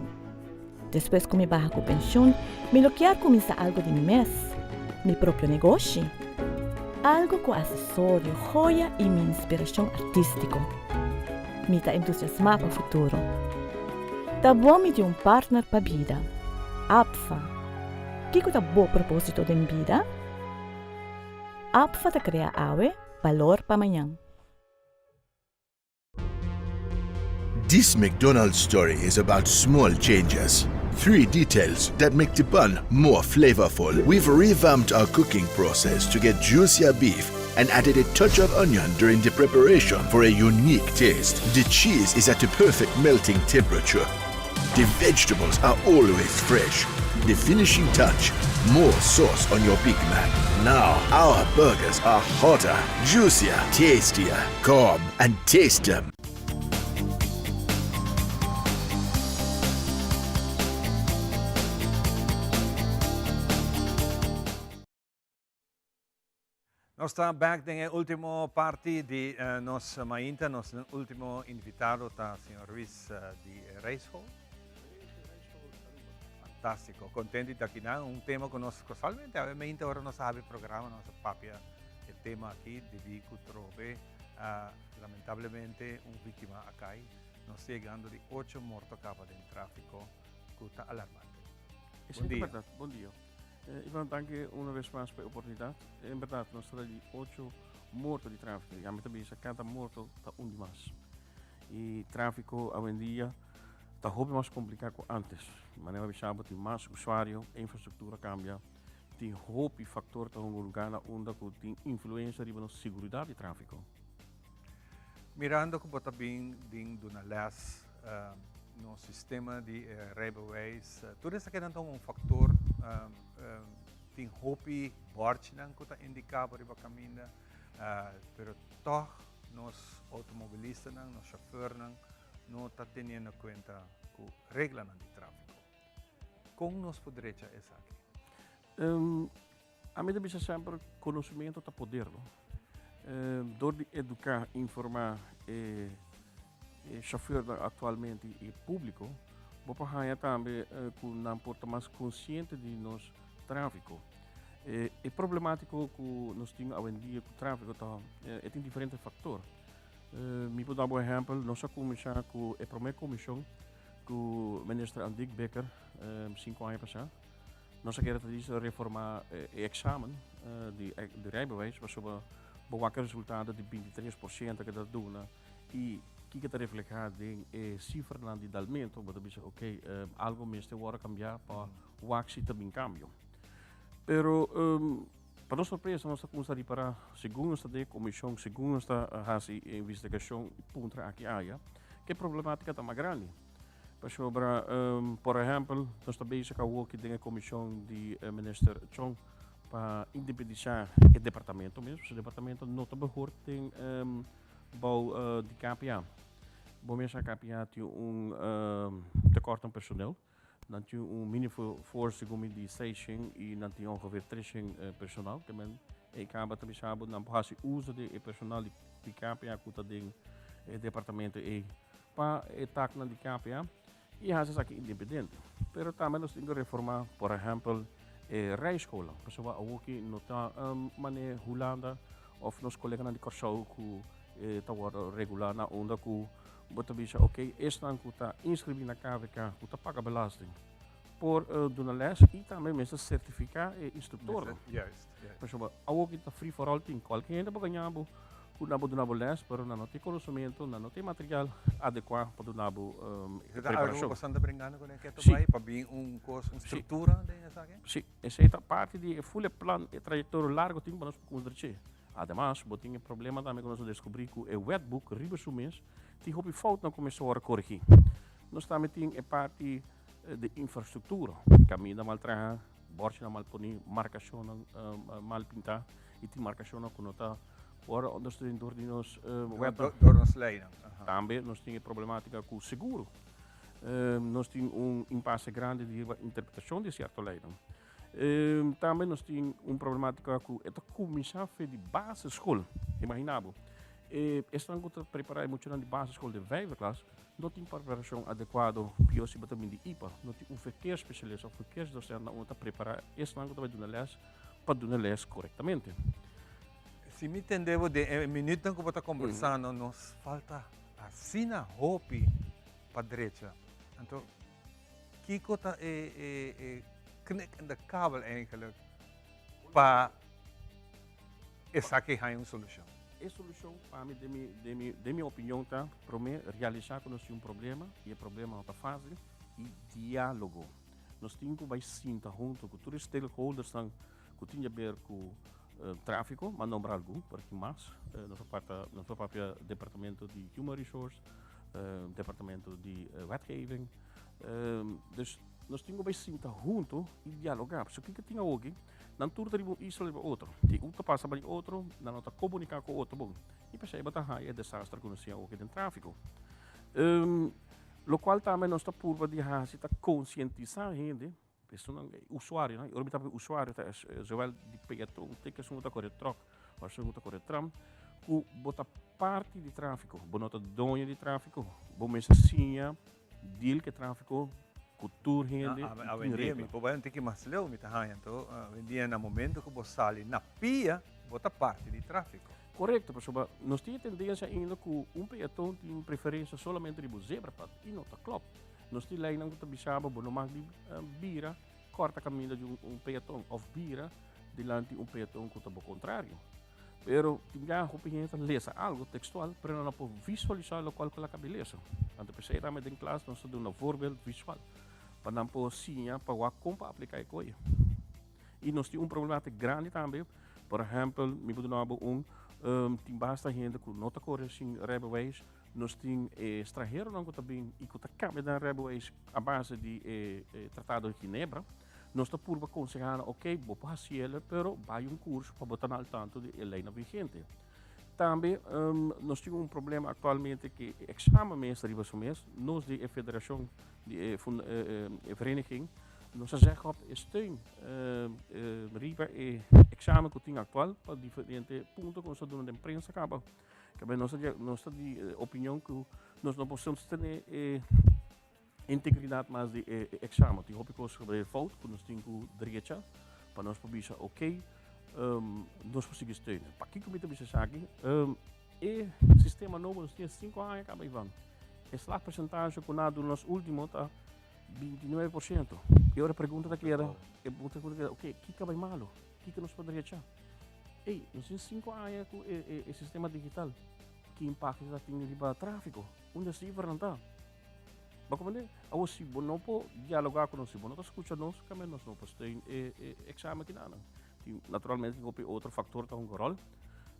Speaker 24: Despues ku mi baha ku penshun mi lo kier kuminsá algu di mi mes, mi propio negoshi. Algu ku asesorio, joya i mi inspirashon artístiko. Mi ta entusiasmá pa futuro. Ta bon mi tin un partner pa bida. APFA. Kiko ta bo propósito den bida? APFA ta krea awe balor pa mañan.
Speaker 17: This McDonald's story is about small changes. Three details that make the bun more flavorful. We've revamped our cooking process to get juicier beef and added a touch of onion during the preparation for a unique taste. The cheese is at the perfect melting temperature. The vegetables are always fresh. The finishing touch, more sauce on your Big Mac. Now, our burgers are hotter, juicier, tastier. Come and taste them.
Speaker 1: Nos ta back den e ultimo parti di nos mainta. Nos ultimo invitado ta señor Ruiz di Rijschool. Fantástico. Contento di ta aki nan. Un tema cu nos casualmente awe mainta ora nos a habi programa nos a papia e tema aki debi cu trobe lamentablemente un victima a cay. Nos ta yegando di ocho morto caba den trafico cu ta alarmante. Bon dia.
Speaker 18: Bon dia. Ivan, danki una bes mas pa e oportunidat. En bèrdat, nos ta di ocho morto di tráfiko. Ya mi ta bisa kada morto ta un di mas. I tráfiko awendia ta hopi mas kompliká ku ántes. Manera mi a bisa bo, tin mas usuario, e infrastruktura kambia, tin hopi faktor ta hunga un lugá na unda ku tin influensia riba nos siguridat di tráfiko.
Speaker 1: Mirando ku bo ta bin den duna lès nos sistema di rijbewijs, tur esakinan ta un faktor, tin hopi bòrchinan ku ta indiká bo riba kaminda, pero tòg nos outomobilistanan, nos shofèrnan no ta teniendo kuenta ku reglanan di tráfiko. Kon nos por drecha esaki?
Speaker 18: Ami ta bisa semper conocimiento ta poder no. Door di educa, informa e chauffeurnan actualmente y e publico, bo por haya tambe cu nan por ta mas consciente di nos trafico. E problematico cu nos tin awendia cu trafico ta e tin diferente factor. Mi por da bo ehempel, nos a cuminsa cu e prome comision cu Minister Andick Bikker cinco aña pasa. Nos a kere ta dici reforma e examen di di rijbewijs pasobra bo wak e resultado di 23% ke ta duna y kiko ta refleha den e cifranan di dalmento bo ta bisa ok algo mester worde cambia pa wak si ta bin cambio. Pero pa nos sorpresa nos ta cuminsa ripara segun nos ta den e comision segun nos ta haci e investigacion y puntra aki aya ke problematica ta mas grandi. Pasobra, por ehèmpel, nos ta bezig awoki den e komishon di minister Chong pa independisá e departamento mes, pasobra e departamento no ta behoort den bou di KPA. Bo mes sa KPA tin un tekort aan personeel. Nan tin un mini force segun mi di seishent i nan tin ongeveer treshent personal. Ke men e kaba ta bisa bo nan por hasi uso di e personal di KPA ku ta den e departamento ei. pa e taknan di KPA i hasi esaki independente. Pero tambe nos tin ku reformá, por ehèmpel, e rijschoolnan, pasobra awoki no ta manera Hulanda òf nos koleganan di Kòrsou ku ta wòrdu regulá na unda ku bo ta bisa oke esnan ku ta inskribí na KVK ku ta paga belasting por duna lès i tambe mester sertifiká e instruktornan. Pasobra awoki ta free for all tin kualke hende por gaña bo Ku nan bo duna bo lès, pero nan no tin konosementu, nan no tin material adekuá pa duna bo
Speaker 1: Esei ta algu ku boso ta bringando kuné ketu bai pa bin un kos, un struktura den esaki?
Speaker 18: Sí, esei ta parti di e ful e plan, e trayektorio largu tin pa nos por kuminsá dreché. Ademas, bo tin e problema tambe ku nos a deskubrí ku e wetboek riba su mes tin hopi foutnan ku mester wòrdu koregí. Nos tambe tin e parti di infrastruktura, kaminda mal traha, Bòrchinan mal poní, markashonnan mal pintá i tin markashonnan ku no ta wòrdu ondersteund dor di nos wetnan.
Speaker 1: Dor nos leinan.
Speaker 18: Tambe nos tin e problematika ku seguro. Nos tin un impase grandi di riba interpretashon di sierto leinan. Tambe nos tin un problematika ku e ta kuminsá fe di basisschool. Imaginá bo, esnan ku ta prepará e muchanan di basisschool den vijfde klas, No tin preparashon adekuado, pió si bo ta bin di ipa. No tin un verkeersspecialist òf verkeersdosent na unda ta prepará esnan ku ta bai duna lès pa duna lès korektamente.
Speaker 1: Si mi tende bo den e minütnan ku bo ta kombersando, nos falta asina hopi pa drecha. Anto, kiko ta e knik in de kabel eigenlijk pa esaki haña un solushon?
Speaker 18: E solushon pa mi, den mi, den mi, den mi opinion ta, promé realisá ku nos tin un problema i e problema no ta fásil i diálogo. Nos tin ku bai sinta huntu ku tur e stakeholdersnan ku tin haber ku tráfiko, m'a nombra algun, pero tin mas. Nos a parta, nos a papia departamento di Human Resource, departamento di wetgeving. Dus nos tin ku bai sinta huntu i dialogá. Pasobra kiko tin awoki? Nan tur ta riba un isla riba otro. Di un ta pasa bai otro, nan no ta komuniká ku otro bon. I p'esei bo ta haña e desaster ku nos tin awoki den tráfiko. Lokual tambe nos ta purba di hasi ta konsientisá hende, esunnan e usuarionan, i ora mi ta papia usuario ta zowel di peaton te ku esun ku ta kore tròk òf esun ku ta kore tram, ku bo ta parti di tráfiko, bo no ta doño di tráfiko, bo mester siña Deal ke tráfiko ku tur hende i tin
Speaker 1: Awendia
Speaker 18: regla.
Speaker 1: mi por bai un tiki mas leu, mi ta haña anto awendia na momento ku bo sali na pia bo ta parti di tráfiko.
Speaker 18: Korekto, pasobra nos tin e tendensia ainda ku un peaton tin preferensia solamente riba un zebrapad i no ta klòp. Nos tin leinan ku ta bisa bo bo no mag di bira kòrta kaminda di un peaton òf bira dilanti un peaton ku ta bo kontrario. Pero tin biaha hopi hende ta lesa algo tekstual, pero nan no por visualisá lokual ku el a kabi lesa. Anto p'esei tambe den klas nos ta duna voorbeeld visual pa nan por siña pa wak kon pa apliká e koe. I nos tin un problemátik grandi tambe, por ehèmpel, mi por duna bo un, tin basta hende ku no ta kore sin rijbewijs, nos tin e stranheronan ku ta bin i ku ta kambia nan rijbewijs a base di e Tratado di Ginebra. Nos ta purba konsehá nan, ok, bo por hasi el, pero bai un kurso pa bo ta na al tanto di e leinan vigente. Tambe nos tin un problema aktualmente ku e eksamen mes ta riba su mes. Nos di e federashon, di e vereniging, nos a zeg op e steun riba e eksamen ku tin aktual pa diferente punto ku nos ta duna den prensa kaba. Nos ta di opinion ku nos no por sostené e Integridat mas di e examen. Tin hopi kos ku fout ku nos tin ku drecha pa nos por bisa ok, nos por sigui steunen. Pakiko mi ta bisa esaki? E sistema nobo nos tin sinku aña kaba Ivan. E slagpercentage ku nan a duna nos ultimo ta 29%. E ora e pregunta ta keda, e pregunta ta keda, ok, kiko a bai malu? Kiko nos por drecha? Ey, nos tin sinku aña ku e sistema digital. Ki impakto ta tin riba tráfiko? Unda sifranan ta? Bo comprende? Awor si bo no por dialoga cu nos, si bo no ta scucha nos, kame nos no por steun e e examen kinanan. Tin naturalmente tin hopi otro factor ta hunga rol,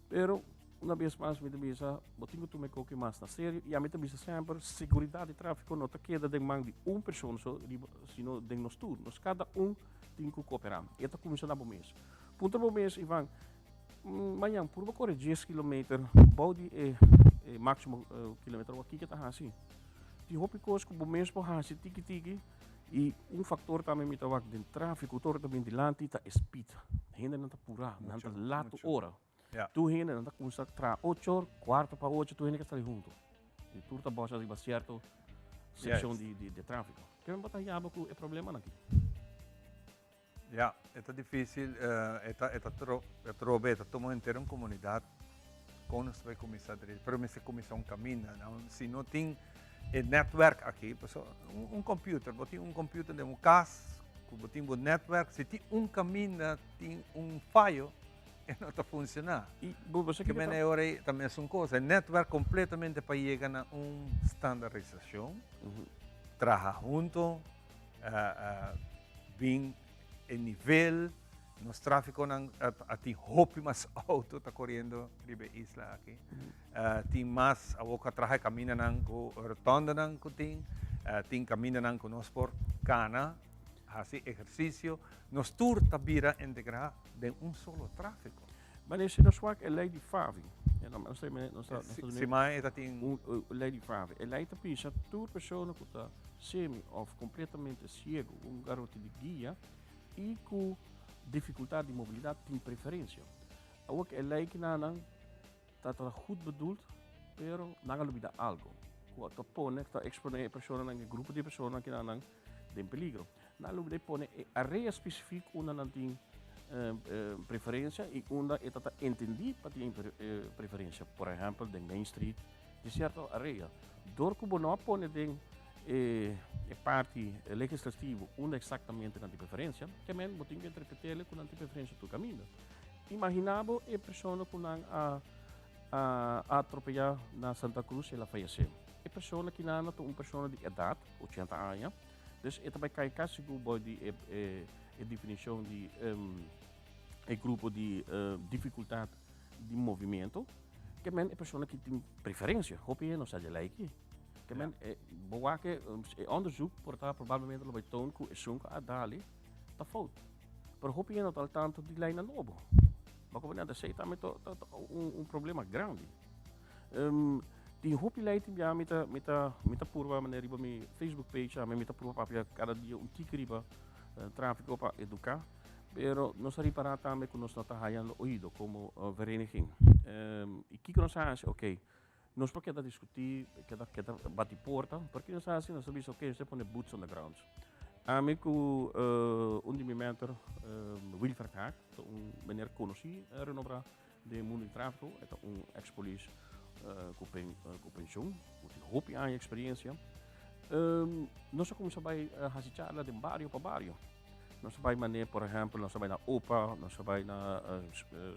Speaker 18: pero una bes mas mi ta bisa bo tin cu tuma e koki mas na serio y ami ta bisa semper seguridad di trafico no ta keda den man di un persona so riba sino den nos tur. Nos cada un tin cu coopera. E ta cuminsa na bo mes. Puntra bo mes Ivan, Mañan purba kore dies kilometer bou di e máksimo kilometer awor kiko ta hasi? Tin hopi kos ku bo mes por hasi tiki tiki i un faktor tambe mi ta wak den tráfiko tur ora ta bin dilanti ta e speed. Hendenan ta purá, nan ta lat ora. Tur hendenan ta kuminsá traha ocho or, kuarto pa ocho tur hende ke sali huntu. I tur ta bòsha riba sierto sekshon di tráfiko. Ke bo ta yaba ku e problemanan aki?
Speaker 1: Ya, e ta difícil, e ta, e ta tro, e trobe, e ta tuma henter un comunidad con nos ta bay cuminsa drecha, pero mester cuminsa un caminda, no? Si no tin e netwerk aki, paso un, un computer, bo tin un computer den bo cas, cu bo tin bo netwerk, si tin un caminda tin un fayo, e no ta funciona.
Speaker 18: Y bo, bo sa
Speaker 1: Ke
Speaker 18: kico ta.
Speaker 1: mene ora ei ta mesun cos, e netwerk completamente pa yega na un standarisacion, traha hunto, bin e nivel, nos traficonan a tin hopi mas auto ta coriendo riba e isla aki. Tin mas awor cu a traha e camindanan cu rotondanan cu tin, tin camindanan cu nos por cana, haci ehercicio. Nos tur ta bira integra den un solo trafico.
Speaker 18: Wanneer si nos wak e ley di Favi,
Speaker 1: Si mai e ta tin.
Speaker 18: Un ley di Favi. E ley ta bisa tur persona cu ta semi of completamente ciego, un garoti di guia y cu dificultad di mobilidad tin preferencia. Awor cu e ley kinanan ta ta goed bedoeld, pero nan a lubida algo cu ta pone, ta expone e personanan, e grupo di personanan kinanan den peligro. Nan lo pone e area specifiek unda nan tin preferencia y unda e ta ta entendi pa tin preferencia. Por ehempel den Main Street di cierto area. Door cu bo no a pone den e parti legislativo unda exactamente nan tin preferencia, ke men bo tin cu interpretele cu nan tin preferencia tur caminda. Imagina bo e persona cu nan a. a atropeyá na Santa Cruz el a fayesé. E persona kinana ta un persona di edat, ochenta aña, dus e ta bai kai kasi ku bou di e e definishon di e grupo di difikultat di movimiento. Ke men e persona ki tin preferensia, hopi hende no sa dje lei aki. Ke men e bo wak e onderzoek por ta probablemente lo bai toon ku esun ku a dali ta fout. Pero hopi hende no ta al tanto di leinan nobo. Bo a comprende? Esei tambe ta ta un un problema grandi. Tin hopi lei tin bia mi ta mi ta mi ta purba manera riba mi Facebook page tambe mi ta purba papia kada dia un tiki riba trafiko pa eduká. Pero nos a ripará tambe ku nos no ta hayando oido komo vereniging. I kiko nos a hasi? Oké, nos por keda diskutí, keda keda bati porta, pero kiko nos a hasi? Nos a bisa oké, nos ta pone boots on the ground. Ami ku un di mi mentor, Wilfred Haak, ta un meneer konosí renobrá den mundu di tráfiko, e ta un eks polis ku ku penshon, ku tin hopi aña eksperensia. Nos a kuminsá bai hasi charla den bario pa bario. Nos a bai manera, por ehèmpel, nos a bai na opa, nos a bai na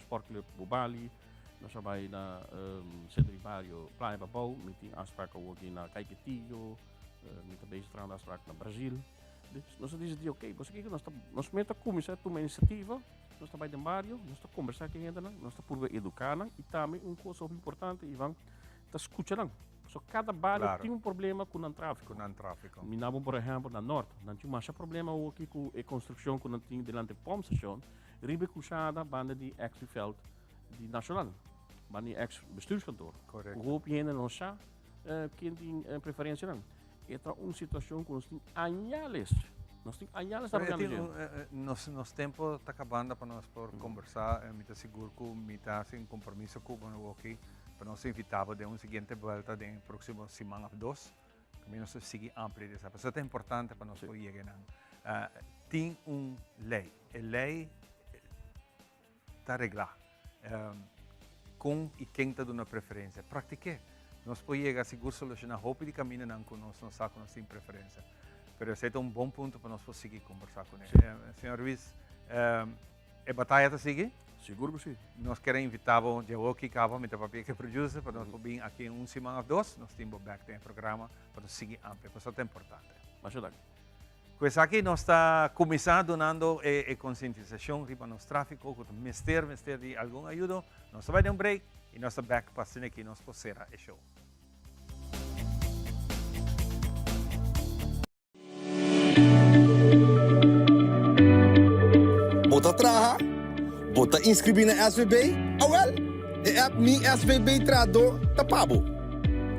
Speaker 18: Sportclub Bubali, nos a bai na Sentro di Bario Playa Pabou, mi tin afspraak awor aki na Caiquetillo, mi ta bezig trahando afspraak na Brazil. Dus nos a disidí, oké, bo sa kiko, nos ta, nos mes ta kuminsá tuma inisiativa, nos ta bai den bario, nos ta kombersá ku e hendenan, nos ta purba eduká nan i tambe un kos hopi importante, Ivan, ta skucha nan. Pasobra kada bario tin un problema ku nan tráfiko.
Speaker 1: Ku nan tráfiko.
Speaker 18: Mi nabo por ehèmpel na Nort, nan tin masha problema awor aki ku e konstrukshon ku nan tin delante pompstation riba e krusada banda di ex veld di Nacional, banda di ex bestuurskantoor.
Speaker 1: Korekto.
Speaker 18: Ku hopi hende no sa ken tin preferensianan. E ta un situashon ku nos tin añales, nos tin añales ta
Speaker 1: Pero e
Speaker 18: papia
Speaker 1: tin
Speaker 18: dje.
Speaker 1: un, nos, nos tempo ta kabanda pa nos por kombersá. Mi ta sigur ku mi ta hasi un kompromiso ku bo awoki pa nos invitá bo den un siguiente buelta den e próksimo siman òf dos. Kaminda nos ta sigui amplia di esaki. Pasobra ta importante pa nos por yega einan. Tin un lei. E lei ta reglá. Kon i ken ta duna preferensia? Praktik'é. Nos por yega sigur solushoná hopi di kamindanan ku nos no sa ku nos tin preferensia. Pero esei ta un bon punto pa nos por sigui kombersá kuné. Señor Ruiz, e bataya ta sigui?
Speaker 18: Sigur ku si.
Speaker 1: Nos kier a invitá bo djawoki kaba, mi ta papia ku e producer, pa nos por bin aki un siman òf dos. Nos tin bo bèk den e programa pa nos sigui amplia, pasobra ta importante.
Speaker 18: Masha danki.
Speaker 1: Ku esaki nos ta kuminsá dunando e konsientisashon riba nos tráfiko ku ta mester mester di algun ayudo. Nos ta bai den un break i nos ta bèk pa asina ki nos por sera e show.
Speaker 16: Bo ta traha? Bo ta inskribí na SVB? Awèl, e app Mi SVB Trahadó ta pa bo.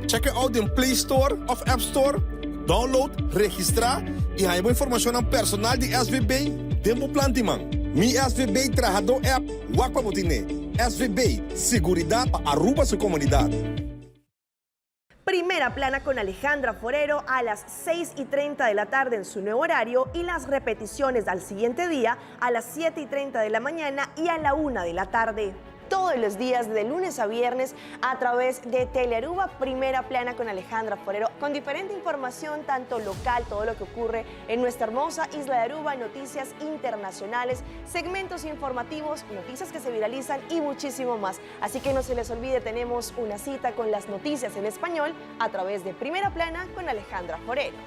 Speaker 16: Check e out den Play Store òf App Store, download, registrá i haña bo informashonnan personal di SVB den bo plan di man. Mi SVB Trahadó app, wak pa bo tine. SVB, siguridat pa Aruba su komunidat.
Speaker 3: Primera Plana con Alejandra Forero a las 6 y 30 de la tarde en su nuevo horario y las repeticiones al siguiente día a las 7 y 30 de la mañana y a la 1 de la tarde. Todos los días de lunes a viernes a través de Telearuba Primera Plana con Alejandra Forero, con diferente información, tanto local, todo lo que ocurre en nuestra hermosa isla de Aruba, noticias internacionales, segmentos informativos, noticias que se viralizan y muchísimo más. Así que no se les olvide, tenemos una cita con las noticias en español a través de Primera Plana con Alejandra Forero.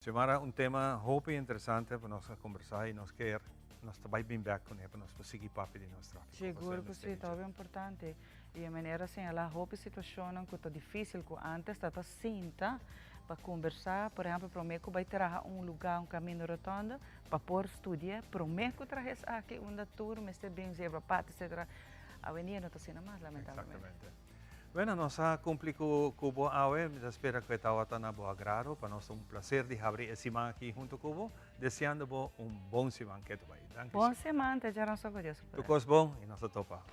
Speaker 1: Xiomara, un tema hopi interesante pa nos a conversa y nos kier, nos ta bay bin bek cune pa nos por sigui papia di nos trafico.
Speaker 6: Sigur cu si, ta hopi importante. Y e manera a señala hopi situacionnan cu ta dificil cu antes ta ta sinta pa conversa, por ehempel prome cu bay traha un lugar, un camino rotonde, pa por studia prome cu traha esaki unda tur mester bin zebra pad etcetera. Awendia no ta asina mas lamentablemente.
Speaker 1: Exactamente. Bueno, nos a cumpli cu cu bo awe. Mi ta spera cu e tawata na bo agrado. Pa nos ta un placer di habri e siman aki hunto cu bo. Deseando bo un bon siman. Ketu bai. Danki.
Speaker 6: Bon siman, te djaranson cu Dios su poder.
Speaker 1: Tur cos bon y nos ta topa.